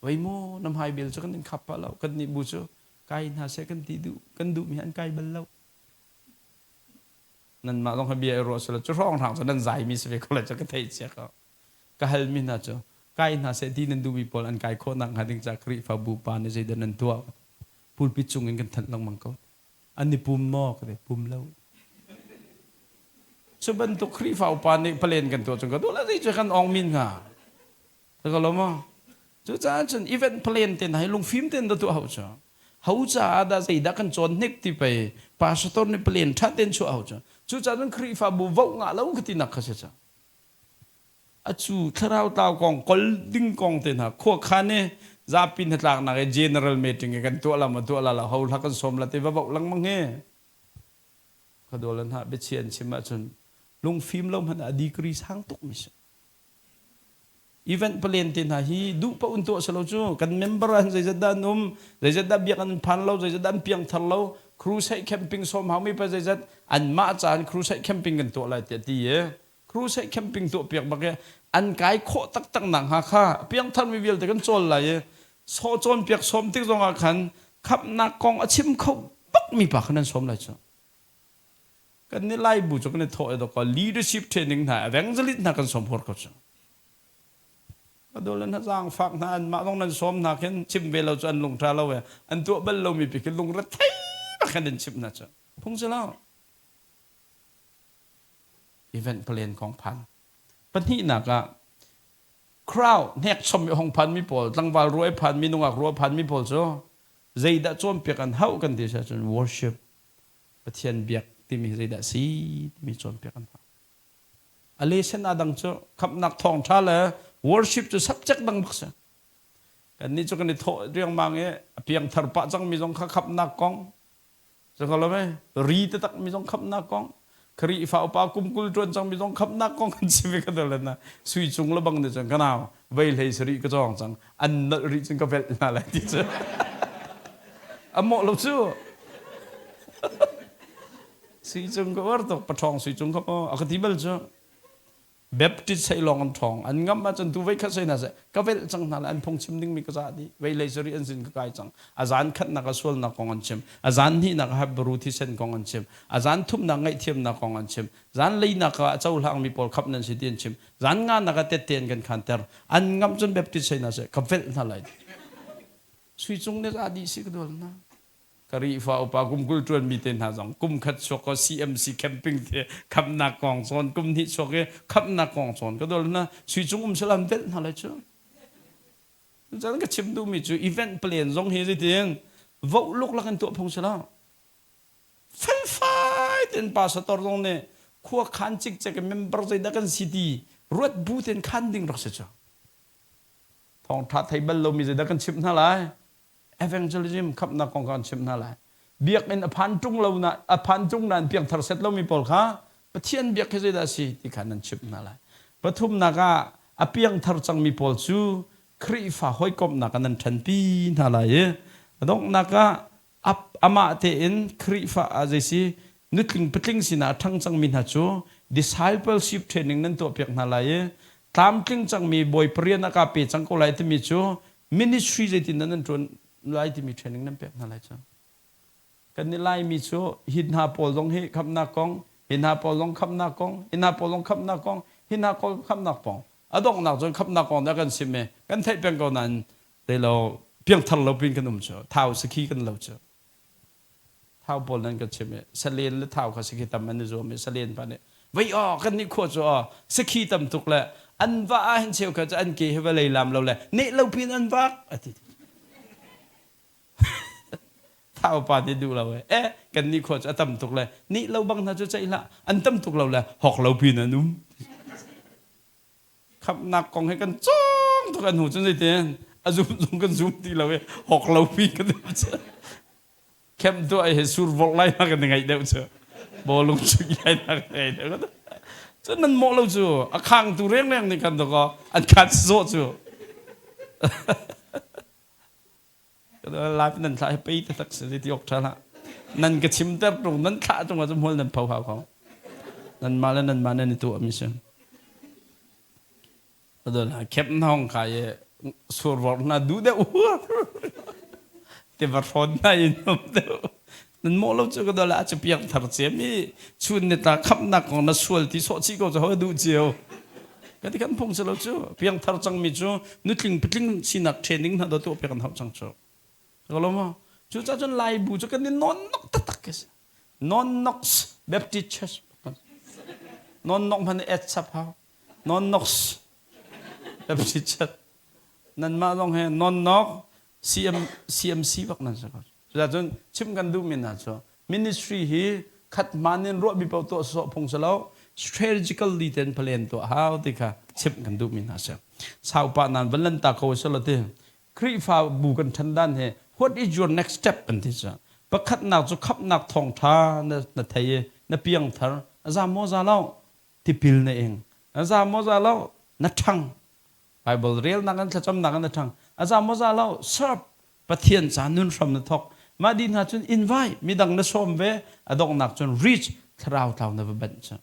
Vei maw na hmai bel cu kan in khap pah lo kan nih bu cu kai hna seh kan ti duh kan duh mi an kai bal lo. Nanmah zong kha bia i ruah sila cu hrawng hrang cu nan zai mi si ve ko lai cu ka theih cia ko. Ka halmi hna cu kai hna seh ti nan duhmi pawl an kai khawh nakhnga ding caah Khrihfabu pa nih zeidah nan tuah? Pulpit cung in kan thanh lengmang ko. An i pum maw? Ka ti, pum lo. Cu bantuk Khrihfa upa nih palen kan tuah cun ka duh la zei cu kan ong min hnga. Ka lo maw? Cucaah cun event plan te hna hi lungfim tein dah tuah hau cu. Ho caah dah zeidah kan cawn hnik ti pei pastor nih plan ṭha tein chuah hau cu. Cucaah cun Khrihfabu voh ngah lo ka tinak kha si cu. Acu thlarau tlau kong kol ding kong te hna khuakhan i zapi hnatlaknak i general meeting i kan tuah la ma tuah la lo ho hla kan sawm la ti va voh lengmang hi. Khuadawlan hna biachia an chim ahcun lungfim lo hmanh ah degree sang tuk mi si. Event palen te hna hi duh paoh in tuah silo cu kan member ah zeizat dah an um, zeizat dah biak an phan lo, zeizat dah an piangthar lo, crusade camping sawm hau mi pa zeizat anmah caan crusade camping kan tuah lai tiah ti i crusade camping tuah piak bak i an kai khawh taktak nak hnga kha piangthar mi vialte kan cawl lai i sawh cawn piak sawm tik zong ah khan khamhnak kong a chim kho bak mi pa kha nan sawm lai cu. Kan nih Laibu cu kan i thawh i dawkaw leadership training hna evangelist hna kan sawm hawr ko cu. Ka dawle hna zaangfak hna anmah zong nan sawm hna khin chim ve lo cu an lung ṭha lo e an tuah bal lomi pi khi lung rethei bak khin an chimh hna cu. Phung si lo. Event plan kong phan. Pahnihnak ah crowd hnekchom i hong phanmi pawl tlangval ruai phanmi nungak rua phanmi pawl cu zeidah cawnpiak an hauh kan ti si ahcun worship Pathian biak timi hi zeidah a si timi cawnpiak an hau. A lesson a dang cu khamhnak thawngṭha le worship cu subject dang bak si. Kannih cu kan i thawh riangmang i a piangthar pah cangmi zong kha khamhnak kong cu lo mei ri taktak mi zong khamhnak kong Khrihfa upa kum 20 ṭuan cangmi zong khamhnak kong kan chim i ka dal na sui cung le bang nih cun ka nau vei hlei sarih ka cawng cang an nolh rih cun ka velh hna lai ti cu a mawh lo cu sui cung ka uar tuk paṭhawng sui cung kha maw a ka ti bal cu Baptist sei lawng an ṭhawng an ngamh ahcun tu vei khat sei hna seh ka velh cang hna le an phung chim dingmi ka zah dih vei lei sarih an sin ka kai cang a zan khatnak a sualnak kong an chim a zan hnihnak a Hebrew thisen kong an chim a zan thumnak ngaihthiamnak kong an chim zan leinak ah a cohlangmi pawl khap nan si ti an chim zan nganak ah tette an kan khanter an ngamh cun Baptist sei hna seh ka velh hna lai sui cung nih a dih si ka dual hna Khrihfa upa kum 20 ṭuanmi te hna zong kum khat chuak ko CMC camping te khamnak kong cawn kum hnih chuak i khamnak kong cawn ka dol hna sui cung um salam velh hna lai cu cun ka chim duhmi cu event plan zong hi zeitin voh luklak in tuah phung si lo felfai tein pastor zong nih khua khan cikcek in member zeidah kan si ti ruat bu tein khan ding rak si cu thawngṭha thei bal lomi zeidah kan chimh hna lai Evangelism khamhnak kong kha an chimh hna lai. Biakinn a phan ṭung lo na a phan ṭung nain piangthar set lomi pawl kha Pathian biak hi zeidah a si ti kha nan chimh hna lai. Pathumnak ah a piangthar cangmi pawl cu Khrihfa hawikomhnak ah nan ṭhenpi hna lai i a donghnak ah amah tein Khrihfa ah zeisi nutling patling sinah a ṭhang cangmi hna cu discipleship training nan tuahpiak hna lai i tlamtling cangmi Bawipa rian ah kaa pe cang ko lai timi cu ministry zeitin dah nan ṭuan lai timi training nan pek hna lai cu. Kan nih Laimi cu hi hna pawl zong hi khamhnak kong, hi hna pawl zong khamhnak kong, hi hna pawl zong khamhnak kong, hi hna pawl khamhnak kong. A donghnak cun khamhnak kong dah kan sim i kan theih peng ko nain lo piangthar lo pin kan um cu thau sakhi kan lo cu. Thau pawl nan kan chim i salen le thau kha sakhi tam an i zuam i salen pa nih vei aw kan nih khua cu aw sakhi tam tuk le an va ah hin cheu kha cu an ke hi vawlei lam lo le neh lo pin an vak a ti. Thau pa nih duh lo e eh kan nih khua cu a tam tuk le nih lo bang hna cu ceih hlah an tam tuk lo le hok lo pin an um. Khamhnak kong he kan cawng tuk an hnu cun zeitin a zum zong kan zum ti lo i hok lo pi kan cu khem tuah he sur vok lai na kan ngaih deuh cu bawlung chu lai na kan ngaih deuh cu nan mawh lo cu a khang tu reng reng nih khan dakaw an khat zawh cu Live nan thlah hi pei taktak si ti awk ṭha hlah. Nan ka chimter ṭung nan thlah ṭung ahcun hmual nan pho hau ko. Nanmah le nanmah nan i tuahmi si. Adon khep nong ka i survor na duh deuh tiva hrawn na in um deuh. Nan mawh lo cu ka dol ah cu piak thar ciam i chun ni ta khamnak kong na sual ti sawh chih ko cu ho duh cio. Ka ti kan phung si lo cu piangthar cangmi cu nutling patling sinak training hna do tuah piak an hau cang cu. Ka lo maw? Cu ca cun Lai bu cu kan i non nok taktak ke si. Non Knox Baptist Church. Non nok hman et chap hau. Non nok Pepsi chat. Nan mah zong he non nok CM CMC bak nan si ko. Cucun chim kan duhmi hna cu ministry hi khat hmaan in ruahmi paoh tuah sawh phung si lo strategically ten plan tuah hau ti kha chimh kan duhmi hna si. Saupa nan van lan ta ko selaw ti Khrihfa bu kan ṭhan dan hi what is your next step an ti cu pakhatnak cu khamhnak thawngṭha na, na thei i na piangthar a za maw za lo tipil na ing a za maw za lo na ṭhang Bible relnak in thlacamnak in na ṭhang a za maw za lo serve Pathian ca nun hram na thawk. Mah dih hna cun invite midang na sawm ve a donghnak cun reach thlarau tlau na va banh cu.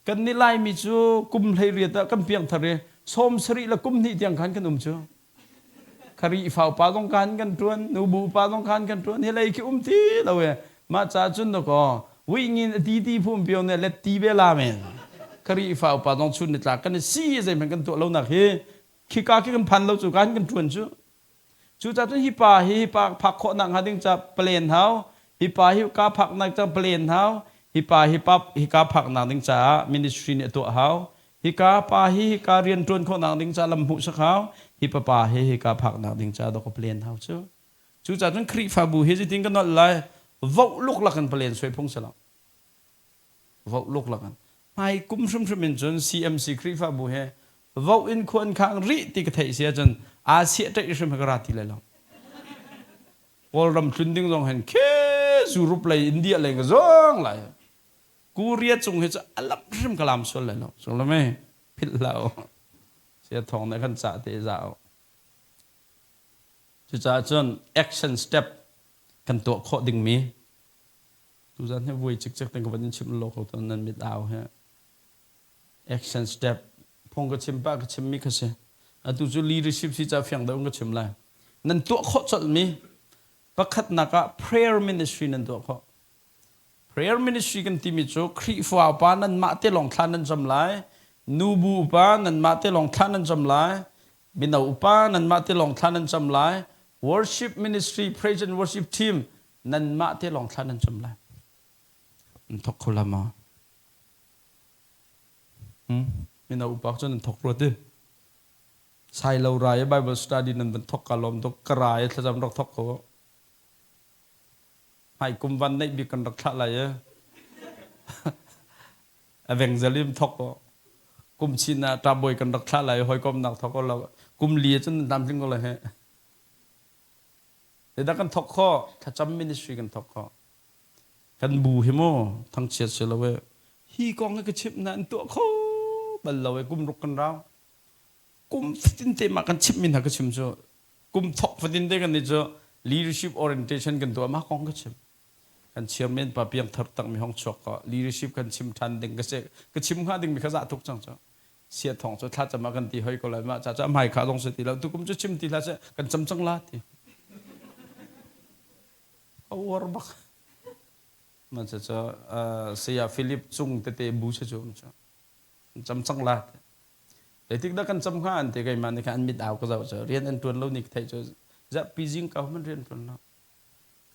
Kan nih Laimi cu kum 18 ah kan piangthar i 70 le kum hnih tiang khan kan um cu. Kharihfa upa zong khan kan ṭuan, nubu upa zong khan kan ṭuan, hi lei khi um ti lo e. Mah ca cun dakaw wingin a ti ti phum pio ne let ti ve la men. Kharihfa upa zong chun ni tlak kan i si zeihmanh kan tuah lo nak hi khika khi kan phan lo cu kan kan ṭuan cu. Cucaah cun hi pa hi hi pa phak khawhnak hnga ding ca plan hau, hi pa hi ka phaknak ca plan hau, hi pa hi pa hika phaknak ding caah ministry nih a tuah hau, hika pa hi hika rian ṭuan khawhnak ding ca lam hmuhsak hau, hi papa hi hika phaknak ding ca dawk plan hau cu. Cucaah cun Khrihfabu hi zeitin ka nolh lai, voh luklak in plan suai phung si lo. Voh luklak in. Hmai kum hrimhrim in cun CMC Khrihfabu he voh in khua an khang rih ti ka theih si ahcun aa siah ṭaih hrim he ka ra ti lai lo. Kawlram tlun ding zong hen khe Europe lei India lei ka zong lai. Korea cung hi cu a lam hrim ka lam sual lai lo. Sung lo me philh hlah u. Sia thawng nih kan cah te za u. Cucaah cun action step kan tuah khawh dingmi Tuzan hi vui cikcek ten ka van in chim lo ko to nan mit au he. Action step phung ka chim pa ka chim mi kha si. Atu cu leadership si ca fiang deuh ka chim lai. Nan tuah khawh colh mi pakhatnak ah prayer ministry nan tuah khawh. Prayer ministry kan timi cu Khrihfa upa nan mah te lawng thla nan cam lai. Nubu upa nan mah te lawng thla nan cam lai. Mino upa nan mah te lawng thla nan cam lai. Worship ministry, praise and worship team nanmah te lawng thla nan cam lai. Nan thok kho la maw? Hmm? Mino upa cu nan thok rua ti. Sai lo rai Bible study nan van thok ka lawm tuk ka rai thlacam rak thok ko. Hmai kum van neih bik kan rak thlah lai e. Evangelism thok ko. Kum chin ah ṭabawi kan rak thlah lai hawikom nak thok ko lo. Kum li cun nan tlamtling ko lai he. Zeidah kan thawk khawh? Thlacam ministry kan thawk khawh. Kan bu hi mu thangchiat si lo e. Hi kong hi ka chimh na an tuah kho bal lo e kum ruk kan rau. Kum fatin te mah kan chimh mi hna ka chim cu kum thawk fatin te kan ni cu leadership orientation kan tuah mah kong ka chim. Kan chairman pa piang thar tak mi hong chuak ko leadership kan chim than ding ka se ka chim hnga ding mi kha za tuk cang cu. Sia thawng cu thlacam ah kan ti hoi ko lai mah ca cu a hmai kha zong si ti lo tukum cu chim ti hlah seh kan cam cang la ti a uar bak man cu cu saya Philip cung tete bu se cu cu cam cang la ti zeitik dah kan cam hnga an ti keimah nih khan an mit au ka zoh cu rian an tuan lo ni ka theih cu zarhpi zing ka man rian tuan lo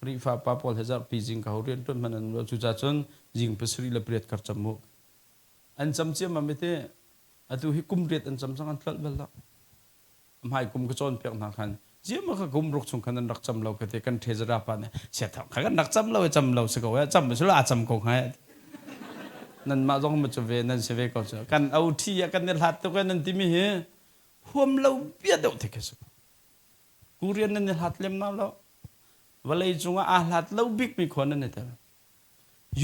Khrihfa pa pawl he zarhpi zing ka ho rian tuan man an lo cu ca cun zing 7 le 8 kar cam mu An cam ciammam i ti atu hi kum riat an cam cang an tlolh bal lo. Hmai kum ka cawnpiak hna khan ziama kha kum ruk chung khan an rak cam lo ka ti kan treasurer pa nih siathawng kha kan rak cam lo i cam lo si ko e cam si lo a cam ko hnga nanmah zong ma cu ve nan si ve ko cu kan OT ah kan i hlat tuk e nan timi hi huam lo bia deuh te khi si Korean nan i hlat lem lo vawlei cungah aa hlat lo bik mi khua nan i tel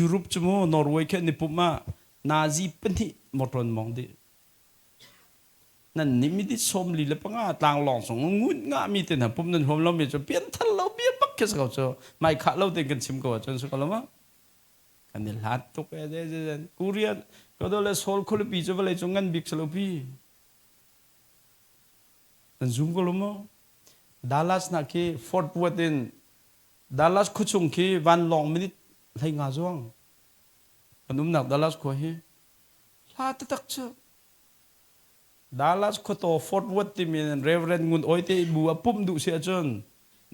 Europe cu mu Norway khi an i pumh ah Nazi pahnih motor an mong dih. Nan nih minute 45 tlanglawng chung ngun ngahmi te hna pumh nan huam lomi cu pianthar lo bia bak khi si ko cu. Mai khah lo tein kan chim ko ahcun si ko lo ma? Kan i hlat tuk e ze ze ze. Korea ko le Seoul khualipi cu vawlei cung ngan bik si lo pi. Nan zoom ko lo maw? Dallas na khi Fort Worth in Dallas khuachung khi vanlawng minute 15 zuang. Kan umnak Dallas khua hi hla taktak cu. Dallas khuataw Fort Worth timi Reverend Ngun Awi te bu a pumh duh si ahcun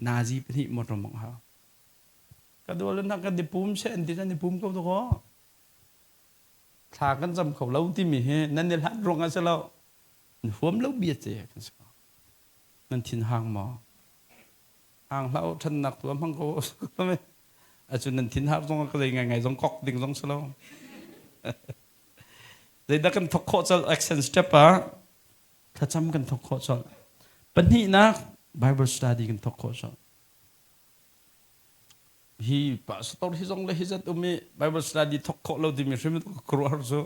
nazi pahnih motor mong hau. Ka dual na kan i pum she an ti an i pum ko to ko. Thla kan cam kho lo timi hi nan i hlat ruang ah si lo. Nan huam lo bia ce kan si ko. Nan thin hang maw? Hang hlah u, ṭhannak tu a hmang ko. Acun nan thin har zong ka zei ngai ngai zong kok ding zong si lo. Zeidah kan thok khawh colh action step ah thlacam kan thok khawh colh. Pahnihnak Bible study kan thok khawh colh. Hi pastor hi zong le hi zat um i Bible study thok khawh lo timi hrim khuaruahhar cu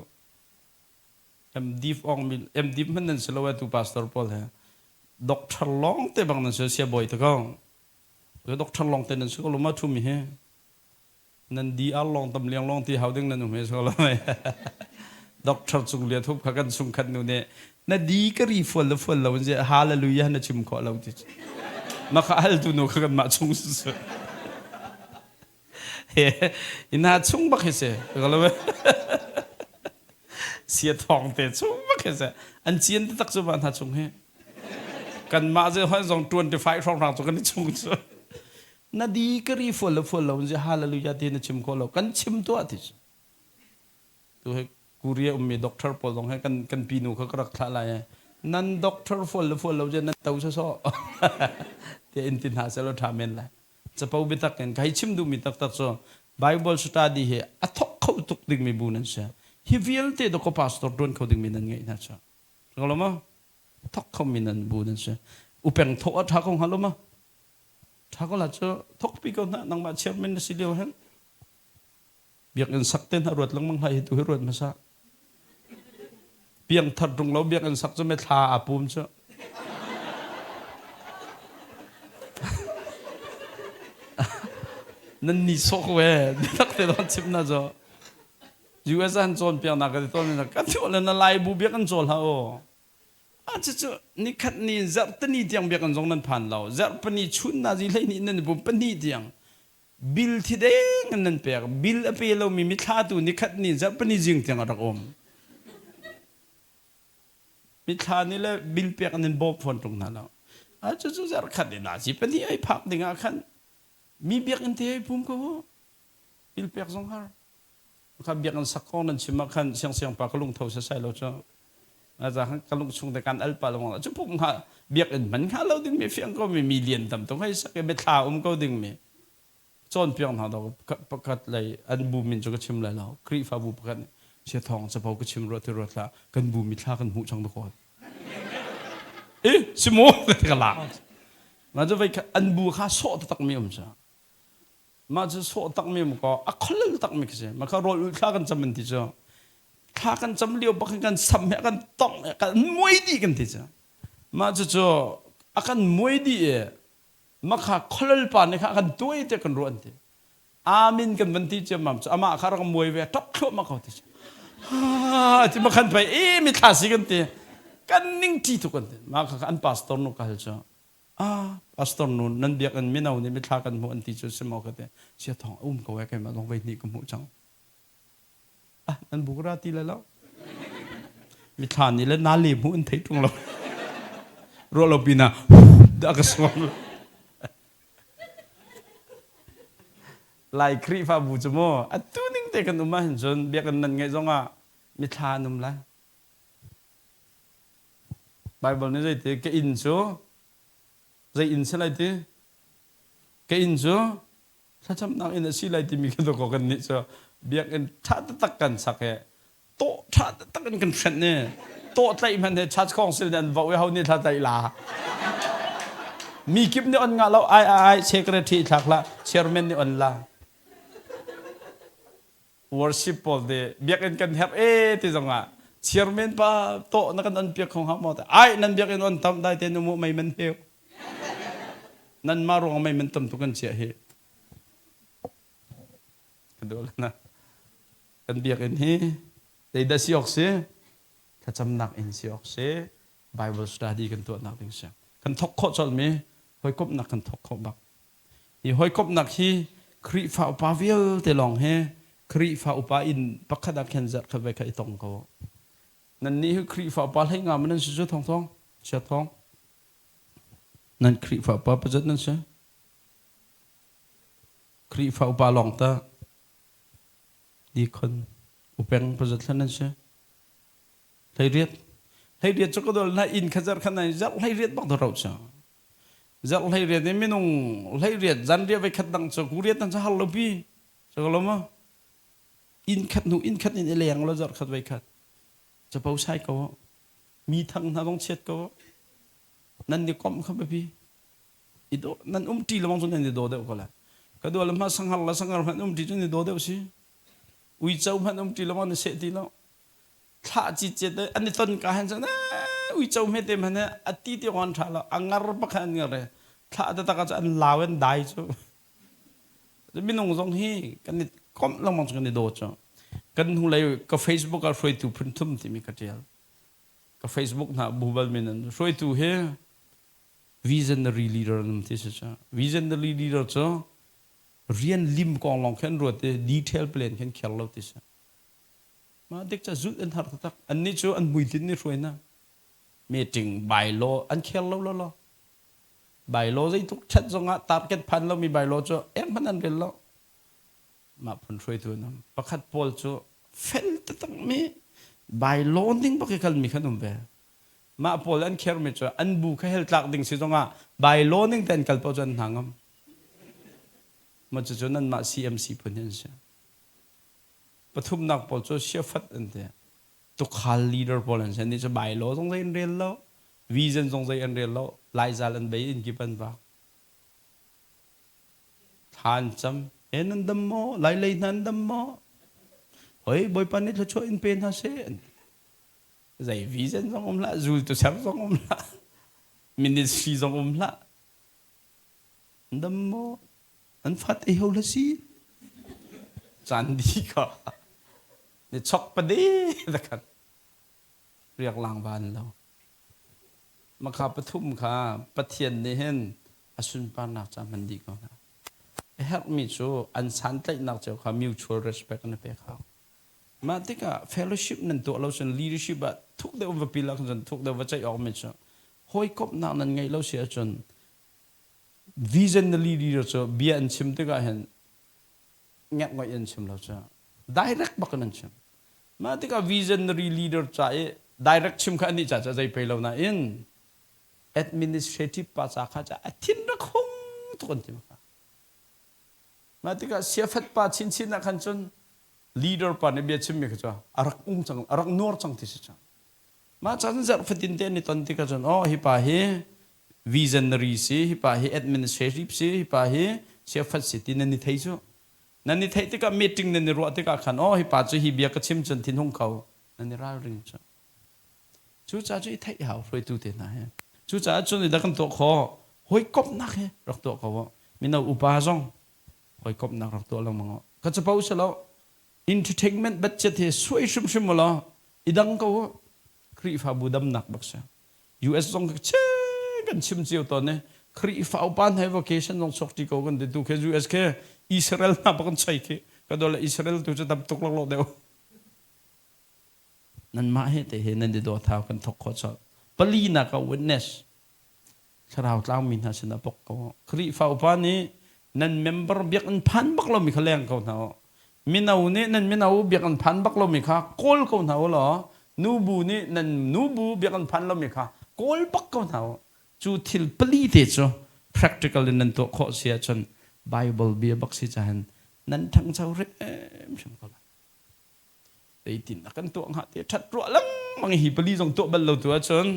MDiv ong mi MDiv hmanh nan si lo tu pastor pawl he doctor lawng te bang nan si sia bawi te ko doctor lawng te nan si ko lo ma thu mi hi nan DR lawng tam liang lawng ti hau ding nan um he so lo mai doctor cung lia thup kha kan sung khat nu ne na di ka ri fual le fual lo in hallelujah na chim khawh lo ti ma kha hal tu nu kha kan mah chung su ina chung bak hi se ka lo sia thong te chung bak hi se an cian te tak chu ma hna chung hi kan mah ze hoi zong 25 hrawng hrang chu kan i chung chu na di ka ri fual le fual lo in hallelujah ti na chim kho lo kan chim tuah ti tu he Korea ummi doctor pawl zong he kan kan pinu kha ka rak thlah lai nan doctor fual le fual lo je nan to so so te in tin ha selo tha men lai capo biatak in kai chim duhmi taktak cu Bible study hi a thok kho tuk dingmi bu nan si. Hi vialte do ko pastor tuan kho dingmi nan ngeih hna cu. Lo ma? Thok khomi nan bu nan si. Upeng thok a tha ko hnga lo ma? Tha ko la cu thok pi ko hna nangmah chairman na si lio hen. Biakinn sak te hna ruat lengmang hlah hi tu hi ruat hmasa. Piangthar ṭung lo biakinn sak cu me thla aa pum cu. Nan ni sawk we biatak te don chim na zo. US an cawn piak nak ka ti tawn ka thu le na lai bu biak an cawl ha o. A cu cu nikhat ni zarhtani tiang biakinn zong nan phan lo. Zarhpani chun na zi hlei ni nan bum pahnih tiang Bil thi deng in nan pek. Bil a pe lomi mithla tu nikhat ni zarhpini zing tiang a rak um. Mithla nih le bil pek an in bawm fawn ṭung hna lo. A cucu zarhkhat in a si pahnih ai phak ding ah khan mi biakinn te ai pum ko u. Bil pek zong har. Kha biakinn sak kong nan chim ah khan siangsiang pa ka lungtho sasai lo cu. Aza khan ka lung chung te kan al pa lo cu pum hnga biakinn hman hnga lo ding mi fiang ko mi mi lian tam tuk hei sak i biathla um ko ding mi cawnpiak hna do pakhat lei an bu min cu ka chim lai lo Khrihfabu pakhat nih sia thawng capo ka chim ruah ti ruat hlah kan bu mi thla kan hmuh chang ko e simu ka la ma cu vei an bu kha sawh taktak mi um sa Mah cu sawh takmi mu kaw a kholal takmi khi si. Mah kha rawl ulh thla kan cam an ti cu. Thla kan cam lio bak hin kan sam he kan tongh he kan muai dih kan ti cu. Mah cu cu a kan muai dih i mah kha kholal pa nih kha a kan tuai tiah kan ruah an ti. Amen kan van ti ciammam cu amah kha rak muai ve ṭap thluahmah ko ti cu. Ti ma khan pei e mithla si kan ti. Kan ning ṭi tuk kan ti. Mah kha an pastor nu ka hal cu. Ah, pastor nu nan biakinn mino nih mithla kan hmuh an ti cu si maw ka ti. Sia thawng a um ko e keimah zong voi hnih ka hmuh cang. Ah, nan buk ra ti le lo. Mithla nih le na le hmuh an thei ṭung lo. Ruah lo pinah dah ka suam. Lai Khrihfabu cu mu atu ning te kan um ahhin cun biakinn nan ngeih zongah mithla an um lai. Baibal nih zeiti ka inn cu zei inn si lai ti ka inn cu thlacamnak inn a si lai timi khi dawkaw kan nih cu biakinn ṭha taktak kan sak i tawh ṭha taktak in kan hrenh i tawh tlaih hmanh he church council nih an voh i ho nih thla tlaih la mi kip nih on ngah lo ai ai ai secretary thlak hlah chairman nih on la Worship pawl te biakinn kan herh e ti zongah chairman pa tawh na kan on piak kho hnga maw ai nan biakinn on tam dai te nu mu mei man heu nan ma ruang mei man tam tu kan chiah hi ka duh na kan biakinn hi zeidah si awk si thlacamnak inn si awk si Bible study kan tuahnak ding si kan thok khawh colh mi hawikomhnak kan thok khawh bak Hi hawikomhnak hi Khrihfa upa vialte lawng he Khrihfa upa inn pakhat ah khin zarhkhat voi khat i tong ko. Nannih hi Khrihfa upa hlei nga ma nan si cu thong thong chia thong. Nan Khrihfa upa pazat nan si? Khrihfa upa lawng ta deacon. Upeng pazat hlan an si. 18. 18 cu ka dol na inn kha zarh khat na zarh 18 bak do rau cu. Zarh 18 in minung 18 zanriah voi khat dang cu kuriat an cu har lo pi. Cu ko lo maw? Inn khat hnu inn khat in i leng lo zarh khat voi khat. Capo sai ko. Mi thang hna zong chiat ko. Nan ni komh kha biapi. I do nan um ṭi lawng cu nan i daw deuh ko lai. Ka dua le hma sanghar le sanghar hmanh um ṭi cu ni daw deuh si. Uico hmanh um ṭi lawng na seh ti lo. Thlah cicet an i ton ka hen cun uico hmete hmanh a ti ti an ṭha lo. A ngar pakhat an ngar i thlah taktak ah an lau an dai cu. Minung zong hi kan i komh lengmang cu kan i daw cu. Kan hnulei ka Facebook ah hruaitu phun thum timi ka ṭial. Ka Facebook hna bu bal min an hruaitu hi visionary leader an um ti si cu. Visionary leader cu rian lim kong lawng khin ruat i detail plan khin kher lo ti si. Mah dik ca zulh an har taktak. Annih cu an hmuitinh nih hruai hna. Meeting bylaw an kher lo lo lo. Bylaw zeitluk ṭhat zongah target phan lomi bylaw cu eng hmanh an rel lo. Mah phun hruaitu an um. Pakhat pawl cu fel taktakmi bylaw ning bak i kalmi khan um ve. Mah pawl an khermi cu an bu kha hel tlak ding si zongah bylaw ning te an kal paoh cu an hna ngam. Mah cucu nanmah CMC phun hi an si. Pathumnak pawl cu siafat an ti. Tukhal leader pawl an si. Annih cu bylaw zong zei an rel lo, vision zong zei an rel lo, laizal an bei inn kip an vak. Thla an cam. He nan dam maw? Lailei hna an dam maw? Hoi Bawipa nih thluachuah in pe hna seh. Zei vision zong um hlah, zultu ser zong um hlah, ministry zong um hlah. Dam maw? An fat ei ho la si. Caan di ka. Ni chok pade takhat. Riak lang van lo. Makha pathum kha Pathian nih hin a sunparnak ca hman dih ko hna. A herhmi cu an santlaihnak cio kha mutual respect an pek hau. Mah tikah fellowship nan tuah lo cun leadership ah thuk deuh va pil ahcun thuk deuh va ceih awk mi cu hawikomhnak nan ngeih lo si ahcun visionary leader cu bia an chim tikah hin ngekngoih an chim lo cu direct bak in an chim. Mah tikah visionary leader ca i direct chim kha anih ca cu zei pei lo nain administrative pa ca kha ca a thin rak hung tuk an ti kha. Mah tikah siafat pa chinchin ah khan cun leader pa nih bia chimmi kha cu a rak ung cang a rak nuar cang ti si cang. Mah caan zarh fatin te an i ton tikah cun oh hi pa hi visionary si hi pa hi administrative si hi pa hi siafat si ti nan i thei cu. Nan i theih tikah meeting nan i ruah tikah khan oh hi pa cu hi bia ka chim cun thinhung kho nan i ralring cu. Cucaah cu i theih hau hruaitu te hna he. Cucaah cun dah kan tuah khawh hawikomhnak hi rak tuah ko uh. Mino upa zong hawikomhnak rak tuah lengmang uh. Ka capo si lo entertainment budget hi suai hrimhrim u law i dang ko uh. Khrihfabu damnak bak si. US zong ka kan chim cio tawn i Khrihfa upa hna vocation zong chuak ṭi ko kan ti tu khi US khi Israel hna bak kan choi khi ka dole Israel tu cu tam tuk laklawh deuh. Nanmah he te he nan i dawt hau kan thawk khawh colh. Palinak ah witness thlarau tlaumi hna sinah pok ko. Khrihfa upa nih nan member biakinn phan bak lomi kha leng ko hna u. Mino nih nan mino biakinn phan bak lomi kha kawl ko hna u law nubu nih nan nubu biakinn phan lomi kha kawl bak ko hna u. Cu thil pali te cu practical in nan tuah khawh si ahcun Bible bia bak si cahin nan ṭhangcho hrimhrim ko lai. Zeitin a kan tuah hnga ti ṭhat ruah lengmang hi pali zong tuah bal lo tu ahcun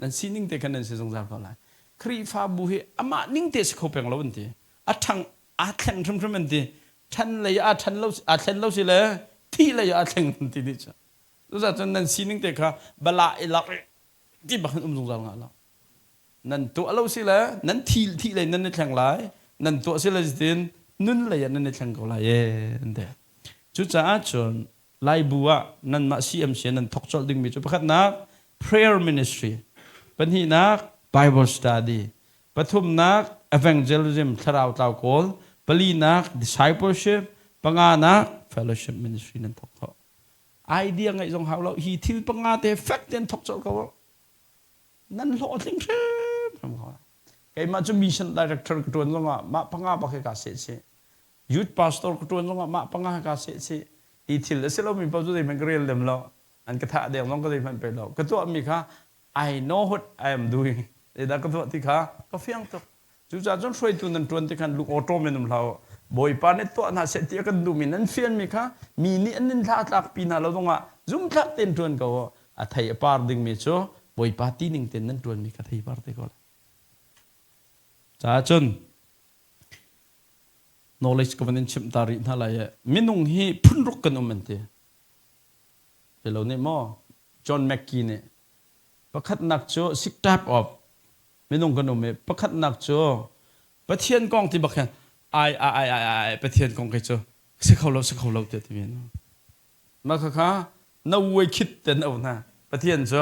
nan sining te khan nan si zungzal ko lai. Khrihfabu hi amah ning te si kho peng lo an ti. A ṭhang aa thleng hrimhrim an ti. Ṭhan lei aa ṭhan lo aa thlen lo si le thih lei aa thleng an ti dih cu. Cucaah cun nan sining te kha bala i lak i ti bak in um zungzal hnga lo. Nan tuah lo si le nan thi thih lei nan i thleng lai. Nan tuah si le tin nun lei ah nan i thleng ko lai ee an ti. Cucaah cun Laibu ah nanmah CMC nan thawk colh dingmi cu pakhatnak prayer ministry, pahnihnak Bible study, pathumnak evangelism thlarau tlau kawl, palinak discipleship, panganak fellowship ministry nan thawk khawh. Idea ngeih zong hau lo hi thil panga te fek tein thawk colh ko. Nan hlawhtling hrimhrim ko. Keimah cu mission director ka ṭuan zongah mah panga bak hi kaa seh chih. Youth pastor ka ṭuan zongah mah panga ka seh chih. Hi thil a si lomi paoh cu zeihmanh ka rel lem lo. An ka thah deng zong ka zeihmanh pe lo. Ka tuahmi kha I know what I am doing. Zeidah ka tuah ti kha ka fiang tuk. Cucaah cun hruaitu nan ṭuan ti khan lung awṭawm in um hlah u. Bawipa nih tuah hna seh ti a kan duhmi nan fianmi kha mi nih an in tlak pi hna lo zongah zumtlak tein ṭuan ko u. A thei a par dingmi cu Bawipa ti ning tein nan ṭuanmi kha thei par te ko lai. Caah cun knowledge ka van in chimh ta rih hna lai i minung hi phunruk kan um an ti. Lo nih maw John Mackey nih pakhatnak cu sick type of minung kan um i pakhatnak cu Pathian kong ti bak hin ai ai ai ai ai Pathian kong kei cu si kho lo si kho lo tiah timi mah kha na uai khit ten au hna Pathian cu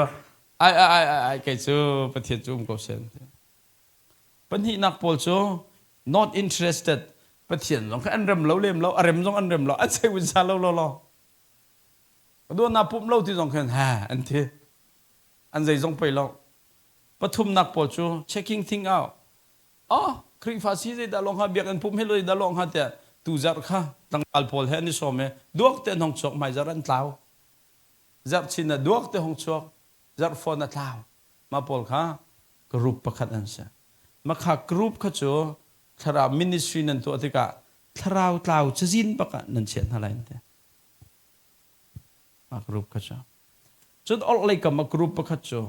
ai ai ai ai ai kei cu Pathian cu um ko sen. Pahnihnak pawl cu not interested Pathian zong kha an rem lo lem lo a rem zong an rem lo an sei sa lo lo lo na pumh lo ti zong khan ha an thi an zei zong pei lo. Pathumnak pawl cu checking thing out oh Khrihfa si zei dah lawng ha biakinn pumh hi loi dah lawng ha tiah tu zarh kha tlangval pawl he an i sawm i duak te an hong chuak hmai zarh an tlau zarh chin ah duak te hong chuak zarh fawn a tlau mah pawl kha group pakhat an si. Makha group kha cu thlarau ministry nan tuah tikah thlarau tlau cazin bak ah nan chiah hna lai an ti. Mah group kha cu. Cun orhlei kam ah group pakhat cu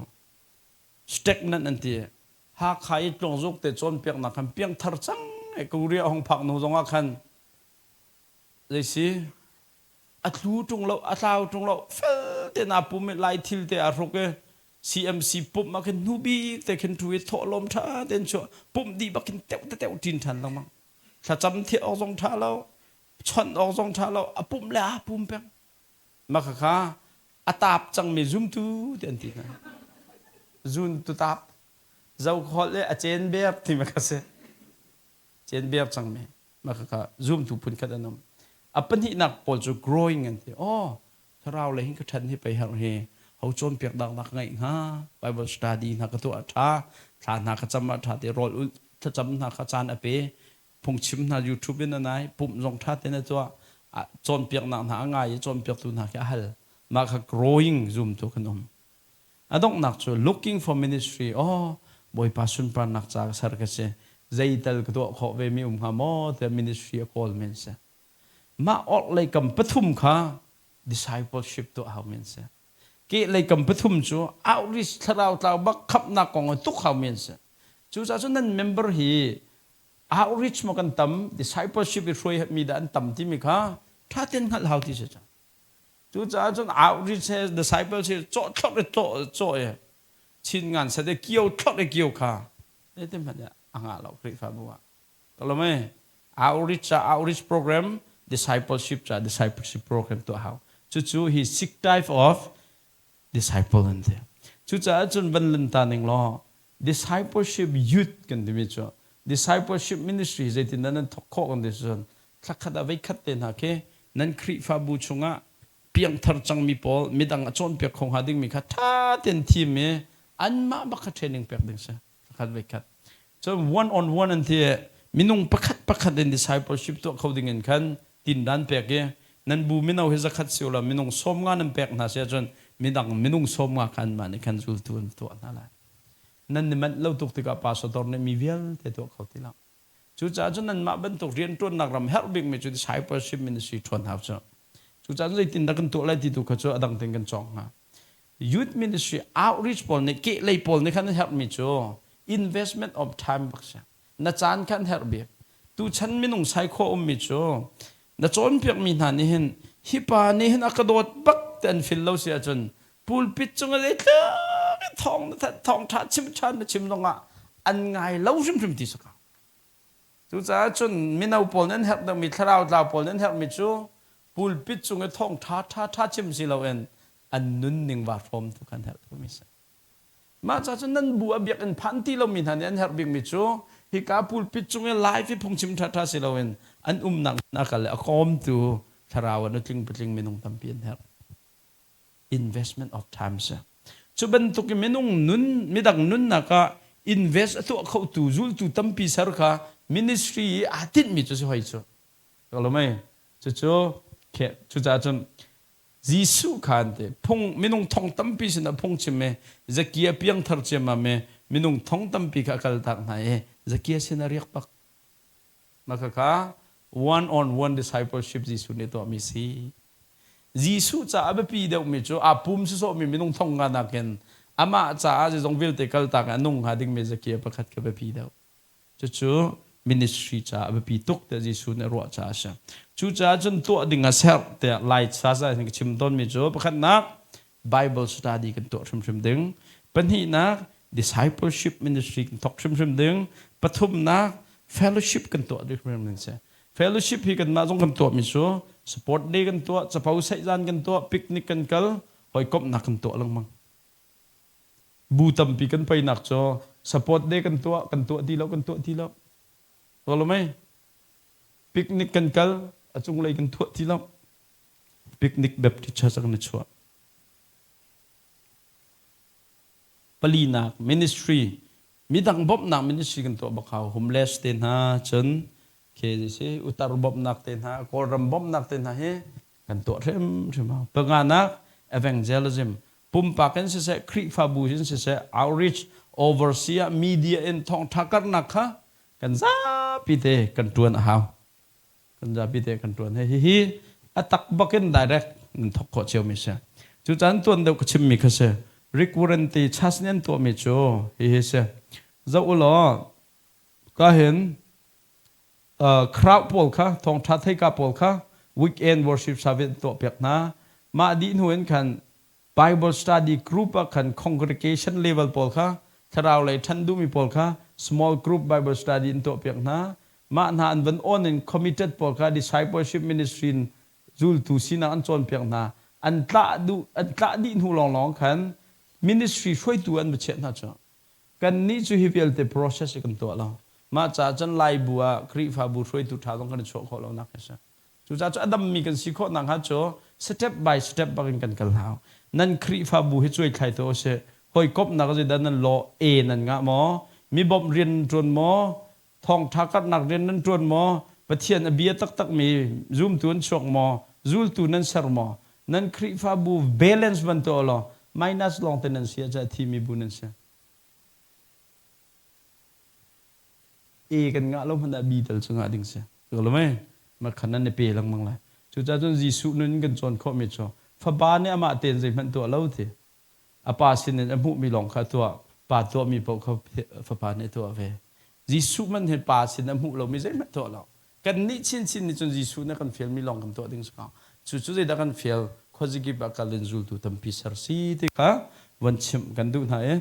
stagnant an ti. Hakha i tlawngzuk te cawnpiaknak khan piangthar cang e Korea hong phak hnu zongah khan zei si a tlu ṭung lo a tlau ṭung lo fel te na pum i lai thil te aa hruk i CMC pumh ah khin hnu bik te khin ṭhu i thawhlawm ṭha tein chuah pumh dih bak khin teuh te teuh ṭin ṭhan lengmang thlacam thiah awk zong ṭha lo chawnh awk zong ṭha lo a pumh le aa pum peng mah khakha a taap cangmi zumtu ti an ti hna zun tu taap zokhol le a cen ber ti ma kha si cen ber cangmi mah khakha zumtu phun khat an um. A pahnihnak pawl cu growing an ti. Oh, thlarau le hin ka ṭhan hi pei herh hi ho cawnpiak dak dak ngaih hnga Bible study hna ka tuah ṭha thla hna ka cam ah ṭha te rawl ulh thlacam hna kha caan a pe phungchim hna YouTube in a nai pumh zong ṭha tein a tuah cawnpiaknak hna a ngai i cawnpiaktu hna khi a hal mah kha growing zumtu kan um. A donghnak cu looking for ministry oh Bawipa sunparnak ca ka ser ka si zeital ka tuah khawh ve mi um hnga maw tiah ministry a kawl men si. Mah orhlei kam pathum kha discipleship tuah hau men si. Kehlei kam pathum cu outreach thlarau tlau bak khamhnak kong ah tuk hau men si. Cucaah cun nan member hi outreach maw kan tam discipleship i hruai mi dah an tam timi kha ṭha tein hngalh hau ti si cang. Cucaah cun outreach he disciples he cawh thlorh i cawh i chin ngan set i kio thlorh i kio kha zeitin hmanh a ngah lo Khrihfabu ah. Kalome outreach ca outreach program discipleship ca discipleship program tuah hau. Cucu hi sick type of disciple an ti. Cucaah cun van lan ta ning law discipleship youth kan timi cu discipleship ministry zeitin dah nan thawk khawh kan ti cun thlakhat ah veikhat te hna khi nan Khrihfabu chungah piangthar cangmi pawl midang a cawnpiak kho hnga dingmi kha ṭha tein thim i anmah bak kha training pek ding si thlakhat veikhat cun one on one an ti minung pakhat pakhat in discipleship tuah kho ding in khan tindan pek i nan bu mino hi zakhat si ula minung 50 nan pek hna si ahcun midang minung 50 kha anmah nih khan zultu an tuah hna lai nan ni manh lo tuk tikah pastor nih mi vialte tuah kho ti lo Cucaah cun nanmah bantuk rianṭuannak ram herh bikmi cu discipleship ministry ṭuan hau cu. Cucaah zeitindah kan tuah lai ti tu kha cu a dang tein kan cawng hnga. Youth ministry outreach pawl nih kehlei pawl nih khan an herhmi cu investment of time bak si. Na caan kha an herh bik. Tuchan minung sai khawh ummi cu na cawnpiakmi hna nih hin hi pa nih hin a ka dawt bak ti an fil lo si ahcun pulpit cung ah zeitluk in thawng na thanh thawng ṭha chim ṭhan na chim zongah an ngai lo hrimhrim ti si ko. Cucaah cun mino pawl nan herh deuhmi thlarau tlau pawl nan herhmi cu pulpit cung i thawng ṭha ṭha ṭha chim si loin an nunning vaa hrawm tu khan herh deuhmi si. Mah ca cun nan bu a biakinn phan ti lomi hna nih an herh bikmi cu hika pulpit cung i live i phungchim ṭhaṭha si loin an umnak a kal i a kawmtu thlarau ah nutling patling minung tampi an herh. Investment of time si. Cu bantuk i minung nun midang nunnak ah invest a tuah khotu zultu tampi ser kha ministry i aa tinhmi cu si hoi cu. Ka lo mei? Cucu Khe cucaah cun Jesuh khan te phung minung thong tampi sinah phung chim i Zakia piangthar ciammam i minung thong tampi kha a kaltak hna i Zakia sin a riak bak. Mah khakha one on one discipleship Jesuh nih tuahmi si. Jesuh caah a biapi deuhmi cu aa pum sawsawhmi minung thong nga nakin amah caah zeizong vialte kaltak i a nung hnga dingmi Zakia pakhat kha biapi deuh. Cucu ministry caah a biapi tuk tiah Jesuh nih a ruah caah a si. Cucaah cun tuah ding a serh tiah Lai sasa in ka chim tawnmi cu pakhatnak Bible study kan tuah hrimhrim ding. Pahnihnak discipleship ministry kan thawk hrimhrim ding. Pathumnak fellowship kan tuah ding hrimhrim ding si. Fellowship hi kanmah zong kan tuahmi cu sport day kan tuah, capo saihzan kan tuah, picnic kan kal, hawikomhnak kan tuah lengmang. Bu tampi kan peinak cu support day kan tuah, kan tuah ti lo, kan tuah ti lo. Tuah mei? Picnic kan kal, a cunglei kan tuah ti lo. Picnic Baptist Church kan i chuah. Palinak ministry midang bawmhnak ministry kan tuah bak hau homeless te hna cun KCC utar bawmhnak te hna Kawlram bawmhnak te hna hi kan tuah hrimhrim hau. Panganak evangelism pumpak in siseh Khrihfabu in siseh outreach overseer media in thawngtha karnak kha kan zapi te kan tuan a hau kan zapi te kan tuan he hihi a tak bakin direct nan thok khawh cio mi si cu caan tuan deuh ka chim mi kha si recurrent chas nih an tuah mi cu hihi si zoh ulaw ka hin crowd pawl kha thawngtha theika pawl kha weekend worship service tuah piak hna mah dih hnu in khan Bible study group ah khan congregation level pawl kha thlarau lei ṭhan duhmi pawl kha small group Bible study in tuah piak hna mah hna an van on in committed pawl kha discipleship ministry in zultu sinak an cawnpiak hna an tlah duh an tlah dih hnu lawnglawng khan ministry hruaitu an va chiah hna cu Kannih cu hi vialte process hi kan tuah lo. Mah caah cun Laibu ah Khrihfabu hruaitu ṭha zong kan i chuah khawh lonak hi a si. Cucaah cu a dammi kan si khawh nakhnga cu step by step bak in kan kal hau. Nan Khrihfabu hi cuaithlai tuah usih. Hawikomhnak zeidah nan lawh? A nan ngah maw? Mi bawmh rian nan ṭuan maw? Thawngṭha karhnak rian nan ṭuan maw? Pathian a bia taktakmi zumtu an chuak maw? Zultu nan ser maw? Nan Khrihfabu balance van tuah law minus lawngte nan si ah a thimi bu nan si. A kan ngah lo hmanh ah B tal cu ngah ding si. Lo mei? Makhan nan i pe lengmang lai. Cucaah cun Jesuh nun in kan cawn khawhmi cu fapa nih amah tein zeihmanh tuah lo ti. A pa sinin a hmuhmi lawng kha a tuah. Pa tuahmi paoh kha fapa nih a tuah ve. Jesuh man hi pa sin a hmuh lomi zeihmanh tuah lo. Kannih chinchin nih cun Jesuh nih a kan fialmi lawng kan tuah ding si ko. Cucu zeidah kan fial? Khuazikip ah kal in zultu tampi ser si ti kha von chimh kan duh hna i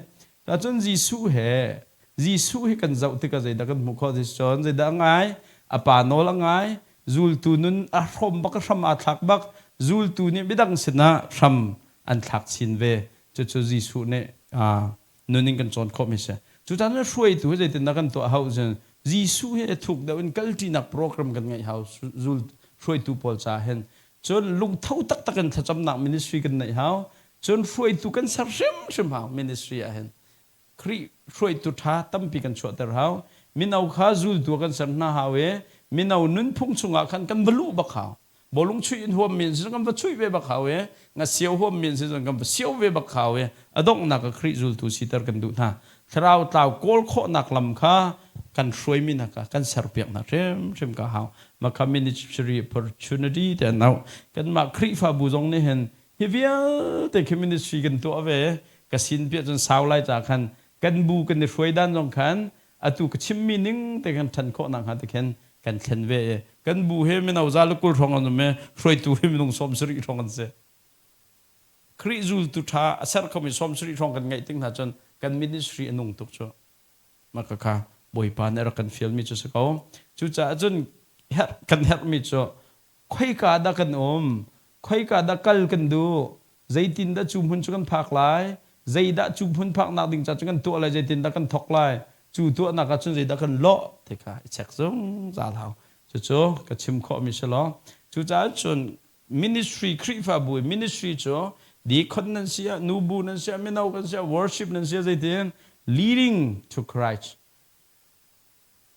cun Jesuh he Jesuh hi kan zoh tikah zeidah kan hmuh khawh ti cun zeidah a ngai? A pa nawl a ngai. Zultu nun a hrawm bak a hram aa thlak bak. Zultu nih midang sinah hram an thlak chin ve. Cucu Jesuh nih nun in kan cawn khawhmi si. Cucaah cun hruaitu hi zeitindah kan tuah hau cun Jesuh hi a thuk deuh in kalṭinak program kan ngeih hau zul hruaitu pawl caah hin. Cun lungtho taktak in thlacamnak ministry kan neih hau. Cun hruaitu kan ser hrimhrim hau ministry ah hin. Khrih hruaitu ṭha tampi kan chuahter hau. Mino kha zultu kan ser hna hau i mino nunphung chungah khan kan va luh bak hau. Bawlung chuih in huammi an si kan va chuih ve bak hau i ngasio huammi an si zong kan va sio ve bak hau i a donghnak ah Khrih zultu siter kan duh hna. Thlarau tlau kawl khawhnak lam kha kan hruaimi hna kha kan serpiak hna hrimhrim ka hau. Mah kha ministry opportunity te an auh. Kanmah Khrihfabu zong nih hin hi vialte khi ministry kan tuah ve ka sin piah cun sau lai ca khan kan bu kan i hruai dan zong khan atu ka chimmi ning te kan ṭhan khawh nakhnga te khin kan thlen ve i kan bu hi mino za le 20 hrawng an um i hruaitu hi minung 70 hrawng an si. Khrih zultu ṭha a ser khomi 70 hrawng kan ngeih tik hna cun kan ministry a nung tuk cu. Mah ka kha Bawipa nih a rak kan fialmi cu si ko. Cucaah cun herh kan herhmi cu khoika dah kan um, khoika dah kal kan duh, zeitindah cu hmun cu kan phak lai, zeidah cu hmun phaknak ding ca cu kan tuah lai, zeitindah kan thawk lai, cu tuahnak ah cun zeidah kan lawh ti kha i check zungzal hau. Cucu ka chim khawhmi si law. Cucaah cun ministry Khrihfabu i ministry cu deacon nan si ah, nubu nan si ah, mino kan si ah, worship nan si ah zeitin leading to Christ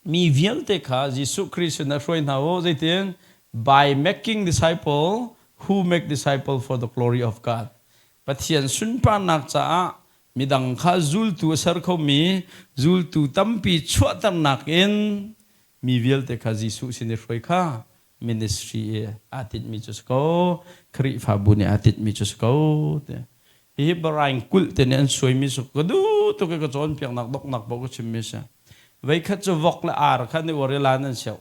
mi vialte kha Jesuh Khrih sinah hruai hna u zeitin? By making disciple who make disciple for the glory of God. Pathian sunparnak caah midang kha zultu a ser khomi zultu tampi chuahternak in mi vialte kha Jesuh sin i hruai kha ministry i aa tinhmi cu si ko. Khrihfabu nih aa tinhmi cu si ko. Hihi baraing kulh te nih an suaimi si ka duh tuk i ka cawnpiaknak doknak paoh ka chimmi si. Veikhat cu vok le ar kha an i uar i lan an seuh.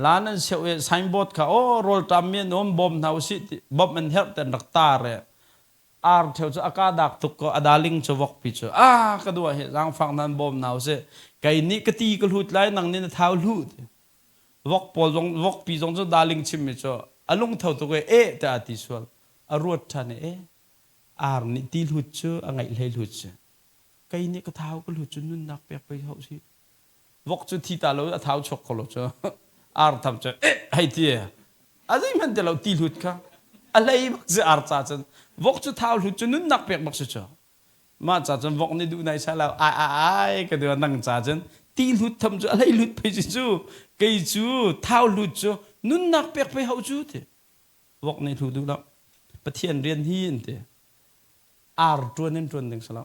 Lan an seuh i signboard kha aw rawlṭam mi an um bawm hna usih ti bawmh an herh ti an rak tar i ar ṭheo cu a ka dak tuk ko a daling cu vokpi cu a ka duah hi zaangfak nan bawm hna usih kei nih ka ti ka hlut lai nang nih na thau hlu ti. Vok pawl zong vokpi zong cu daling chimmi cu a lungtho tuk i eh tiah a ti sual. A ruat ṭhan i eh ar nih ti hlut cu a ngeih hlei hlut si. Kei nih ka thau ka hlut cu nunnak pek pei hauh si. Vok cu thi ta lo a thau chuak kho lo cu. Ar tham cu eh hei ti a zeihmanh ti lo ti hlut kha a hlei bak si ar ca cun vok cu thau hlut cu nunnak pek bak si cu. Mah ca cun vok nih duh nai sai lo ai ai ai ka ti nang ca cun ti hlut tham cu a hlei hlut pei si cu kei cu thau hlut cu nunnak pek pei hau cu ti vok nih hlu duh lo Pathian rian hi an ti ar ṭuan in ṭuan ding si lo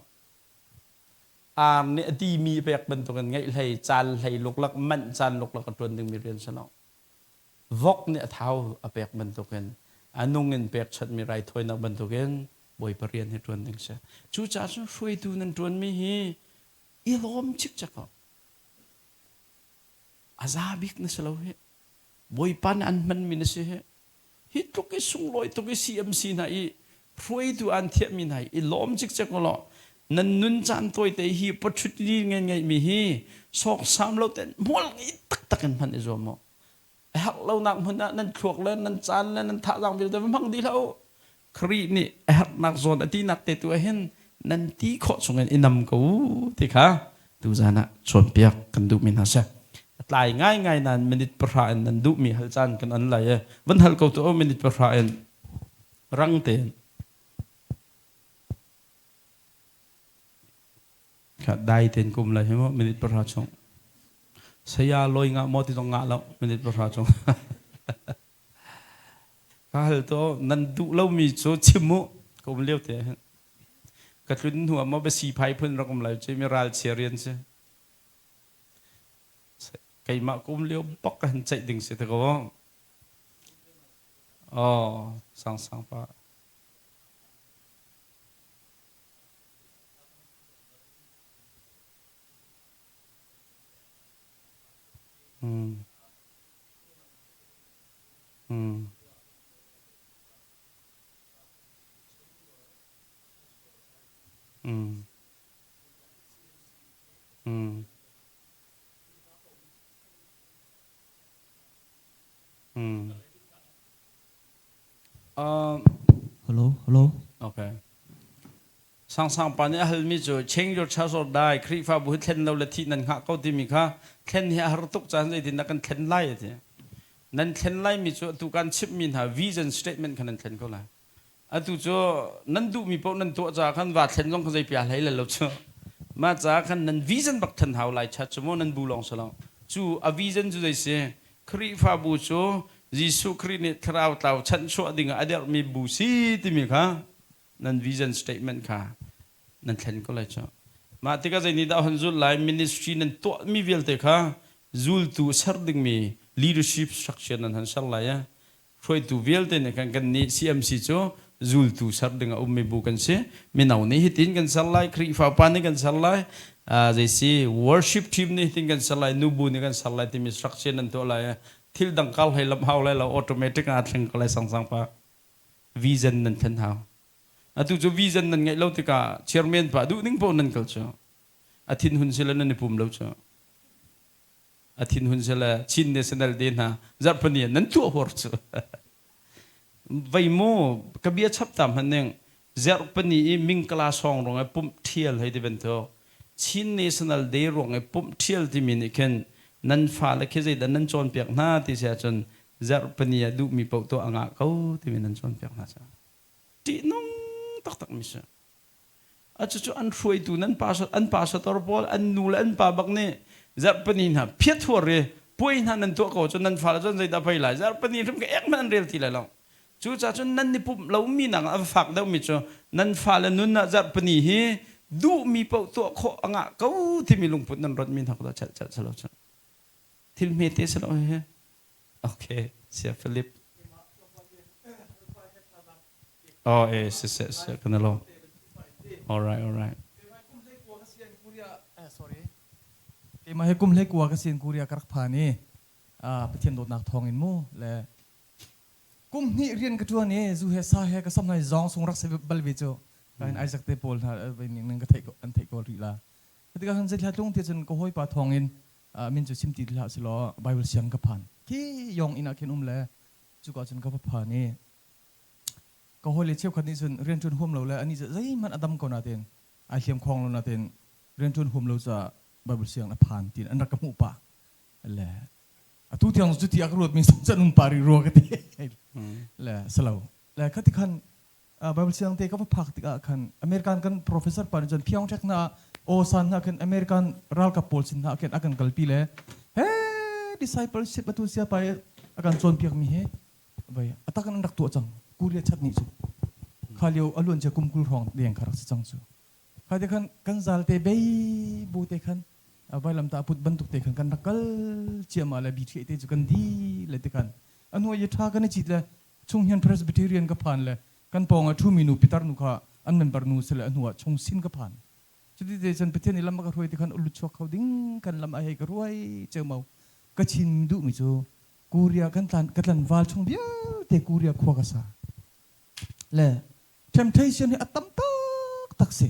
ar nih a timi pek bantukin ngeih hlei caan hlei luklak manh caan luklak a ṭuan dingmi rian si lo vok nih a thau a pek bantukin a nung in pekchanhmi raithawinak bantukin Bawipa rian hi ṭuan ding si. Cucaah cun hruaitu nan ṭuanmi hi i lawm cikcek ko. A za bik na si lo hi. Bawipa nih an hmanmi na si hi. Hi tluk i sunglawi tuk i CMC hna i hruaitu an thiahmi hna hi i lawm cikcek u law nan nun caan tawite hi opportunity ngen ngeihmi hi sawksam lo ten hmual ngei taktak in hman i zuam u. A herh lonak hmun ah nan thluak le nan caan le nan thazaang vialte va hmang dih hlah u. Khrih nih a herhnak zawn a tinak te tu ah hin nan ti khawh chungin i nam ko u ti kha tuzan ah cawnpiak kan duhmi hna si. A tlai ngaingai nain minute pahra in nan duhmi hal caan kan on lai i van hal ko tuah u minute pahra in rang tein. Dai tein kum lai hi mu minute pahra chung. Saya lawi ngah maw ti zong ngah lo minute pahra chung. Ka hal to nan duh lomi cu chim u ka um lio te hin. Ka tlun hnu ah maw basi phai phun rak um lai cu mi ral chia rian si. Keimah ka um lio bak ka han ceih ding si te ko. Oh, sang sang pa. Mm. Mm. Mm. Mm. Mm. Hello, hello. Okay. Sangsang pa nih a halmi cu change your church or die Khrihfabu hi thlen lo le thih nan hngah ko timi kha thlen hi a har tuk caan zeitin dah kan thlen lai a ti. Nan thlen laimi cu atu kan chimhmi hna vision statement kha nan thlen ko lai. Atu cu nan duhmi paoh nan tuah caah khan va thlen zong kha zei pia hlei le lo cu. Mah caah khan nan vision bak thlen hau lai chat cu maw nan bu lawng si lo. Cu a vision cu zei si? Khrihfabu cu Jesuh Khrih nih thlarau tlau chanhchuah dingah a derhmi bu si timi kha nan vision statement kha nan thlen ko lai cu. Mah tikah zei nih dah hon zulh lai? Ministry nan tuahmi vialte kha zultu ser dingmi leadership structure nan hon ser lai i hruaitu vialte nih khan kannih CMC cu zultu ser ding a ummi bu kan si. Mino nih hitin kan ser lai, Khrihfa upa nih kan ser lai, zei si worship team nih hitin kan ser lai, nubu nih kan ser lai timi structure nan tuah lai. Thil dang kar hlei lam hau lai lo, automatic aa thleng ko lai sangsang pa. Vision nan thlen hau. Atu cu vision nan ngeih lo tikah chairman pa duh ning paoh nan kal cu. A thinhun sila nan i pum lo cu. A thinhun sila Chin National Day hna zarhpani ah nan tuah huar cu. Vei mu ka bia chap ta hmanh ning zarhpani i mingkala song ruang i pumh ṭhial hei ti bantuk Chin National Day ruang i pumh ṭhial timi nih khin nan fale khi zeidah nan cawnpiak hna ti si ahcun zarhpani ah duhmi paoh tuah a ngah ko timi nan cawnpiak hna caah ṭihnung taktak mi si. A cucu an hruaitu nan pa an pastor pawl an nu le an pa bak nih zarhpani hna phiat huar i Puai hna nan tuah ko cun nan fale cun zeidah pei lai zarhpini hrim ka ek hmanh an rel ti lai lo. Cucaah cun nan i pumh lomi nak a fak deuhmi cu nan fale nun ah zarhpini hi duhmi paoh tuah khawh a ngah ko timi lungput nan ronhmi hna kha chelh chelh selo cun thil hmete selo hi. Okay, sia Philip. Oh, eh, si si si kan lo. All right, all right. Sorry. Keimah hi kum hlei kua ka sin Korea ka rak phan i Pathian dawtnak thawng in mu le kum hnih rian ka ṭuan i zu he sa he ka sam hna zawng sung rak si bal ve cu kain Isaac te pawl hna ning ka theih an theih ko rih la. Tikah khan zeithla tlung ti cun ka hawipa thawng in min cu chim ti hlah silaw Bible siang ka phan. Khi yong inn ah khin um le cuka cun ka va phan i ka hawile cheukhat nih cun rian ṭuan huam lo le anih cu zeihmanh a dam ko nain ai hliam khawng lo nain rian ṭuan huam lo caah Bible siang a phan tiin an rak ka hmuh pah. Le atu tiang cu ti a ka ruat mi can um pa ri rua ka ti. Le salo. Le khati khan Bible siang te ka va phak tikah khan American kan professor pa nih cun phiang ṭhek na o san na khan American ralkap pawl sin na khin a kan kalpi le he discipleship atu sia pa a kan cawnpiak mi he vai atak an rak tuah cang Korea chat ni cu kha lio aluan cia kum 20 hrawng deng kha rak si cang cu kha te khan kan zal te bei bu te khan vailam ta put bantuk te khan kan rak kal ciama le bi te cu kan di le te khan anu ye tha kan chit le chung hian Presbyterian ka phan le kan pawng a thu mi nu pitar nu kha an member nu sele anu ah chung sin ka phan cuti te cun Pathian i lam ka hruai te khan ulu chuak kho ding kan lam a hei ka ruai cheu ka chin duh mi cu Korea kan tlan ka tlanval chung vialte Korea khua ka sa le temptation hi a tam tak tak si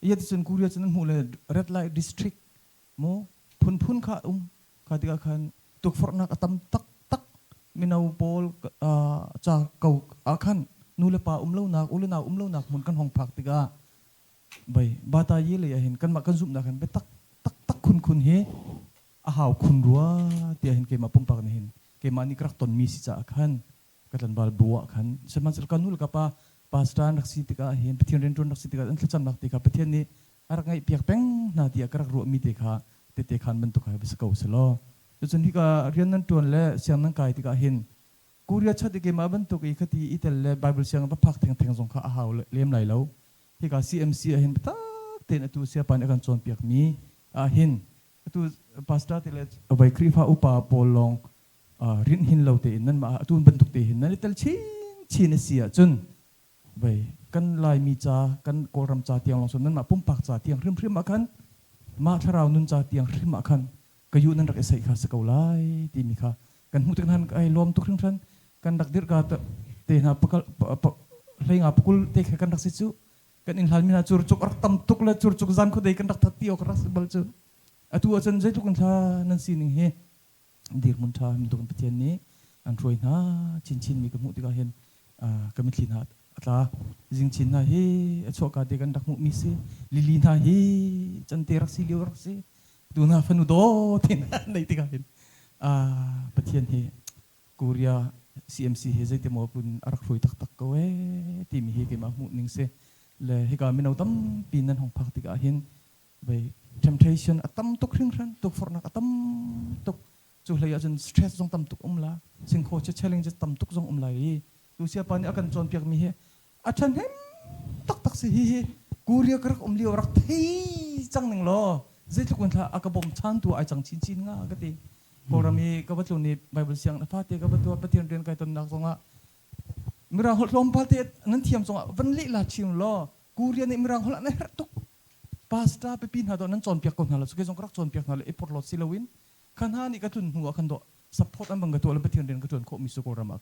iya cun Korea cun an hmuh le red light district mu phunphun kha um kha tikah khan tukforhnak a tam tak tak mino pawl ca ko ah khan nu le pa um lonak u le nau um lonak hmun kan hong phak tikah bai bata ye le hin kanmah kan zumhnak hin biatak tak tak khun khun hi a hau khun rua tiah hin keimah pumpak nih hin keimah nih ka rak tonmi si caah khan ka tlanval bu ah khan sihmanhsehlaw ka nu le ka pa pastor an rak si tikah hin Pathian rianṭuan rak si tikah an thlacamnak te kha Pathian nih a rak ngaihpiak peng hna tiah ka rak ruahmi te kha tete khan bantuk kha va si ko selaw. Cucun hika rian nan ṭuan le siang nan kai tikah hin Korea chat i keimah bantuk i khati i tel le Bible siang va phak thengtheng zong kha a hau lem lai lo. Hika CMC ah hin biatak tein atu siapa nih a kan cawnpiakmi ah hin atu pastor te le vai Khrihfa upa pawl lawng rinh hin lo tein nanmah atu bantuk te hin nan i tel chin chin a si ahcun vai kan Laimi ca kan Kawlram ca tiang lawng nanmah pumpak ca tiang hrimhrim ah khan mah thlarau nun ca tiang hrim ah khan ka yu nan rak i saih kha si ko lai timi kha kan hmuh tik han ai lawm tuk hringhran. Kan rak dirh ka te hna pakal hlei nga pakul te kha kan rak si cu kan in hlan mi hna cur cuk rak tam tuk le cur cuk zan khuadei kan rak that ti awk rak si bal cu atu ahcun zeitluk in thla nan sining hi dirhmun ṭha bantuk in Pathian nih an hruai hna chinchin mi ka hmuh tikah hin ka mitthli hna a tla. Zingchin hna hi a chuahka te kan rak hmuh mi si, lili hna hi cante rak si lio rak si, tu hna fanu daw te nei tikah hin Pathian hi Korea CMC hi zeiti maw pun a rak hruai taktak ko ee timi hi keimah hmuh ning si. Le hika mino tampi nan hong phak tikah hin vei temptation a tam tuk hringhran, tukforhnak a tam tuk, cu hlei ahcun stress zong tam tuk um la, singkhaw challenge tam tuk zong um lai i tu siapa nih a kan cawnpiak mi hi a ṭhahnem taktak si. Hi hi Korea ka rak um lio rak thei cang ning law zeitluk in thla a ka bawm chan tu ai cang chinchin nga ka ti. Kawlram i ka va tlun i Bible siang na fate ka va tuah, Pathian rian kai tonnak zongah Mirang holh tlawmpal te nan thiam zongah van leh la chim law Korea nih Mirang holh an herh tuk, pastor pipi hna do nan cawnpiak ko hna lo cu zong ka rak cawnpiak hna le i porhlawt si loin kha hna nih ka tlun hnu ah khan do support an bang ka tuah le Pathian rian ka ṭuan khawh mi su Kawlram ah.